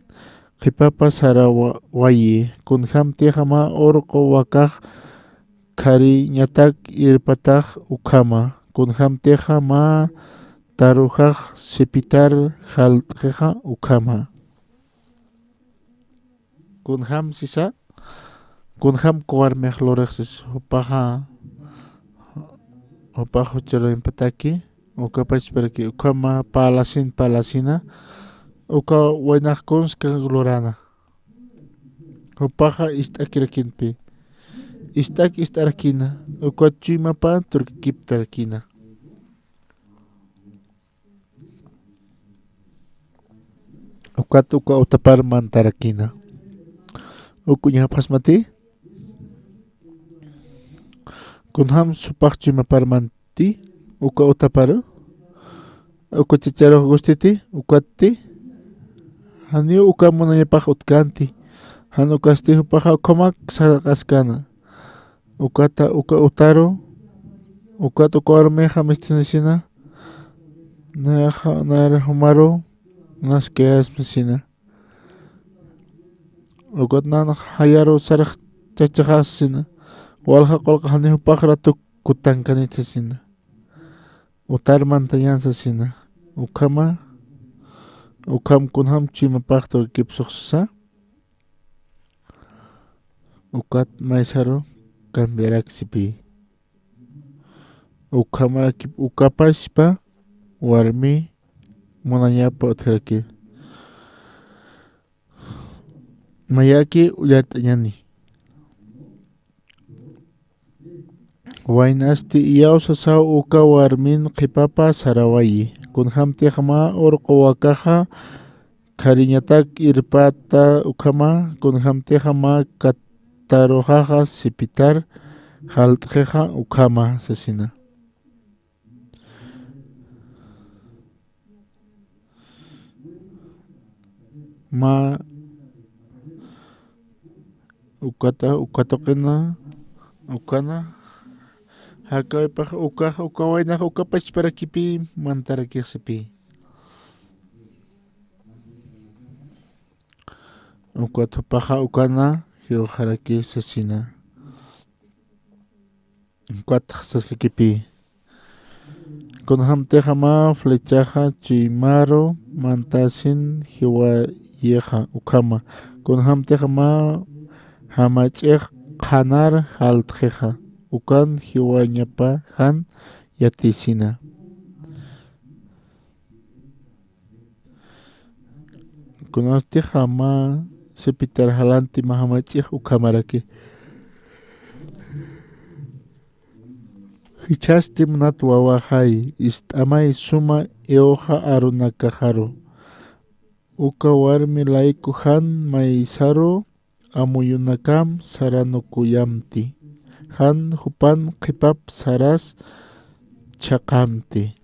qhipapa sarawa-, wayi, kunjamtixa mä urqu wakax khariñatak irpatax ukhama, kunjamtixa mä tarujax sipitar jalt'xixa ukhama. Kunjam sisa, kunjam uka warmix lurix sis, jupaxa, jupax jucharumpataki, uka pachparaki, ukhama parlasin parlasina, uka waynax kunska lurana. Jupaxa ist'akirakinpi. Ist'ak ist'arakina, uka chuymapa turkikiptarakina. Ukat uka utapar mantarakina. Uk uñjapxasmati? Kunjam jupax chuymapar manti, uka utaparu, uka chacharux gustiti, ukatti, janiw uka munañapax utkanti, jan ukasti jupaxa ukhamak saraqaskana. Ukata, uka utaru, ukat uka warmixa mistisnasina, nayaxa, nayar jumaru, naskayasmasina. Ukat nan jayaru sarax chachaxasina, walja qullqi jani jupax ratu kutankanit sasina. Utar mantañan sasina. Ukhama, ukham kunjam chuymapax turkipsux sasa. Ukat maysaru cambiaraksipï. Ukhamarakip ukapachpa warmi munañapa utjaraki. Mayaki ullart'añani. Waynasti iyawsasaw uka warmin qhipapa sarawayi. Kunjamtix mä urqu wakaxa khariñatak irpata ukhama, kunjamtixa mä kataruxaxa sipitar jalt'xixa ukhama sasina. Mä ukata, uka tuqina, ukana, jakawaypax ukax, uka waynax uka pachparakipï mantarakix sipï. Ukat jupaxa ukana jiwxaraki sasina. Ukat saskakipï. Kunjamtixa mä flechaxa chuymaru mantasin jiwayixa ukhama. Kunjamtixa mä jamach'ix qhanar jalt'xixa. Ukan jiwañapa jan yatisina. Kunasti jama sipitar jalanti mä jamach'ix ukhamaraki. Jichhasti munat wawaxay, ist'amay suma iwxa arunakaxaru. Uka warmi layku jan maysaru amuyunakam saranukuyamti. Jan jupan qhipap saras chhaqamti.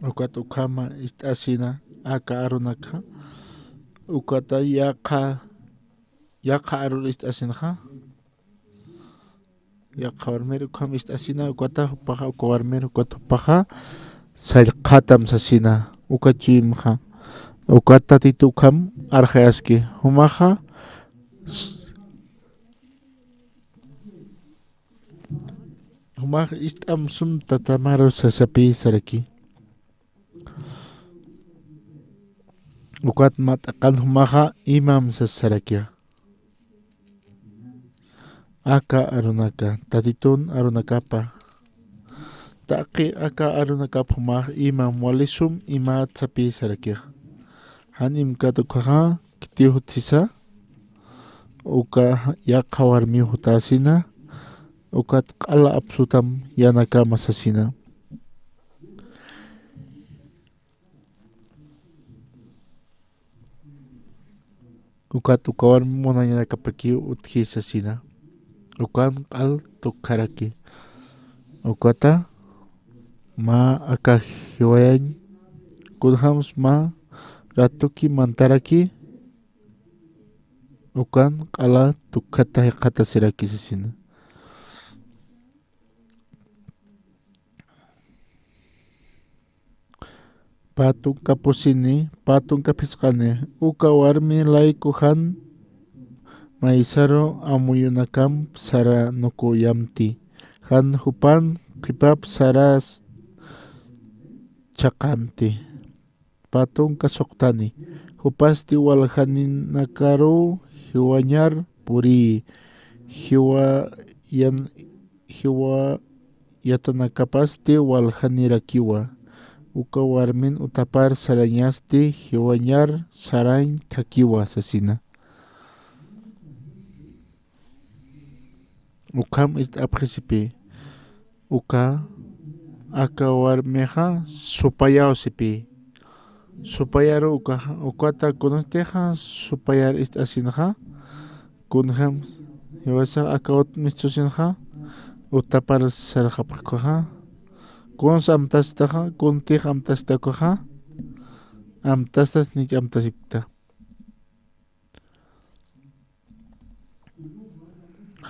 Ukat ukhama ist'asina aka arunakxa, ukata yaqha, yaqha arur ist'asinxa. Yaqha warmir ukham ist'asina, ukata jupaxa, uka warmir ukat jupaxa sallqatam sasina, uka chuyumxa. Ukat Tatitu ukham arxayaski, jumaxa, jumax ist'am sum tatamaru sasapi saraki. Ukat mä t'aqan jumaxa imam sas sarakixa. Aka arunaka, Tatitun arunakapa. Taqi aka arunakap jumax imam wali sum imat sapi sarakixa. Jan imkat ukaxa khitiw juthisa, uka yaqha warmiw jutäsina, ukat q'ala apsutam yanakama sasina. Ukat uka warmi munañanakapakiw utji sasina. Ukan q'al tukjaraki. Ukata mä aka jiwayañ, kunjams mä ratuki mantaraki, ukan q'ala tukjata jikxatasiraki sasina. Pä tunka pusini, pä tunka phisqani, uka warmi layku jan maysaru amuyunakamp saranukuyamti, jan jupan qhipap saras chhaqamti. Pä tunka suqtani, jupasti waljaninakaruw jiwañar puriyi, jiwa yan-, jiwa yatanakapasti waljanirakiwa, uka warmin utapar sarañasti jiwañar sarañ thakhiwa sasina. Ukham ist'apxisipi, uka aka warmixa supayaw sipi. Supayaru ukaxa, ukata kunstixa supayar ist'asinxa, kunjam jiwasax aka ot mistusinxa, utapar sarxapxkuxa, kuns amtastaxa, kuntix amtasta ukaxa, amtastas nich amtasipkta.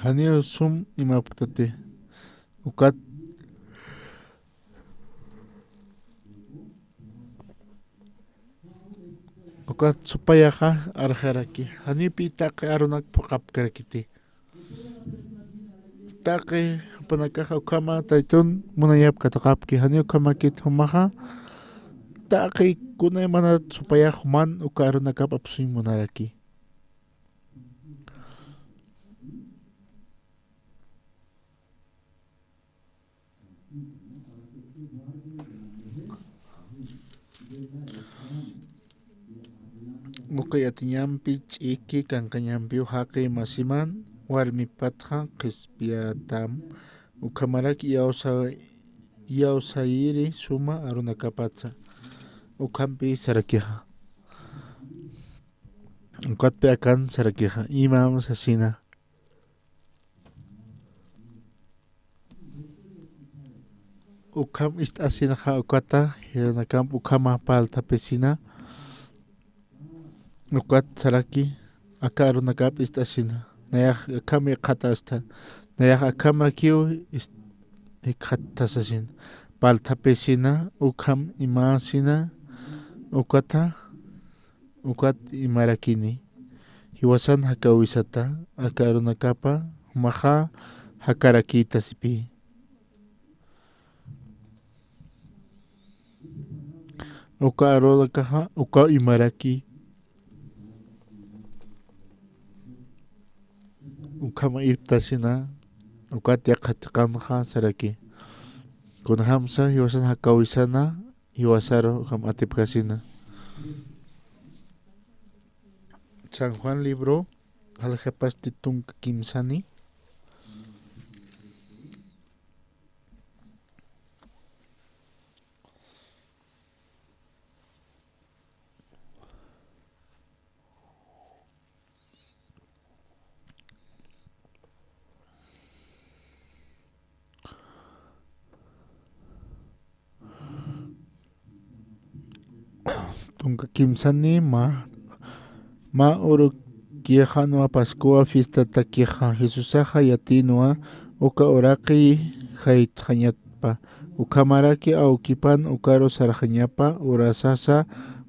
Janiw sum imapktati. Ukat, ukat supayaxa arxaraki. Janiw pï taqi arunak phuqhapkarakiti. Taqi jupanakaxa ukhama Tatitun munañap katuqapki. Janiw ukhamakit jumaxa. Taqi kunaymanat supayax juman uka arunakap apsuñ munaraki. Uka yatiñampi ch'iki, kankañampiw jaqi masiman, warmipatxa qhispiyatam, ukhamarak iyawsa-, iyawsayiri suma arunakapatsa, ukhampi sarakixa. Ukatpi akan sarakixa, imam sasina. Ukham ist'asinxa ukata, jiwasanakamp ukhama parlthapisina. Ukat saraki, aka arunakap ist'asina. Nayax akham jikxatasta. Nayax akhamakiw ist-, jikxatasasina. Parlthapisina, ukham imasina, ukata, ukat imarakini. Jiwasan jakawisata, aka arunakapa, jumaxa jakarakïta sipi. Uka arunakaxa, uka imaraki. Ukhama irptasina, ukat yaqha chiqanxa saraki. Kunjamsa, jiwasan jakawisana, jiwasaru ukham atipkasina. San Juan libro, aljapasti tunka kimsani. Kunka kimsani mä, mä urukixa nuwa Pascua fiestatakixa Jesusaxa yatinwa uka uraqi jaytxañatpa. Ukhamaraki awkipan ukaru sarxañapa urasasa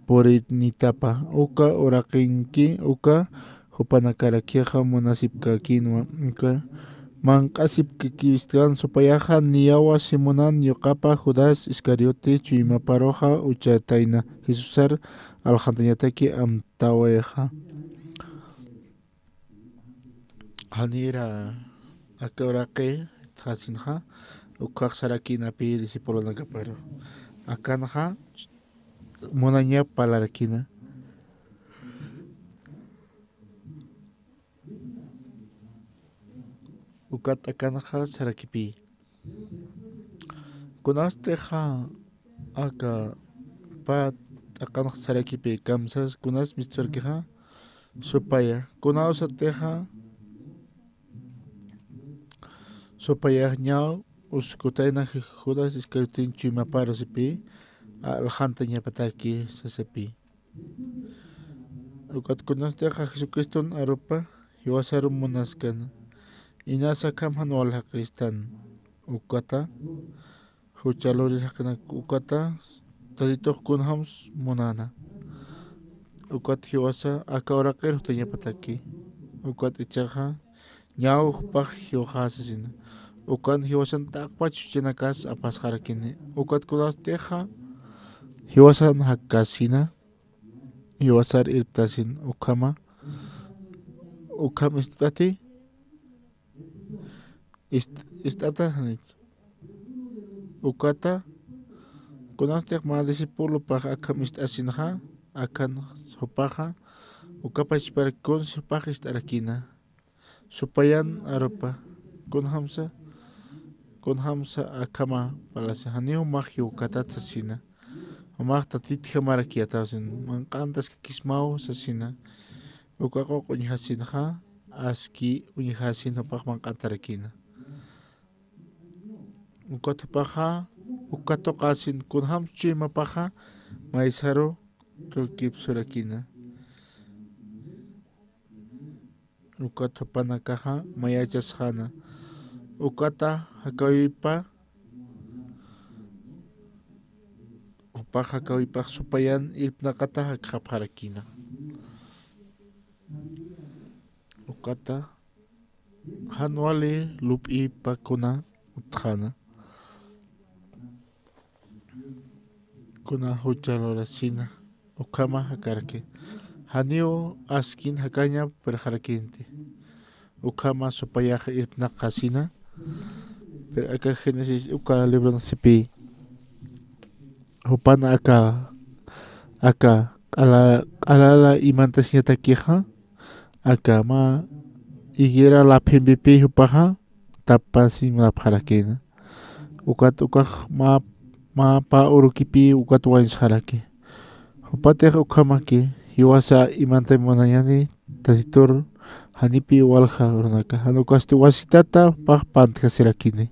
purinitapa. Uka uraqinki uka jupanakarakixa munasipkakinwa. Uka manq'asipkakistkan supayaxa niyawa Simonan yuqapa Judas Iscariote chuymaparuxa uchatayna Jesusar alxantañataki amtawayxa. Janira aka uraqi jasinxa, ukhax sarakinapi discipulonakaparu. Akanxa munaña parlarakina. Ukat akanxa sarakipi. Kunasatixa aka pä t'aqanxa sarakipi kamsas kunas misturakixa supaya. Kunawsatixa supaya ñaw uskutayna Judas Iscariotin chuymaparu sipi, alxantañapataki sasapi. Ukat kunasatixa Jesucriston arupa jiwasaru munaskana. Inasa akham jan wal jaqistan. Ukata jucha lurir jaqina ukata Tatitux kunjams munana. Ukat jiwasa aka uraqir jutañapataki. Ukat ichaxa ñaw jupax jiwxasasina. Ukan jiwasan t'aqpach juchanakas apasxarakini. Ukat kunasatixa jiwasan jakkasina. Jiwasar irptasin ukhama. Ukham ist'ati. Ist-, ist'ata janich. Ukata. Kunastix mä discipulopax akham ist'asinxa. Akhan jupaxa. Ukapachpar kunsi jupax ist'arakina. Supayan arupa, kunjamsa, kunjamsa akhama parlasi, janiw jumax jiwkatat sasina. Jumax Tatitjamarakiyataw sin, manq'antaskakismaw sasina. Uka quq uñjasinxa, aski uñjasin jupax manq'antarakina. Ukat jupaxa, uka tuqasin, kunjam chuymapaxa, maysaru tukipsurakina. Ukat jupanakaxa mayachasxana. Ukata jakawipa, jupax jakawipax supayan irpnaqata jakxapxarakina. Ukata jan wali lup'ipa kuna utjana. Kuna jucha lurasina. Ukhama jakaraki. Janiw askin jakaña purxarakinti. Ukhama supayax irpnaqasina. Pero aka Génesis uka libronasipi. Jupan aka, aka q'ala-, q'alala imantasiñatakixa. Aka mä higuera laphimpipi jupaxa tapasiñapxarakina. Ukat ukax mä, mä pä urukipï ukat wañsxaraki. Jupatix ukhamaki, jiwasa imantay munañäni, Tatitur janipï walja urunaka. Jan ukasti wasitata jupax pantjasirakini.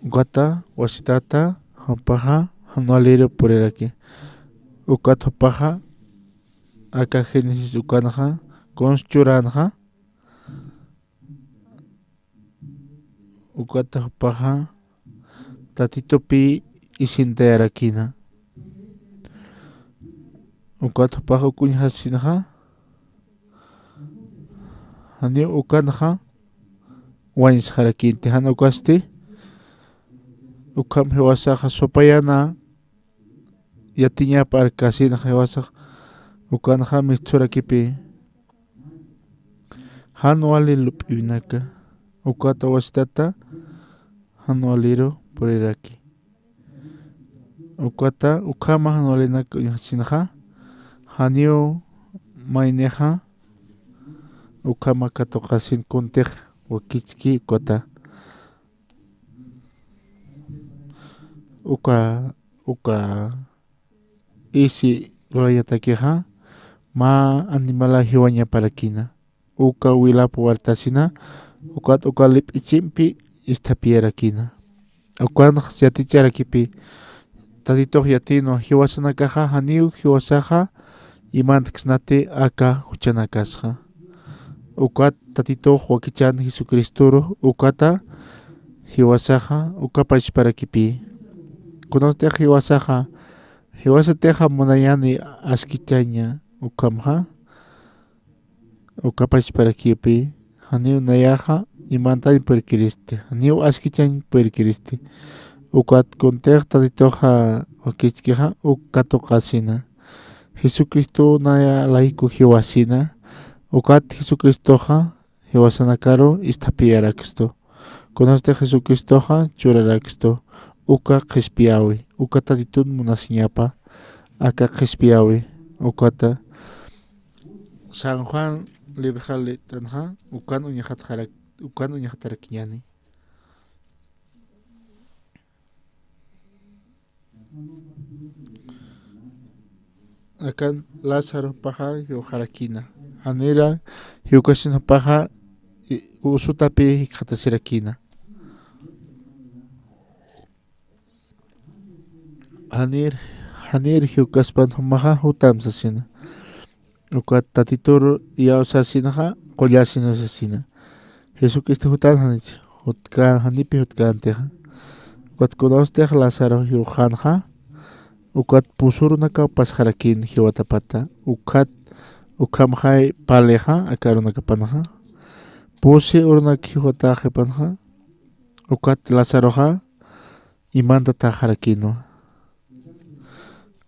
Ukata wasitata jupaxa jan waliru puriraki. Ukat jupaxa aka Génesis ukanxa, kuns churanxa, ukata jupaxa Tatitupï isintayarakina. Ukat jupaxa uk uñjasinxa, janiw ukanxa wañsxarakinti, jan ukasti, ukham jiwasaxa supayana yatiñap arkasinxa jiwasax, ukanxa mistsurakipï. Jan wali lup'iwinaka, ukata wasitata jan waliru puriraki. Ukata ukhama jan walinak uñjasinxa, janiw maynixa ukhama katuqasin kuntix wakichki ukata. Uka, uka isi lurañatakixa, mä animala jiwañaparakina. Uka wilap wartasina, ukat uka lip'ichimpi isthapiyarakina. Ukanx yaticharakipï, Tatitux yatinwa, jiwasanakaxa janiw jiwasaxa imantksnati aka juchanakasxa. Ukat Tatitux wakichan Jesucristoru ukata jiwasaxa uka pachparakipï. Kunatix jiwasaxa, jiwasatixa munayani askichaña ukhamxa, uka pachparakipï, janiw nayaxa imantañ purkiristi, janiw askichañ purkiristi. Ukat kunatix Tatituxa wakichkixa uk katuqasina. Jesucristo naya layku jiwasina. Ukat Jesucristoxa jiwasanakaru isthapiyarakstu. Kunasti Jesucristoxa churarakstu. Uka qhispiyäwi, uka Tatitun munasiñapa, aka qhispiyäwi, ukata. San Juan librxalitanxa, ukan uñaxatxarak-, ukan uñaxatarakiñäni. Akan Lázaro jupaxa jiwxarakïna. Janira jiwkasin jupaxa, i-, usutapï jikxatasirakïna. Janir, janir jiwkaspan jumaxa jutam sasina. Ukat Tatitur iyawsasinxa, qullasin sasina. Jesucristo jutan janich, jutka-, janipï jutkäntixa. Ukat kunawstix Lázaro jiwxänxa, ukat pus urunakaw pasxarakïn jiwatapata. Ukat, ukhamxay palixa, aka urunakapanxa. Pusi urunak jiwataxipanxa. Ukat Lázaroxa, imantataxarakïnwa.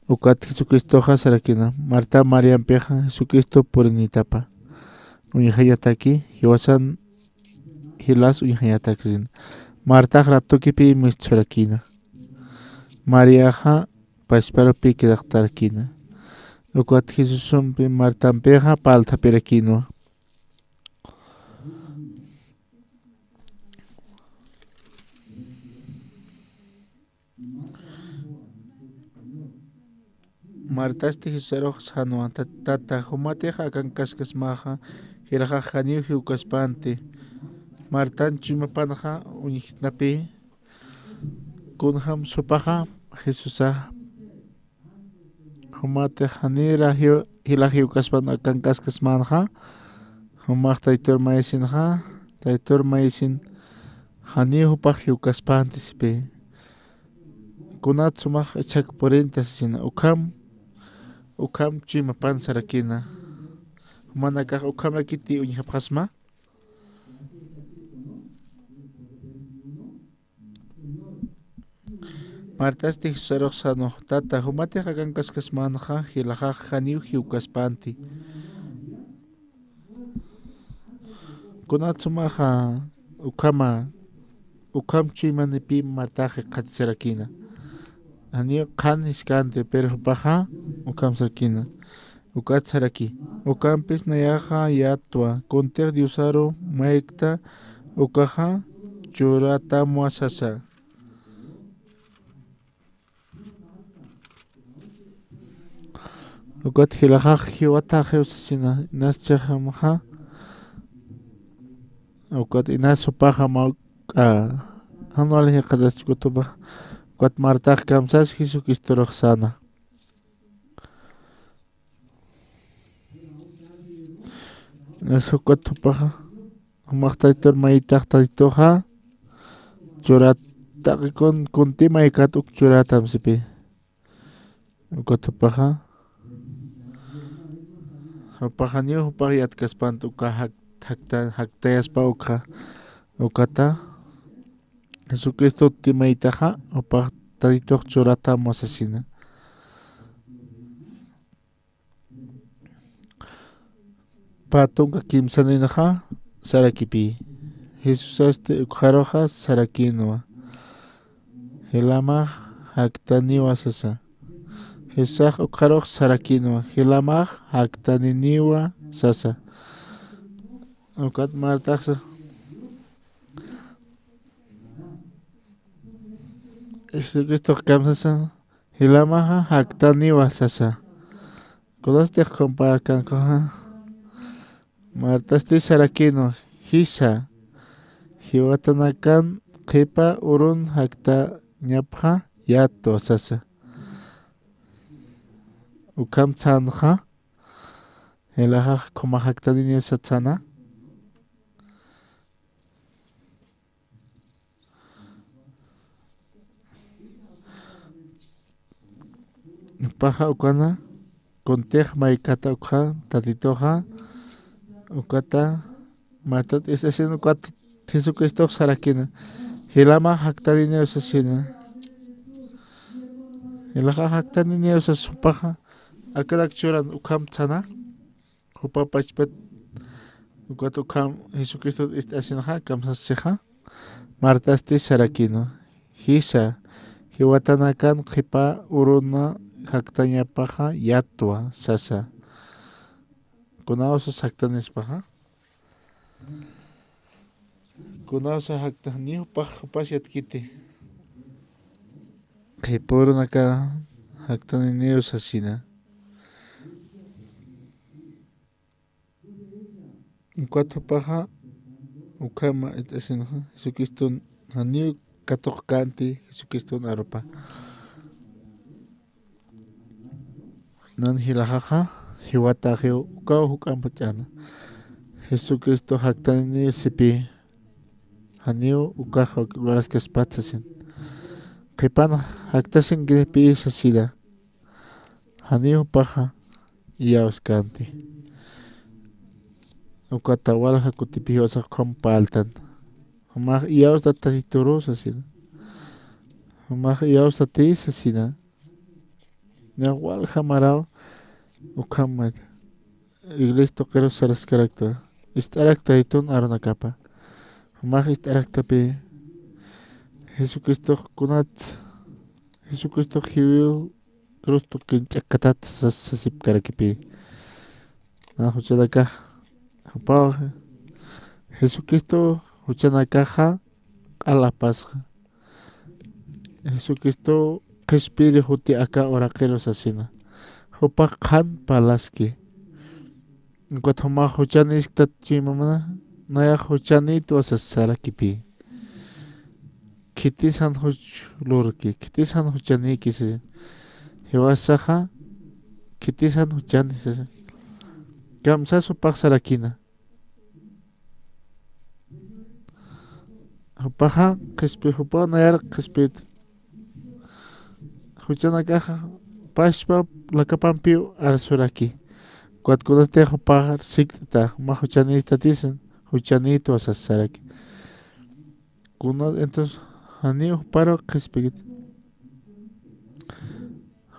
Ukat Jesucristoxa sarakïna, Marta Mariampixa Jesucristo purinitapa. Uñjañataki, jiwasan jilas uñjañataksin. Martax ratukipï mistsurakïna. Mariaxa pachparupï quedaqtarakïna. Ukat Jesusumpi Martampixa parlthapirakïnwa. Martasti Jesusarux sänwa, "Tat-, Tata, jumatix akankaskasmaxa, jilaxax janiw jiwkaspanti." Martan chuymapanxa uñjtnapï, kunjams jupaxa Jesusa, jumatix janira jiw-, jila jiwkaspan akankaskasmänxa, jumax Taytur mayisinxa, Taytur mayisin, janiw jupax jiwkaspanti sipï. Kunat sumax ichhak purinta sasina, ukham, ukham chuymapan sarakïna. Jumanakax ukhamrakiti uñjapxasma. Martasti Jesusarux sänwa, "Tata, jumatix akankaskasmänxa, jilaxax janiw jiwkaspanti." Kunat sumaxa ukhama, ukham chuymanipï Martax jikxatasarakïna. Janiw qhan jiskanti, pero jupaxa ukham sarakïna. Ukat saraki, "Ukampis nayaxa yatwa, kuntix Diosaru maykta ukaxa churatamwa sasa." Ukat jilaxax jiwataxiw sasina, inas chixamxa. Ukat inas jupaxa mawk'a, jan wali jikxataschi ukat jupax. Ukat Martax kamsas Jesucristorux säna. Inas ukat jupaxa, jumax Tatitur mayitax Tatituxa churat, taqi kun, kunti maykat uk churatam sipï. Ukat jupaxa, jupaxaniw jupax yatkaspanti uka jak-, jakta-, jaktayaspa ukxa. Ukata Jesucristo timaytaxa, jupax Tatitux churatamwa sasina. Pä tunka kimsaninxa sarakipï. Jesusasti ukxaruxa sarakïnwa, "Jilamax jaktaniwa" sasa. Jesusax ukxarux sarakïnwa, "Jilamax jaktaniniwa" sasa. Ukat Martaxa, Jesucristox kamsasa, "Jilamaxa jaktaniwa" sasa. Kunastix kumpakankuxa. Martasti sarakïnwa, "Jisa, jiwatanakan qhipa urun jaktañapxa yatwa" sasa. ukham thsanxa, jilaxax khuma jaktaniniw satsana. Jupaxa ukana, kuntix maykata ukxa, Tatituxa, ukata, Martat ist'asin ukat Jesucristox sarakina. Jilamax jaktaniniw sasina. Jilaxa jaktaniniw sas jupaxa, akanak churan ukham thsana. Jupa pachpat, ukat ukham Jesucristo ist'asinxa, kamsasixa. Martasti sarakina. Jisa, jiwatanakan qhipa uruna jaktañapaxa yatwa sasa. Kunawsas jaktanispaxa. Kunawsa jakta, ni jupax, jupas yatkiti. Qhipa urunaka jaktaniniw sasina. Ukat jupaxa, ukhama ist'asinxa, Jesucriston janiw katuqkänti, Jesucriston arupa. Nan jilaxaxa, jiwataxiw ukaw juk'amp jach'ana. Jesucristo jaktaniniw sipï, janiw ukax luraskaspat sasin. Qhipan jaktasinkiripï sasira. Janiw jupaxa iyawskänti. Ukata walja kutipï jiwasax ukham parltan. Jumax iyawstat Tatituru sasina. Jumax iyawstati sasina. Nax walja maraw ukham mayta. Iglesia tuqirus saraskaraktwa. Ist'arakta Tatitun arunakapa. Jumax ist'araktapï. Jesucristox kunat, Jesucristox jiwiw cruz tuqin ch'akkatat sas-, sasipkarakipï. Na juchanakax, jupaw, Jesucristo juchanakaxa q'alapasxa. Jesucristo qhispiri juti aka uraqiru sasina. Jupax qhan parlaski. Ukat jumax juchanisktat chuymamana, nayax juchanïtwa sas sarakipï. Khitis jan juch lurki, khitis jan juchanïki sasa. Jiwasaxa, khitis jan juchani sasa. Kamsas jupax sarakina. Jupaxa qhispi, jupaw nayar qhispit. Juchanakaxa pachpa lakapampiw arsuraki. Ukat kunatix jupax sikt'ta, jumax juchanïtatisan, juchanïtwa sas saraki. Kuna, entonces, janiw juparu qhispikit.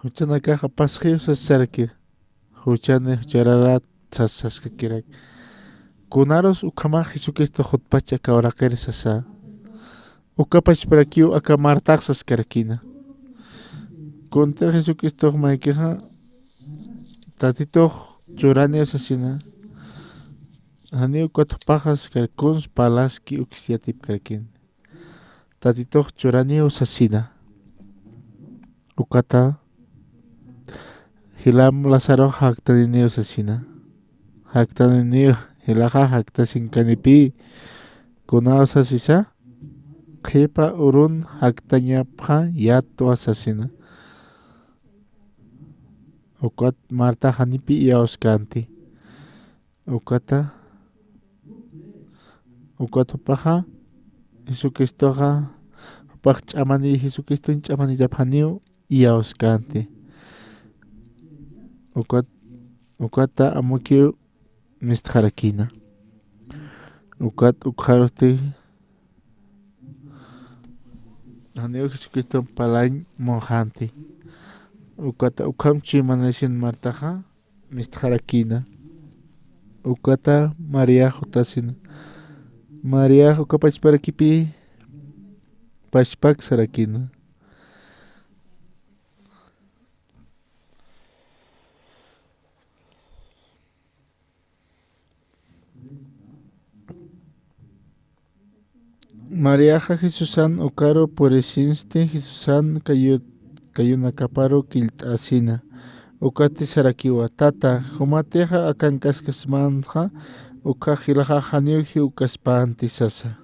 Juchanakaxa pasxiw sas saraki. Juchani, juchararat sas saskakirak. Kunarus ukhamax Jesucristo jutpach aka uraqir sasa. Uka pachparakiw aka Martax saskarakina. Kunti Jesucristox maykixa, Tatitux churaniw sasina. Janiw ukat jupaxa saskar kuns parlaski uksa yatipkarakina. Tatitux churaniw sasina. Ukata jilam Lazarox jaktaniniw sasina. Jaktaniniw, jilaxa jaktasinkanipï. Kunaw sasisa, qhipa urun jaktañapxa yatwa sasina. Ukat Marta janipï iyawskänti. Ukata, ukat jupaxa, Jesucristoxa, jupax ch'amani, Jesucristoñ ch'amanitap janiw iyawskänti. Ukat, ukata amukiw mistxarakina. Ukat ukxarusti, janiw Jesucristo parlañ munxänti. Ukata ukham chuymanasin Martaxa, mistxarakina. Ukata María jutasina. María uka pachparakipï pachpak sarakina. Mariaxa Jesusan ukaru purisinsti, Jesusan kayu-, kayunakaparu killt'asina. Ukati sarakiwa, Tata, jumatixa akankaskasmanxa, ukkhax jilaxax janiw jiwkaspänti sasa.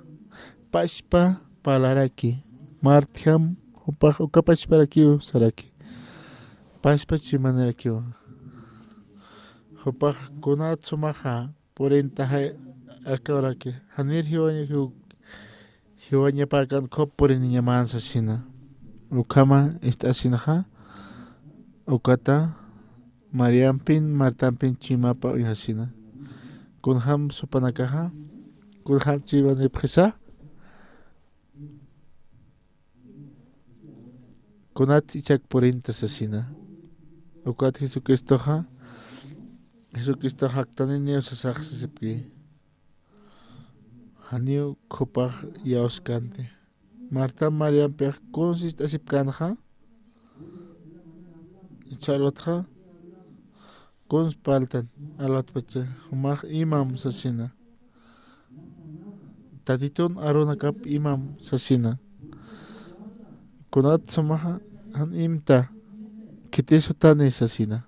Pachpa parlaraki, Martjam jupax uka pachparakiw saraki. Pachpa chuymanirakïwa. Jupax kunat sumaxa purintaxa aka uraki, janir jiwaña, jiw-, jiwañapäkan khup puriniñaman sasina. Ukhama ist'asinxa, ukata Mariampin, Martampin chuymapa uñjasina. Kunjam jupanakaxa, kunjam chuymanipxisa, kunat ichak purinta sasina. Ukat Jesucristoxa, Jesucristoxa jaktaniniw sasax sasipki. Janiw khupax iyawskanti. Marta Mariampix kuns ist'asipkänxa, icha alwatxa, kuns parltan, alwatpacha, jumax imam sasina. Tatitun arunakap imam sasina. Kunat sumaxa jan imta, khitis jutani sasina.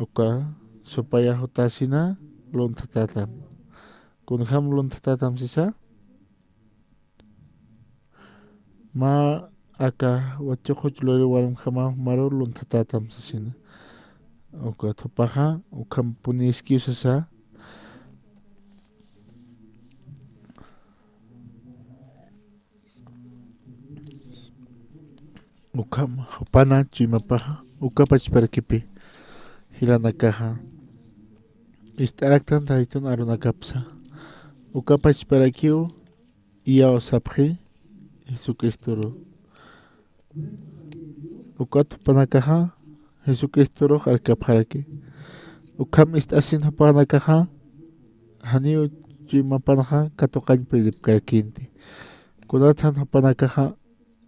Uka supaya jutasina lunthatätam. Kunjam lunthatätam sisa, mä aka wachuqux luri warmjamaw jumaru lunthatätam sasina. Ukat jupaxa, ukhampuniskiw sasa. Ukham jupana chuymapaxa, uka pachparakipi jilanakaxa ist'araktan Tatitun arunakapsa. Uka pachparakiw iyawsapxi Jesucristoru. Ukat jupanakaxa Jesucristorux arkapxaraki. Ukham ist'asin jupanakaxa janiw chuymapanxa katuqañ puyiripkarakïnti. Kunatsan jupanakaxa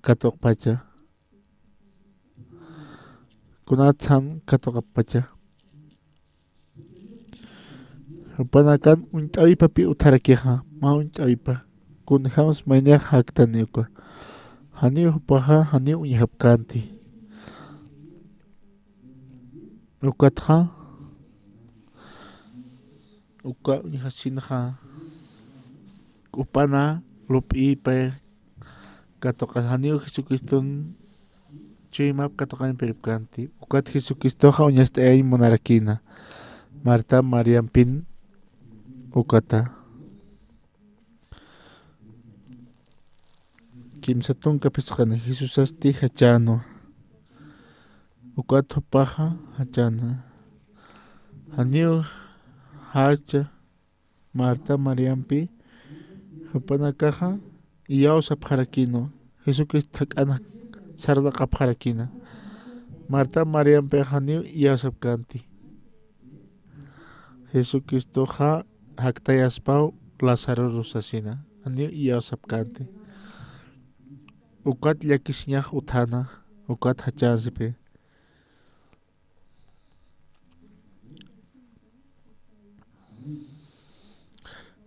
katuqpacha. Kunatsan katuqappacha. Jupanakan uñt'äwipapï utharakixa, mä uñt'äwipa. Kunjams maynixa jaktani uka. Janiw jupaxa, janiw uñjapkänti. Ukatxa, uka uñjasinxa, jupana lup'ïpa katuqan, janiw Jesucriston chuymap katuqañ puyiripkänti. Ukat Jesucristoxa uñast'ayañ munarakïna. Marta Mariampin ukata. Kimsa tunka phisqani Jesusasti jachänwa. Ukat jupaxa jachäna. Janiw jacha Marta Mariampi, jupanakaxa iyawsapxarakïnwa, Jesucristo jak'an sarnaqapxarakïna. Marta Mariampixa janiw iyawsapkänti. Jesucristoxa jaktayaspaw Lazaroru sasina, janiw iyawsapkänti. Ukat llakisiñax utjäna, ukat jachänsipi.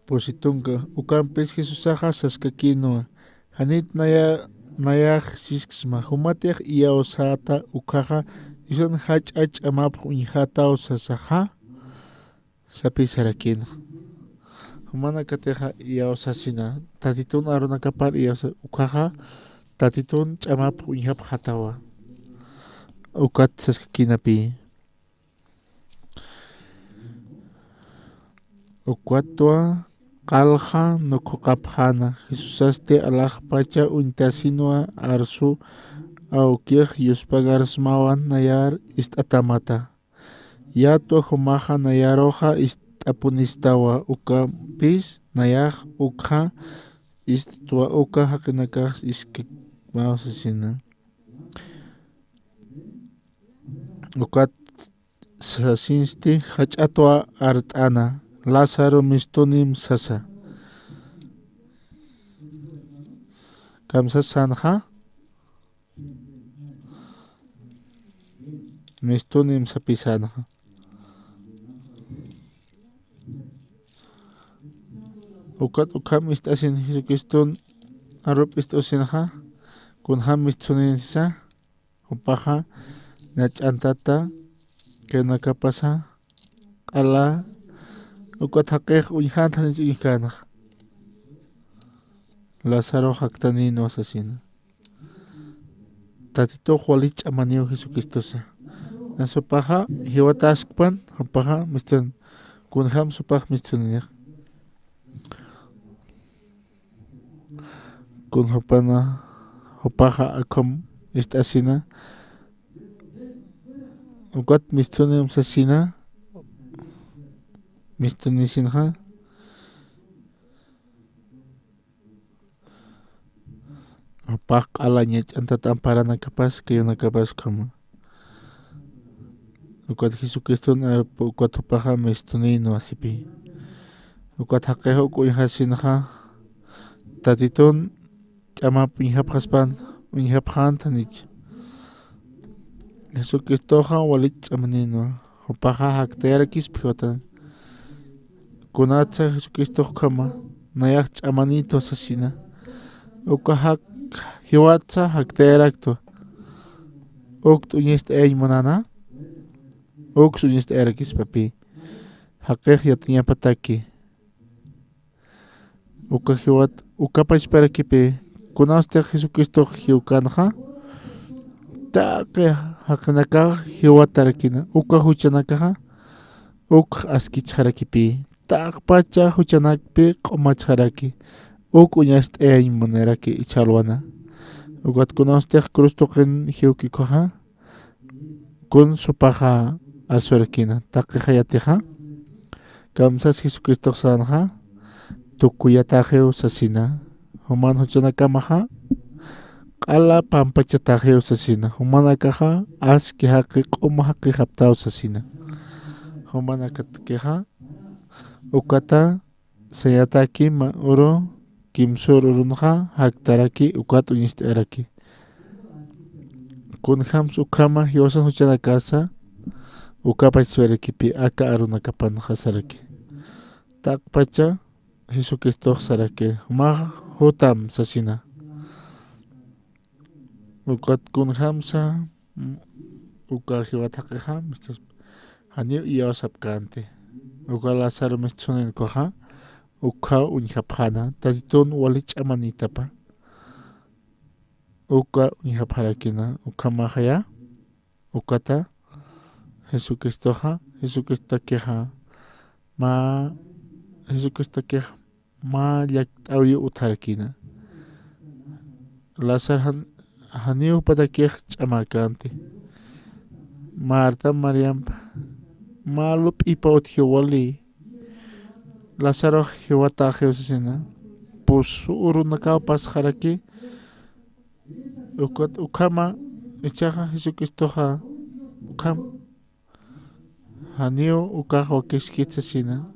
Pusi tunka, ukampis Jesusaxa saskakïnwa, janit naya, nayax sisksma, jumatix iyawsäta ukhaxa, Diosan jach'a ch'amapx uñjataw sasaxa, sapisarakïnxa. Jumanakatixa iyawsasina, Tatitun arunakapar iyawsa ukhaxa, Tatitun ch'amapx uñjapxatawa. Ukat saskakïnapï. Ukatwa qallxa nukhuqapxäna, Jesusasti alaxpacha uñtasinwa arsu awkix yuspagarsmawan nayar ist'atamata. Yatwa jumaxa nayaruxa ist'apunistawa, ukampis nayax ukxa ist'twa, uka jaqinakax iskikmaw sasina. Ukat sasinsti jach'atwa art'ana, Lázaro mistunim sasa. Kamsasänxa, mistunim sapisänxa. Ukat ukham ist'asin Jesucriston arup ist'usinxa, kunjam mistsunin sisa, jupaxa, ña ch'antata, kaynakapasa, q'ala, ukat jaqix uñjänt janich uñjkänxa. Lázaro jaktanïnwa sasina. Tatitux wali ch'amaniw Jesucristosa. Nasupaxa jiwataskpan, jupaxa mistun. Kunjam supax mistuniniq. Kun jupana, jupaxa akham ist'asina. Ukat mistunim sasina. Mistunisinxa. Jupax q'ala ñach'antat amparanakapas, kayunakapas ukhama. Ukat Jesucriston arp-, ukat jupaxa mistunïnwa sipi. Ukat jaqix uk uñjasinxa, Tatitun ch'amap uñjapxaspan, uñjapxäntanich. Jesucristoxa wali ch'amaninwa, jupaxa jaktayarakispa jiwatan. Kunatsa Jesucristox ukhama, nayax ch'amanïtwa sasina. Uka jak-, jiwatsa jaktayaraktwa. Ukt uñist'ayañ munana, uks uñist'ayarakispapï. Jaqix yatiñapataki. Uka jiwat, uka pachparakipï, kunastix Jesucristox jiwkänxa, taqi jaqinakax jiwatarakïna, uka juchanakaxa, ukx askichxarakipï, taqpacha juchanakpï q'umachxaraki, uk uñast'ayañ munaraki ichhalwana. Ukat kunastix cruz tuqin jiwkikuxa, kun supaxa asurakïna, taqi jayatixa, kamsas Jesucristox sänxa, tukuyataxiw sasina, juman juchanakamaxa, q'ala pampachataxiw sasina, jumanakaxa, aski jaqi, q'uma jaqi japtaw sasina, jumanakatkixa, ukata, sañataki mä uru, kimsür urunxa, jaktaraki, ukat uñist'ayaraki. Kunjams ukhama jiwasan juchanakasa, uka pachparakipï aka arunakapanxa saraki. Taqpacha Jesucristox saraki, jumax jutam sasina. Ukat kunjamsa, m-, uka jiwat jaqixa, mistas, janiw iyawsapkänti. Uka Lázaro mistsunin ukaxa, ukxa uñjapxäna, Tatitun wali ch'amanïtapa. Uka uñjapxarakïna, ukhamaxaya, ukata, Jesucristoxa, Jesucristotakixa, mä, Jesucristotakixa, mä llakt'äwiw utjarakïna. Lázar jan-, janiw jupatakix ch'amäkänti. Marta, Mariampa, mä lup'ipa utjiw wali. Lazarox jiwataxiw sasina. Pus urunakaw pasxaraki. Ukat ukhama, ichaxa Jesucristoxa, ukham, janiw ukax wakiskit sasina.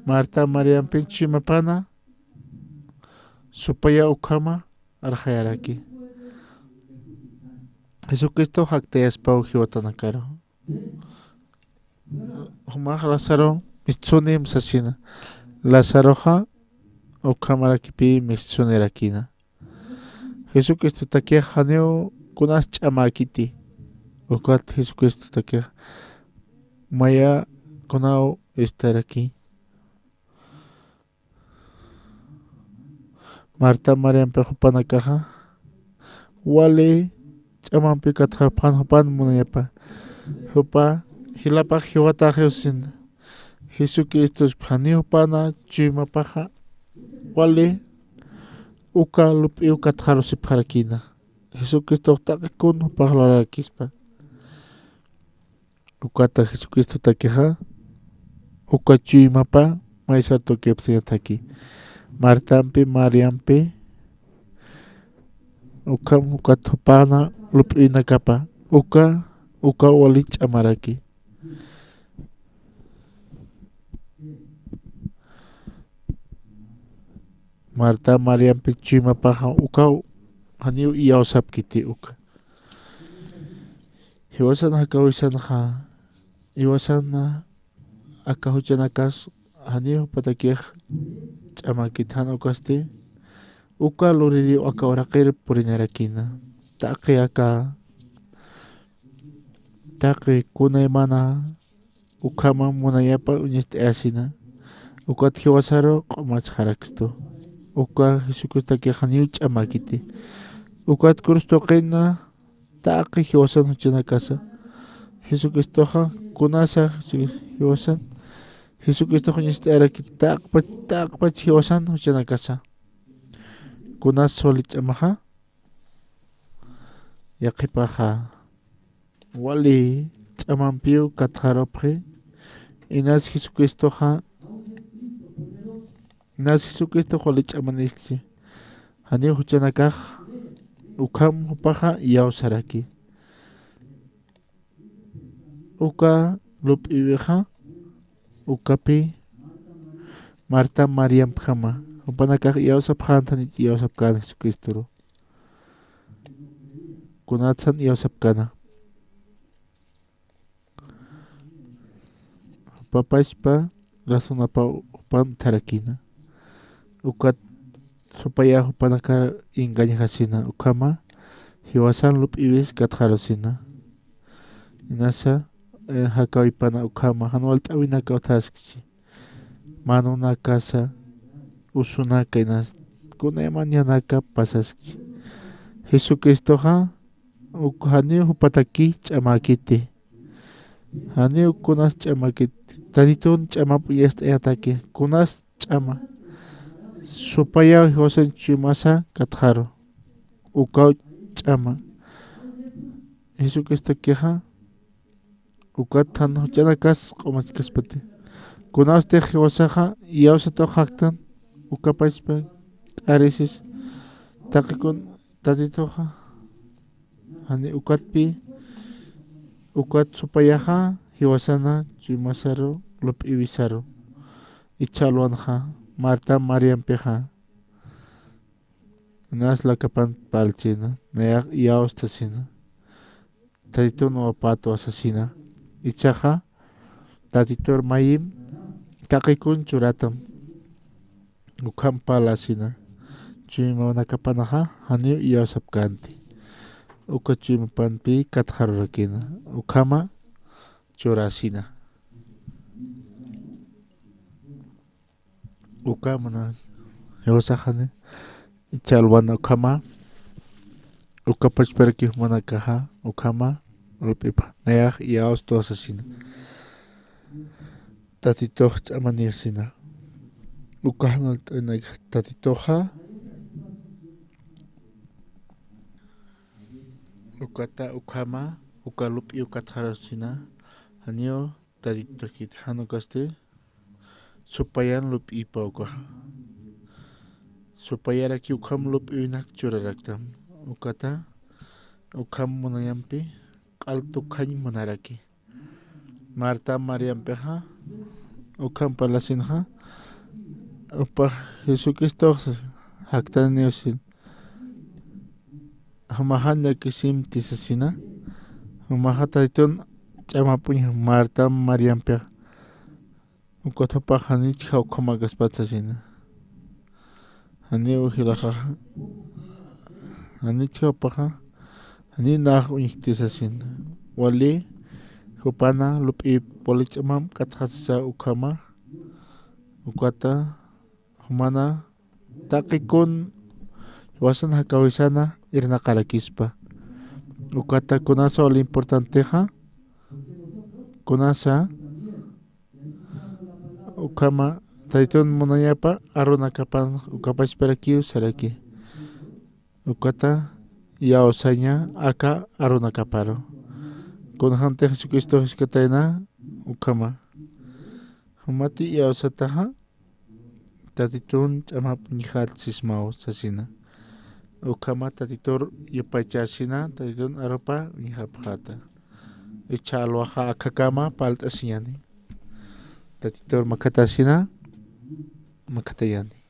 Marta, Mariampi chuymapana, supaya ukhama, arxayaraki. Jesucristox jaktayaspaw jiwatanakaru. Jumax Lázaro, mistsunim sasina. Lazaroxa, ukhamarakipï mistsunarakïna. Jesucristotakix janiw kunas ch'amäkiti. Ukat Jesucristotakix maya kunaw estaraki. Marta, Mariampi jupanakaxa, wali ch'amampi katxarpxän jupan munayapa. Jupa jilapax jiwataxiw sasina. Jesucristos janiw jupana chuymapaxa, wali uka lup'iw katxarusipxarakïna. Jesucristox taqi kun jupax lurarakispa. Ukata Jesucristotakixa, uka chuymapa maysar tuqipxi sañataki. Martampi, Mariampi, ukham ukat jupana lup'inakapa, uka, uka wali ch'amaraki. Marta, Mariampi chuymapaxa ukaw janiw iyawsapkiti uka. Jiwasan jakawisanxa, jiwasan aka juchanakas janiw jupatakix ch'amäkit jan ukasti, uka luririw aka uraqir purinarakïna. Taqi aka, taqi kunaymana, ukhama munayapa uñist'ayasina. Ukat jiwasaru q'umachxarakstu. Uka Jesucristakix janiw ch'amäkiti. Ukat cruz tuqina, taqi jiwasan juchanakasa. Jesucristoxa kunasa Jesu-, jiwasan. Jesucristoxa ñast'araki taqpach, taqpach jiwasan juchanakasa. Kunas wali ch'amaxa. Yaqhipaxa wali ch'amampiw katxarupxi. Inas Jesucristoxa, inas Jesucristox wali ch'amaniskchi. Janiw juchanakax ukham jupaxa iyawsaraki. Uka lup'iwixa, ukapi Marta Mariampjama, jupanakax iyawsapxänti, janich iyawsapkän Jesucristoru. Kunatsan iyawsapkäna. Jupapachpa razonapaw jupan utjarakïna. Ukat supayä jupanakar engañjasina, ukhama jiwasan lup'iwis katxarusina. Inasa, eh, jakäwipana ukhama, jan walt'äwinaka utjaskchi. Manunakasa, usunaka inas, kunayman ñanaka pasaskchi. Jesucristoxa, uk janiw jupataki ch'amäkiti. Janiw kunas ch'amäkiti. Tatitun ch'amap'uñast'ayataki. Kunas ch'ama. Supayä jiwasan chuymasa katxaru. Ukaw ch'ama. Jesucristokixa, ukat jan juch'anakas q'umachkaspati. Kunastix jiwasaxa, iyawsatuw jaktan, ukapachpa, k'arisis, taqikun Tatituxa, jani ukatpi, ukat supayaxa, jiwasana, chuymasaru, lup'iwisaru. Ichha alwanxa, Marta Mariampixa, inas lakapan parlchina, nayax iyawstasina, Tatitun wapatwa sasina. Ichhaxa, Tatitur mayim, taqikun churatam. Ukham parlasina. Chuymanakapanaxa, janiw iyawsapkänti. Uka chuymapanpi katxarurakina. Ukhama churasina. Uka mana, jiwasaxani, ichha alwana ukhama, uka pachparaki jumanakaxa, ukhama, lup'ipa, nayax iyawstwa sasina. Tatitux ch'amaniw sina. Uka jan walt'äwinak Tatituxa, ukata ukhama, uka lup'iw katxarusina, janiw Tatitukit jan ukasti, supayan lup'ipa ukaxa. Supayaraki ukham lup'iwinak churaraktam. Ukata, ukham munayampi, q'al tukjañ munaraki. Marta Mariampixa, ukham parlasinxa, upax Jesucristox jaktaniw sin. Jumaxa llakisimti sasina. Jumaxa Tatitun ch'amap'uñ Marta Mariampixa. Ukat jupax janichxa ukhamakaspat sasina. Janiw jilaxa, janichxa jupaxa, janiw nax uñjkti sasina. Wali, jupana, lup'ip, wali ch'amamp katxasisa ukhama, ukata, jumana, taqikun jiwasan jakäwisana irnaqarakispa. Ukata kunasa wali importantexa, kunasa, ukhama, Tatitun munayapa, arunakapan, uka pachparakiw saraki. Ukata, iyawsaña, aka arunakaparu. Kunjamtix Jesucristo jiskatayna, ukhama. Jumati iyawsataxa, Tatitun ch'amap'uñjat sismaw sasina. Ukhama Tatitur yupaychasina, Tatitun arupa uñjapxäta. Ichha alwaxa akhakama parlt'asiñani. Tatitur makhatasina, makhatayani.